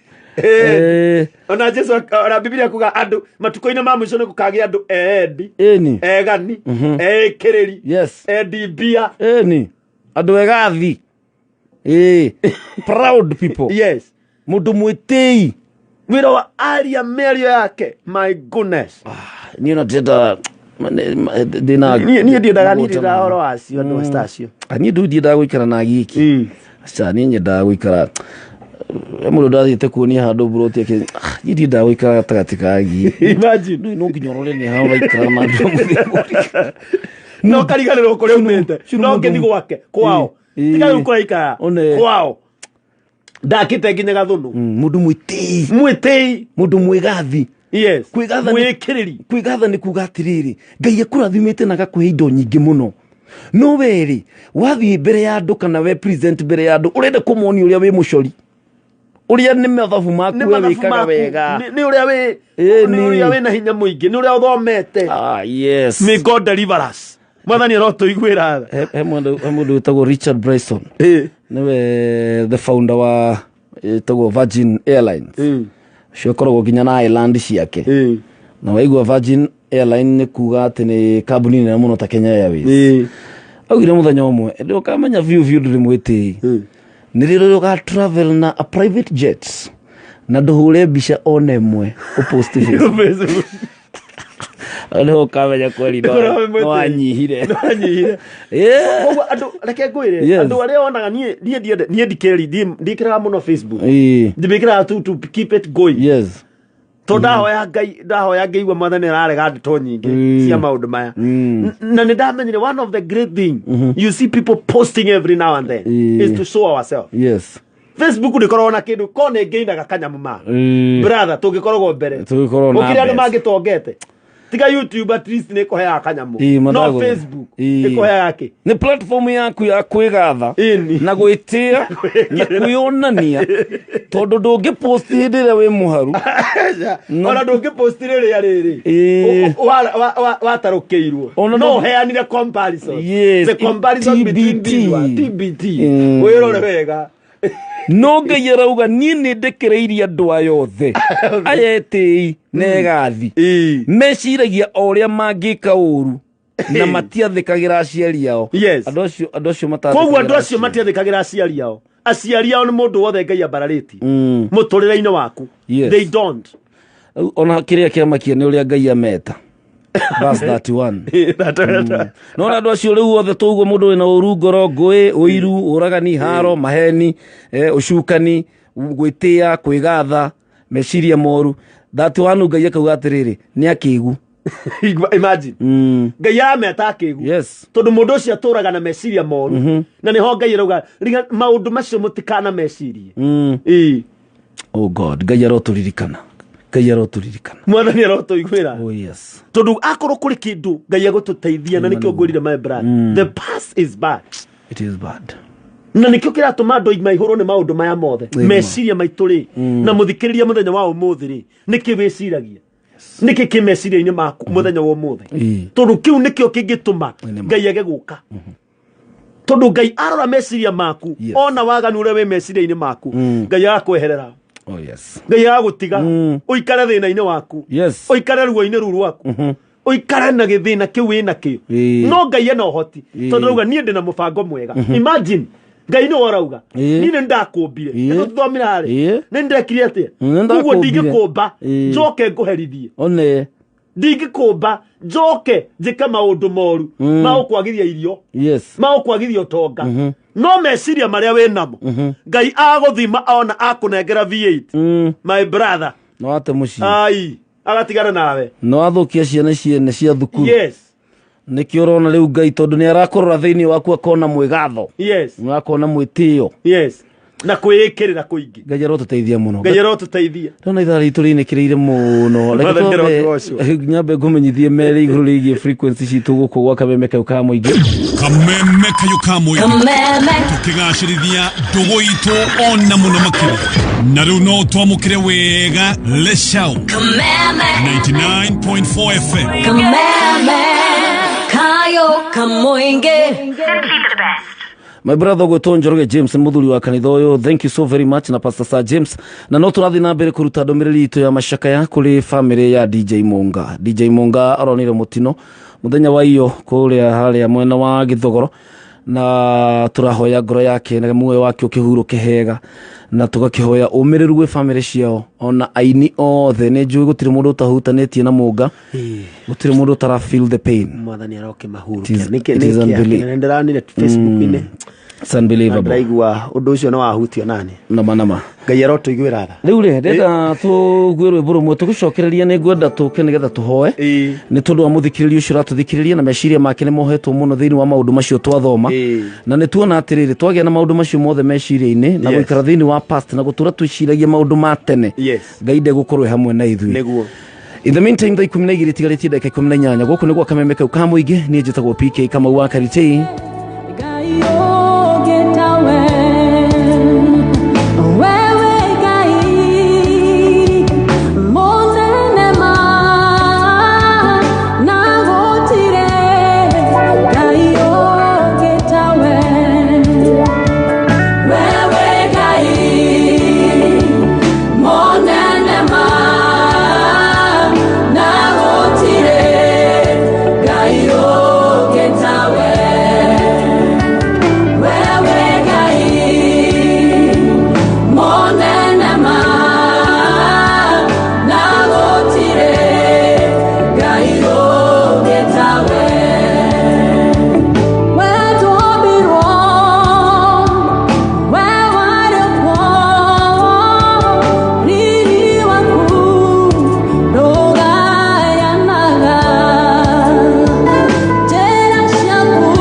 Eh, Ona Jesu ona Biblia kuga andũ matukũ-inĩ ma mũico nĩ gũkagĩa andũ eendi, ĩni. egani, eĩkĩrĩri, endi mbia. Ĩni, andũ egathi. Ĩ, proud people. Yes. Mũndũ mwĩtĩi. Wĩra wa aria mĩario yake, my goodness. Niĩ ona ndĩrenda ndĩna Niĩ ndiendaga, niĩ ndiendaga ũhoro wacio andũ ta acio. Niĩ ndũ ndiendaga gũikara na giki. Aca, niĩ nyendaga gũikara he mũndũ ndathiĩte kuonia handũ mburoti ake. Ah, niĩ ndiendaga gũikara gatagatĩ ka gi. Imagine. No nginya ũrore nĩ ha ũraikara na andũ a mũthemba ũrĩkũ. No kariganĩrwo kũrĩa umĩte. curu No mũndũ- ngĩthi gwake kwao. Ĩĩ. Tiga rĩu kũraikara One. kwao. Ndakĩte nginya gathũnũ. Mũndũ mwĩtĩi. Mwĩtĩi. Mũndũ mwĩgathi. Yes. Kwĩgatha nĩ- Mwĩkĩrĩri. Kwĩgatha nĩ kuga atĩrĩrĩ, Ngai akũrathimĩte na agakũhe indo nyingĩ mũno, no werĩ wathiĩ mbere ya andũ kana we present mbere ya andũ ũrenda kũmonia ũrĩa wĩ mũcori, ũrĩa nĩ mathabu maku Nĩ we mathabu wĩkaga maku. wega. Nĩ ũrĩa wĩ Ĩĩ, nĩ nĩ. ũrĩa wĩna hinya mũingĩ, nĩ ũrĩa ũthomete. Ah, yes. May God deliver us. Mwathani arotũiguĩra tha. He mũndũ wĩtagwo Richard Branson. Ĩĩ. Nĩwe the founder wa ĩtagwo Virgin Airlines. Ũcio akoragwo nginya na island ciake. Ĩĩ. Na waigua Virgin Airline nĩ kuga atĩ nĩ kambuni nene mũno ta Kenya Airways. Ĩĩ. Augire mũthenya ũmwe ndĩ ũkamenya biũ biũ ndũrĩ mwĩtĩi nĩ rĩrĩa ũga travel na a private jet na ndũhũre mbica ona ĩmwe ũpost Facebook. Hau nĩho ũkamenya kweli no Ũrĩa wĩ mwĩtĩi. no wanyihire. Nĩwanyihire. Yeah. Koguo andũ reke ngwĩre, Yes. andũ arĩa wonaga niĩ niĩ ndiende niĩ ndikĩri ndiĩkĩraga mũno Facebook. Ĩĩ. Ndimĩkĩraga tu to keep it going. Yes. To ndahoya Ngai, ndahoya ngĩigua Mwathani ararega ndeto nyingĩ cia maũndũ maya. Na nĩ ndamenyire one of the great thing you see people posting every now and then is to show ourselves. Yes. Facebook ndĩkoragwo na kĩndũ ko nĩ ngĩinaga kanyamũ ma. Brother, tũngĩkoragwo mbere. Tũngĩkorwo na Gũkĩrĩ andũ mbeca. mangĩtongete. Tiga YouTube at least nĩ ĩkũheaga kanyamũ. Ĩĩ, No matagũra. Facebook Ĩĩ. ĩkũheaga kĩ? Nĩ platform yaku ya kwĩgatha Ĩni. na gwĩtĩa na kwĩonania tondũ ndũngĩ post hĩndĩ ĩrĩa wĩ mũharu. Ona ndũngĩpost rĩrĩa rĩrĩ Ĩĩ. watarũkĩirwo. Ona No ũheanire comparison. Yes, The comparison between TBT. these one, TBT. Wĩrore wega. No Ngai arauga niĩ nĩ ndekereirie andũ aya othe aya etĩi na egathi. Ĩĩ. Meciragia o ũrĩa mangĩka ũru na matiathĩkagĩra aciari ao. Yes. Andũ acio Koguo andũ matathĩkagĩra acio matiathĩkagĩra aciari ao. Aciari ao nĩ mũndũ wothe Ngai ambararĩtie mũtũrĩre-inĩ waku. Yes. They don't. Rĩu ona kĩrĩa kĩamakia nĩ ũrĩa Ngai ameta verse 31. No na andũ acio rĩu othe tũguo mũndũ wĩna ũru ngoro, ngũĩ, ũiru, ũragani, haro, maheni, ũcukani, gwĩtĩa, kwĩgatha, meciria moru. 31 Ngai akauga atĩrĩrĩ, nĩ akĩgu. Imagine. Ngai arameta akĩgu. Yes. Tondũ mũndũ ũcio atũraga na meciria moru. Na nĩho Ngai arauga maũndũ macio mũtikana mecirie. Ĩĩ. Oh God, Ngai arotũririkana. Ngai arotũririkana. Mwathani arotũiguĩra. Oh yes. Tondũ akorwo kũrĩ kĩndũ Ngai agũtũteithia na nĩkĩo ngwĩrire my brother. The past is bad. It is bad. Na nĩkĩo kĩratũma andũ maihũrwo nĩ maũndũ maya mothe. Ĩĩ. Meciria maitũ rĩ, na mũthikĩrĩria mũthenya wa ũmũthĩ rĩ, nĩkĩ wĩciragia? Nĩkĩ kĩ meciria-inĩ maku mũthenya wa ũmũthĩ? Ĩĩ. Tondũ kĩu nĩkĩo kĩngĩtũma Nĩ ma. Ngai age gũka. Tondũ Ngai arora meciria maku, Yes. ona waganu ũrĩa wĩ meciria-inĩ maku, Ngai agakweherera. Oh yes. Ngai agagũtiga ũikare thĩna-inĩ waku. Yes. Ũikare ruo-inĩ rũu rwaku. Ũikare na gĩthĩna kĩu wĩna kĩo. Ĩĩ. No Ngai ena ũhoti. Ĩĩ. Tondũ rauga niĩ ndĩna mũbango mwega. Imagine Ngai nĩwe ũrauga. Ĩĩ. Niĩ nĩ ndakũmbire. Ĩĩ. Nĩ tũthomire harĩa. Ĩĩ. Nĩ ndekire atĩa? Nĩ Koguo ndakũmbire. ndingĩkũmba Ĩĩ. njoke ngũherithie. One. Ndingĩkũmba njoke njĩke maũndũ moru ma gũkwagithia irio, Yes. ma gũkwagithia ũtonga. No meciria marĩa wĩ namo, Ngai agũthima ona akũnengera V8, my brother, No ate mũciĩ. Ai, agatigana nawe. No athũkia ciana ciene cia thukuru. Yes. Nĩkĩo ũrona rĩu Ngai tondũ nĩ arakũrora thĩinĩ waku akona mwĩgatho. Yes. Akona mwĩtĩo. Yes. Na kwĩĩkĩrĩra kũingĩ. Ngai arotũteithia mũno. Ngai arotũteithia. Ndona ithaa ritũ rĩinĩkĩrĩire mũno. Reke Mwathani twambe arokĩgocwo. nyambe ngũmenyithie merĩ igũrũ rĩgiĩ frequency citũ gũkũ gwa Kameme kau ka mũingĩ. Kameme kayo ka mũingĩ. Kameme. Tũkĩgacĩrithia ndũgũ itũ ona mũno makĩria. Na rĩu no twamũkĩre wega Leshau. Kameme. 99.4 FM. Kameme. Kayo kamoinge. My brother gwĩtwo Njoroge James nĩ mũthuri wa kanitha ũyũ, thank you so very much, na Pastor Sir James. Na no tũrathiĩ na mbere kũruta ndũmĩrĩri itũ ya macakaya kũrĩ famĩlĩ ya DJ Munga. DJ Munga aronire mũtino mũthenya wa iyo kũrĩa harĩa mwena wa Gĩthogoro, na tũrahoya ngoro yake na muoyo wake ũkĩhurũke hega, na tũgakĩhoya ũmĩrĩru gwĩ famĩlĩ ciao ona aini othe. Nĩ njũĩ gũtirĩ mũndũ ũtahutanĩtie na Munga, gũtirĩ mũndũ ũtara feel the pain. Mwathani It arokĩmahurũkia. is unbelievable. Nĩndĩranire Facebook-inĩ. It's unbelievable. Ndĩraigua ũndũ ũcio nĩ wahutio nani. Nama nama. Ngai arotũiguĩra tha. Rĩu rĩ, ndenda tũgue rwĩmbo rũmwe tũgĩcokereria. Nĩ ngwenda tũke nĩgetha tũhoe nĩ tondũ wa mũthikĩrĩria ũcio ũratũthikĩrĩria, na meciria make nĩ mohetwo mũno thĩinĩ wa maũndũ macio twathoma. Na nĩ tuona atĩrĩrĩ, twagĩa na maũndũ macio mothe meciria-inĩ na Yes. gũikara thĩinĩ wa past na gũtũra twĩciragia maũndũ ma tene, Yes. Ngai ndegũkorwo e hamwe na ithuĩ. Nĩguo. In the meantime, thaa 12 itigarĩtie ndagĩka 18, gũkũ nĩ gwa Kameme kau ka mũingĩ. Niĩ njĩtagwo PK Kamau wa Karitei. Ngai ũngĩtawe, wewe Ngai, mũnene ma, na gũtirĩ Ngai ũngĩtawe. Wewe Ngai, mũnene ma, na gũtirĩ Ngai ũngĩtawe. Wewe Ngai, monene ma, na gũtirĩ Ngai ũngĩtawe. Wetwombirwo, we warĩ kuo, riri waku ndũgayanaga. Njĩra ciaku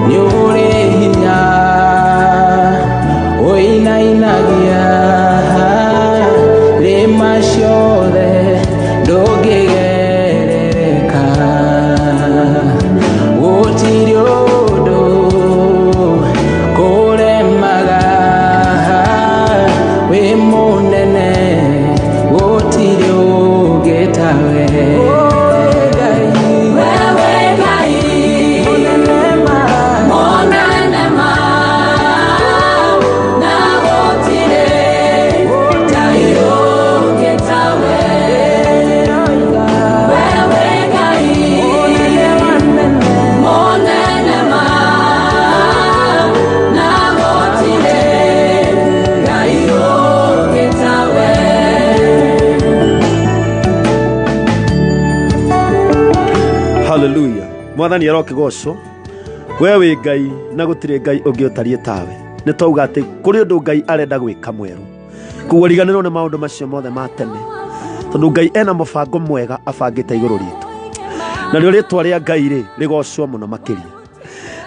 Nĩ ũrĩ hinya ũinainagia rĩma ciothe ndũngĩgerereka, gũtirĩ ũndũ kũremaga, wĩ mũnene gũtirĩ ũngĩ tawe. Wewe Ngai, monene ma, na gũtirĩ Ngai ũngĩtawe. Wewe Ngai, monene ma, na gũtirĩ Ngai ũngĩtawe. Haleluya. Mwathani arokĩgocwo. We wĩ Ngai na gũtirĩ Ngai ũngĩ ũtariĩ tawe. Nĩ twauga atĩ kũrĩ ũndũ Ngai arenda gwĩka mwerũ. Koguo riganĩrwo nĩ maũndũ macio mothe ma tene, tondũ Ngai ena mũbango mwega abangĩte igũrũ ritũ, na rĩo rĩtwa rĩa Ngai rĩ rĩgocwo mũno makĩria.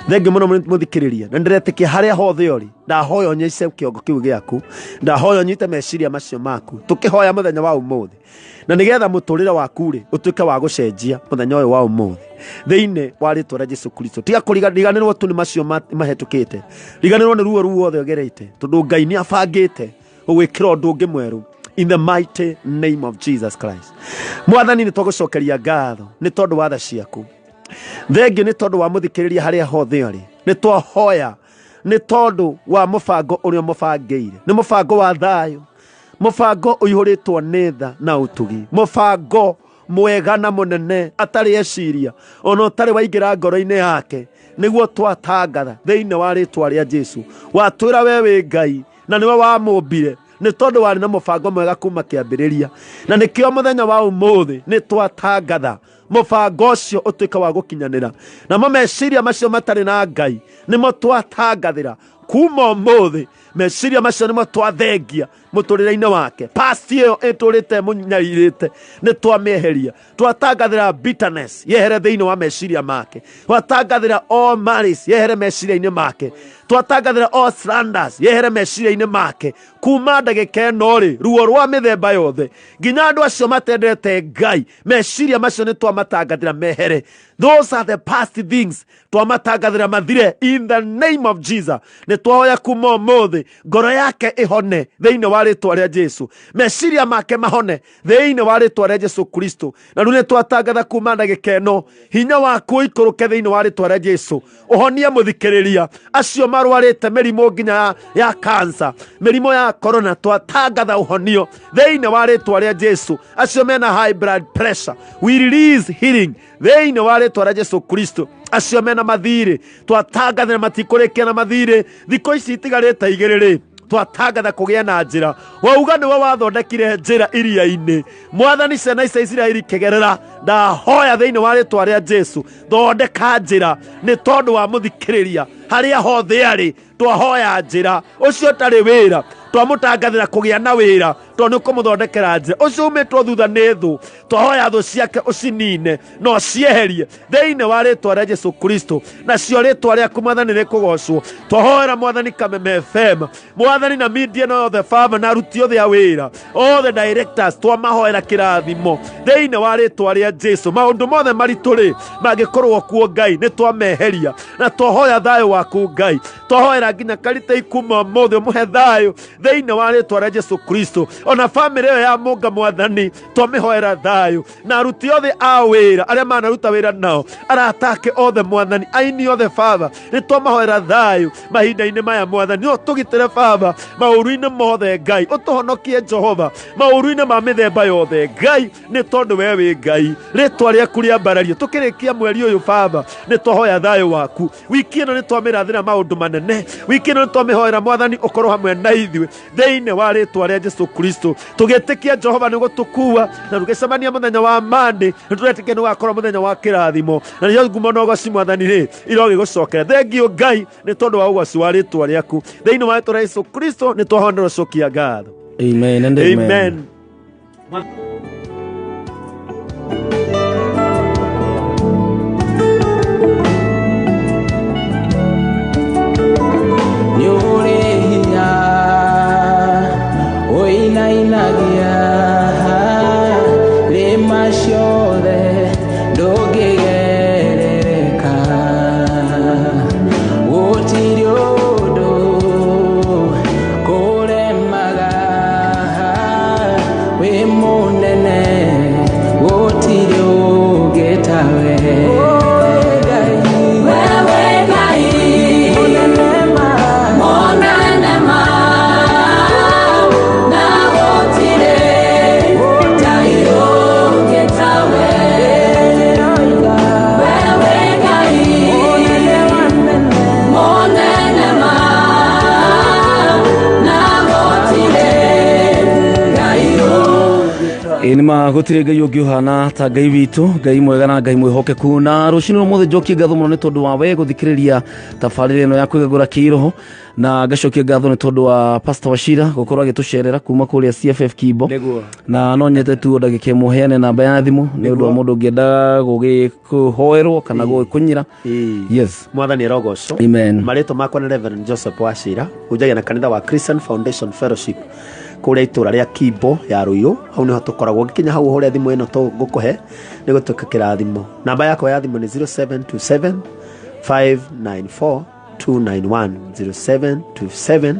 Thengi mũno mũthikĩrĩria, na ndĩretĩkia harĩa hothe ũrĩ, ndahoya ũnyice kĩongo kĩu gĩaku, ndahoya ũnyite meciria macio maku, tũkĩhoya mũthenya wa ũmũthĩ, na nĩgetha mũtũrĩre waku rĩ ũtuĩke wa gũcenjia mũthenya ũyũ wa ũmũthĩ thĩinĩ wa rĩtwa rĩa Jesu Kristo. Tiga kũriganĩrwo tu nĩ macio mahĩtũkĩte, riganĩrwo nĩ ruo ruothe ũgerete, tondũ Ngai nĩ abangĩte gũgwĩkĩra ũndũ ũngĩ mwerũ in the mighty name of Jesus Christ. Mwathani, nĩ twagũcokeria ngatho nĩ tondũ wa tha ciaku. Thengi nĩ tondũ wa mũthikĩrĩria harĩa hothe ũrĩ, nĩ twahoya nĩ tondũ wa mũbango ũrĩa mũbangĩire, nĩ mũbango wa thayũ, mũbango ũihũrĩtwo nĩ tha na ũtugi, mũbango mwega na mũnene atarĩ eciria ona ũtarĩ waingĩra ngoro-inĩ yake, nĩguo twatangatha thĩinĩ wa rĩtwa rĩa Jesu. Watwĩra we wĩ Ngai na nĩwe wamũmbire, nĩ tondũ warĩ na mũbango mwega kuma kĩambĩrĩria, na nĩkĩo mũthenya wa ũmũthĩ nĩ twatangatha mũbango ũcio ũtuĩke wa gũkinyanĩra, namo meciria macio matarĩ na Ngai nĩmo twatangathĩra kuma ũmũthĩ. Meciria macio nĩmo twathengia mũtũrĩre-inĩ wake, past ĩyo ĩtũrĩte mũnyarirĩte nĩ twamĩeheria, twatangathĩra bitterness yehere thĩinĩ wa meciria make, twatangathĩra all malice yehere meciria-inĩ make, twatangathĩra all slanders yehere meciria-inĩ make. Kuma ndagĩka ĩno rĩ, ruo rwa mĩthemba yothe nginya andũ acio matendete Ngai, meciria macio nĩ twamatangathĩra mehere. Those are the past things, twamatangathĩra mathire in the name of Jesus. Nĩ twahoya kuma ũmũthĩ ngoro yake ĩhone thĩinĩ wa rĩtwa rĩa Jesu, meciria make mahone thĩinĩ wa rĩtwa rĩa Jesu Kristo. Na rĩu nĩ twatangatha kuma ndagĩka ĩno hinya waku ũikũrũke thĩinĩ wa rĩtwa rĩa Jesu, ũhonie mũthikĩrĩria acio marwarĩte mĩrimũ nginya ya cancer, mĩrimũ ya corona, twatangatha ũhonio thĩinĩ wa rĩtwa rĩa Jesu. Acio mena high blood pressure, we release healing thĩinĩ wa rĩtwa rĩa Jesu Kristo. Acio mena mathirĩ, twatangathĩra matikũrĩkia na mathirĩ, thikũ ici itigarĩte igĩrĩ rĩ, twatangatha kũgĩa na njĩra. Wauga nĩwe wathondekire njĩra iria-inĩ, Mwathani, ciana cia Isiraeli kĩgerera, ndahoya thĩinĩ wa rĩtwa rĩa Jesu, thondeka njĩra nĩ tondũ wa mũthikĩrĩria harĩa hothe arĩ. Twahoya njĩra, ũcio ũtarĩ wĩra twamũtangathĩra kũgĩa na wĩra, tondũ nĩ ũkũmũthondekera njĩra. Ũcio umĩtwo thutha nĩ thũ, twahoya thũ ciake ũcinine na ũcieherie thĩinĩ wa rĩtwa rĩa Jesu Kristo, nacio rĩtwa rĩaku Mwathani rĩkũgocwo. Twahoera Mwathani Kameme FM, Mwathani, na media ĩno yothe baba, na aruti othe a wĩra, all the directors, twamahoera kĩrathimo thĩinĩ wa rĩtwa rĩa Jesu. Maũndũ mothe maritũ rĩ mangĩkorwo kuo Ngai, nĩ twameheria na twahoya thayũ waku Ngai. Twahoera nginya karite kuma ũmũthĩ ũmũhe thayũ thĩinĩ wa rĩtwa rĩa Jesu Kristo. Ona bamĩrĩ ĩyo ya Mũnga Mwathani twamĩhoera thayũ, na aruti othe a wĩra arĩa manaruta wĩra nao, arata ake othe Mwathani, aini othe baba, nĩ twamahoera thayũ mahinda-inĩ maya Mwathani. No tũgitĩre baba maũru-inĩ mothe Ngai, ũtũhonokie Jehova maũru-inĩ ma mĩthemba yothe Ngai, nĩ tondũ we wĩ Ngai, rĩtwa rĩaku rĩambarario. Tũkĩrĩkia mweri ũyũ baba, nĩ twahoya thayũ waku. Wiki ĩno nĩ twamĩrathĩra maũndũ manene, wiki ĩno nĩ twamĩhoera Mwathani ũkorwo hamwe na ithuĩ thĩinĩ wa rĩtwa rĩa Jesu Kristo. Tũgĩtĩkia Jehova nĩ gũtũkua na tũgĩcemania mũthenya wa Monday, nĩ tũretĩkia nĩ ũgakorwo mũthenya wa kĩrathimo, na nĩyo ngumo na ũgoci Mwathani rĩ irogĩgũcokera. Thengiũ Ngai nĩ tondũ wa ũgoci wa rĩtwa rĩaku thĩinĩ wa rĩtwa rĩa Jesu Kristo nĩ twahonera ũcokia ngatho. Amen and amen. Amen. Nĩ ũrĩ hinya ũinainagia rĩma ciothe ndũngĩgerereka, gũtirĩ ũndũ kũremaga wĩ mũnene. Nĩma gũtirĩ Ngai ũngĩ ũhana ta Ngai witũ, Ngai mwega na Ngai mwĩhokeku. Na rũcinĩ rwa ũmũthĩ njokie ngatho mũno nĩ tondũ wa we gũthikĩrĩria tabarĩra ĩno ya kwĩgagũra kĩroho, na ngacokia ngatho nĩ tondũ wa Pastor Wachira gũkorwo agĩtũcerera kuma kũrĩa CFF Kimbo. Nĩguo. Na no nyende tu o ndagĩka ĩmwe heane namba ya thimũ nĩ ũndũ wa mũndũ ũngĩenda gũgĩkũhoerwo kana gũgĩkũnyĩra. Yes. Mwathani arogocwo. Amen. Marĩtwa makwa nĩ Reverend Joseph Wachira, hunjagia na kanitha wa Christian Foundation Fellowship kũrĩa itũra rĩa Kimbo ya Ruiru. Hau nĩho tũkoragwo. Ũngĩkinya hau ũhũre thimũ ĩno ngũkũhe nĩ gũtuĩka kĩrathimo. Namba yakwa ya thimũ nĩ 0727 594 291, 0727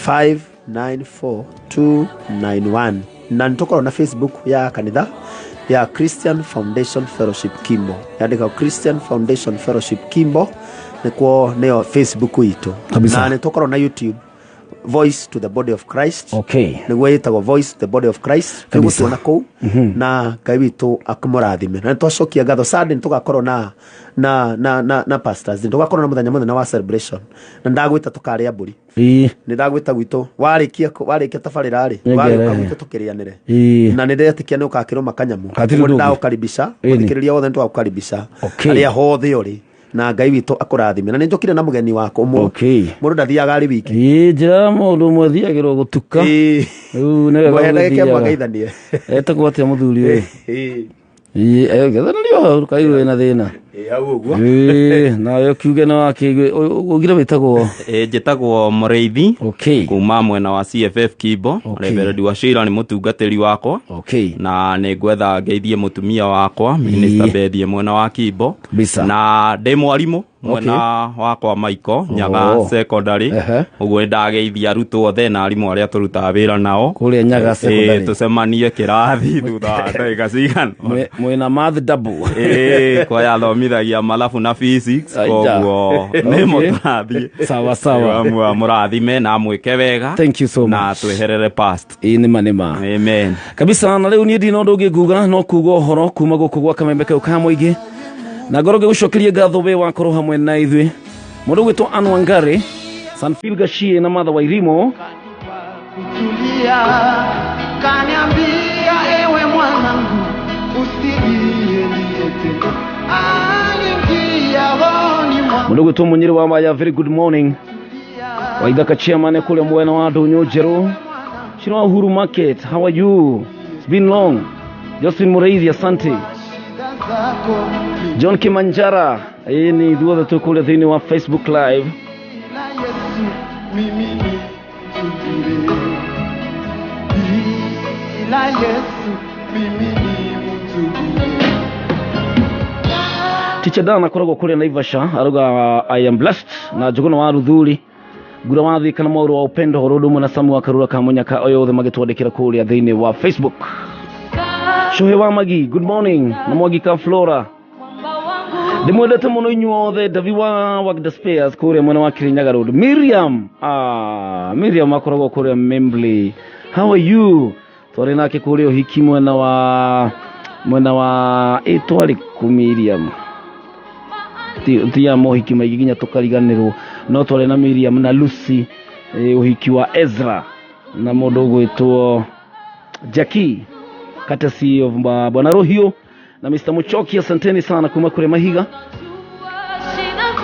594 291. Na nĩ tũkoragwo na Facebook ya kanitha ya Christian Foundation Fellowship Kimbo. Yandĩka Christian Foundation Fellowship Kimbo, nĩkuo nĩyo Facebook itũ. Kabisa. Na nĩ tũkoragwo na YouTube Voice to the Body of Christ. Okay. Nĩguo ĩtagwo Voice to the Body of Christ. Kabisa. Nĩgũtuona kũu na Ngai witũ akũmũrathime. Na nĩtwacokia ngatho. Sunday nĩtũgakorwo na pastors, nĩtũgakorwo na mũthenya mũnene wa celebration, na ndagwĩta tũkarĩa mbũri. Ĩĩ. Nĩ ndagwĩta gwitũ warĩkia tabarĩra rĩ, Nĩngere. wagĩũka gwitũ tũkĩrĩanĩre. Ĩĩ. Na nĩ ndetĩkia nĩ ũgakĩrũma kanyamũ. Hatirĩ Ũguo ũndũ ũngĩ. ndagũkaribisha. Ĩni. Mũthikĩrĩria wothe nĩtwagũkaribisha. Okay. Harĩa hothe ũrĩ, na Ngai witũ akũrathime. Na nĩ njũkire na mũgeni wakwa ũmwe. Okay. Mũndũ ndathiaga arĩ wiki. Ĩĩ, njĩra ya mũndũ ũmwe thiagĩrwo gũtuka. Ĩĩ. Rĩu nĩ wega Ngũhe ndagĩka ĩmwe gũgĩthiaga. ngeithanie. Etagwo atĩa mũthuri ũyũ? Ĩĩ. Ĩĩ, gethanĩrio hau kaĩ wĩna thĩna. Ĩĩ, hau ũguo. Ĩĩ, nawe ũkiuge nĩ wakĩigue ũgire wĩtagwo? Njĩtagwo Mũrĩithi. Okay. Kuma mwena wa CFF Kimbo. Okay. Reverend Wachira nĩ mũtungatĩri wakwa. Okay. Na nĩ ngwetha ngeithie mũtumia wakwa Minister Bethie mwena wa Kimbo. Kabisa. Na ndĩ mwarimũ mwena wakwa Michael Nyaga Oh. Secondary. Ehe. Ũguo nĩ ndageithia arutwo othe na arimũ arĩa tũrutaga wĩra nao. Kũrĩa Nyaga Secondary. Tũcemanie kĩrathi thutha wa ndagĩka cigana. Mwĩna math double. Ĩĩ, kwa yathomithagia mathabu na physics, Aija. koguo nĩ Okay. mũtũrathiĩ. Sawa, sawa. Mũrathime na mwĩke wega. Thank you so Na much. tweherere past. Ĩĩ, nĩma nĩma. Amen. Kabisa. Na rĩu niĩ ndina ũndũ ũngĩ nguga no kuga ũhoro kuma gũkũ gwa kamembe kau ka mũingĩ, na ngorwo ngĩgũcokeria ngatho we wakorwo hamwe na ithuĩ. Mũndũ ũgwĩtwo Ann Wangari, Sanfil Gashie na Martha Wairimo. Kutulia, kaniambia ewe mwanangu usilie tena, aliingia rohoni mwangu. Mũndũ ũgwĩtwo Mũnyĩrĩ wa Maya, very good morning. Waithaka chairman kũrĩa mwena wa Ndũnyũ Njerũ. Shiro wa Uhuru Market, how are you? It's been long. Justin Mũrĩithi, asante. John Kimanjara, ĩĩ nĩ ithuothe twĩ kũrĩa thĩinĩ wa Facebook Live. Bila Yesu mimi ni mtu bure. Bila Yesu mimi ni mtu bure. Teacher Dan akoragwo kũrĩa Naivasha, arauga I am blessed. Na Njũgũna wa Ruthuri, Ngura wa Thika na Mwaũrũ wa Upendo, oro ũndũ ũmwe na Samu wa Karura ka Mũnyaka, oyo othe magĩtwandĩkĩra kũrĩa thĩinĩ wa Facebook. Shohe wa Magi, good morning. Na Mwangi ka Flora, ndĩmwendete mũno inyuothe. Davi wa Wagda Spares kũrĩa mwena wa Kirinyaga Road. Miriam, Miriam akoragwo kũrĩa Membley, how are you? Twarĩ nake kũrĩa ũhiki mwena wa ĩ twarĩ kũ Miriam? Ti ya mohiki maingĩ nginya tũkariganĩrwo, no twarĩ na Miriam na Lucy, ũhiki wa Ezra na mũndũ ũgwĩtwo Jackie, courtesy of Bwana Rohio na Mr. Muchoki, asanteni sana kuma kũrĩ Mahiga.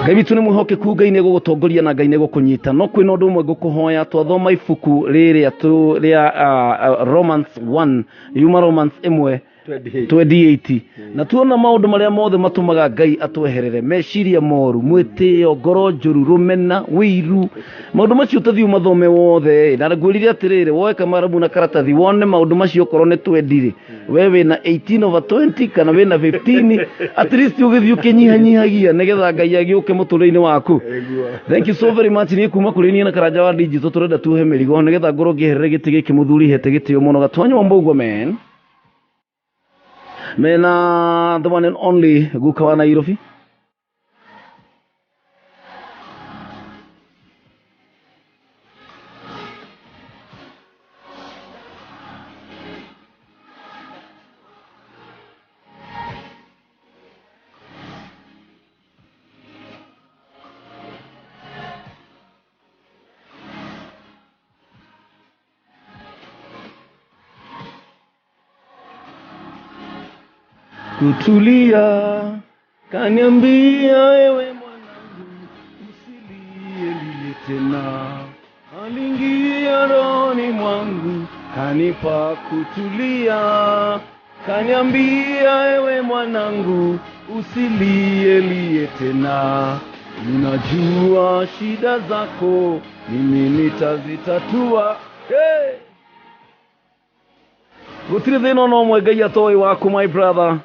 Ngai witũ nĩ mwĩhokeku, Ngai nĩ egũgũtongoria na Ngai nĩ egũkũnyita. No kwĩna ũndũ ũmwe ngũkũhoya, twathoma ibuku rĩrĩa tu rĩa Romans 1, yuma Romans 1 28, na tuona maũndũ marĩa mothe matũmaga Ngai atweherere, meciria moru, mwĩtĩo, ngoro njũru, rũmena, wĩiru, maũndũ macio ũtathiĩ ũmathome wothe. Na ngwĩrire atĩrĩrĩ, woe kamaramu na karatathi wone maũndũ macio, okorwo nĩ twendirĩ, we wĩna 18 over 20 kana wĩna 15 at least, ũgĩthiĩ ũkĩnyihanyihagia nĩgetha Ngai agĩũke mũtũrĩre-inĩ waku. Thank you so very much. Niĩ kuma kũrĩ niĩ na Karanja wa digital tũrenda tuohe mĩrigo nĩgetha ngorwo ngĩeherere gĩtĩ gĩkĩ mũthuri hete gĩtĩo mũno Gatwanya wa Mbũgua man mena the one and only guka wa Nairobi. Kutulia, kaniambia wewe mwanangu, usilie tena. Aliingia rohoni mwangu, kanipa kutulia, kaniambia ewe mwanangu, usilielie tena. Ninajua shida zako, mimi nitazitatua. Hey! Gũtirĩ thĩna ona ũmwe Ngai atoĩ waku, my brother.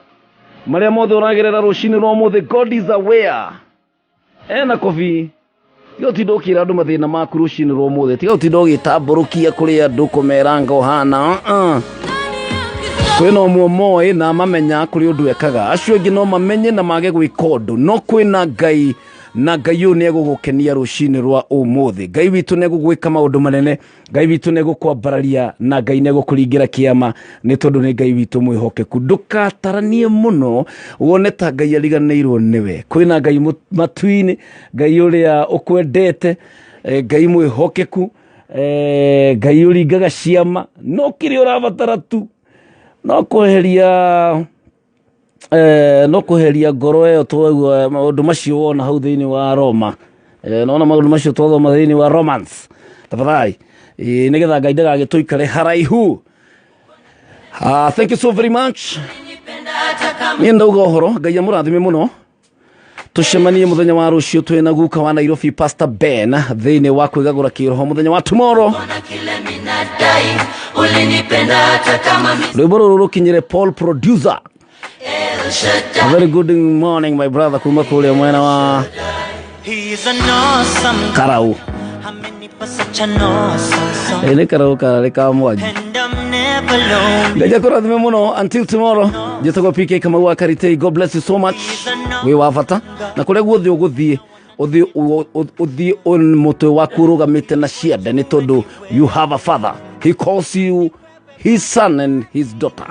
Marĩa mothe ũragerera rũcinĩ rwa ũmũthĩ, God is aware. Ena kobi, tiga ũtinda ũkĩra andũ mathĩna maku rũcinĩ rwa ũmũthĩ, tiga ũtinda ũgĩtambũrũkia kũrĩ andũ kũmera ũhana. Kwĩna ũmwe moĩ na mamenya kũrĩ ũndũ ekaga, acio angĩ no mamenye na mage gwĩka ũndũ, no kwĩna Ngai, na Ngai ũyũ nĩ egũgũkenia rũcinĩ rwa ũmũthĩ. Ngai witũ nĩ egũgwĩka maũndũ manene, Ngai witũ nĩ egũkwambararia, na Ngai nĩ egũkũringĩra kĩama, nĩ tondũ nĩ Ngai witũ mwĩhokeku. Ndũkataranie mũno wone ta Ngai ariganĩirwo nĩwe. Kwĩna Ngai matu-inĩ, Ngai ũrĩa ũkwendete, Ngai mwĩhokeku, Ngai ũringaga ciama, no kĩrĩa ũrabatara tu no kweheria, no kweheria ngoro ĩyo twaigua maũndũ macio wona hau thĩinĩ wa Roma, nona maũndũ macio twathoma thĩinĩ wa Romans, tafadhali, nĩgetha Ngai ndagagĩtũikare haraihu. Thank you so very much. Niĩ ndauga ũhoro, Ngai amũrathime mũno. Tucemanie muthenya wa rucio twina guka wa Nairobi, Pastor Ben, thĩinĩ wa kwĩgagũra kĩroho muthenya wa tomorrow. Rwĩmbo rũrũ rũkinyĩre Paul producer. A very good morning, my brother, kuma kũrĩa mwena wa He's an awesome Karau. Amenipa such an awesome song. Ĩ nĩ Karau kararĩ ka Mwangi. And I'm never lonely. Ngai akũrathime mũno. Until tomorrow, njĩtagwo PK Kamau wa Karitei. God bless you so much. Wĩ wa bata, na kũrĩa guothe ũgũthiĩ, ũthiĩ mũtwe waku ũrũgamĩte na ciande, nĩ tondũ you have a father. He calls you his son and his daughter.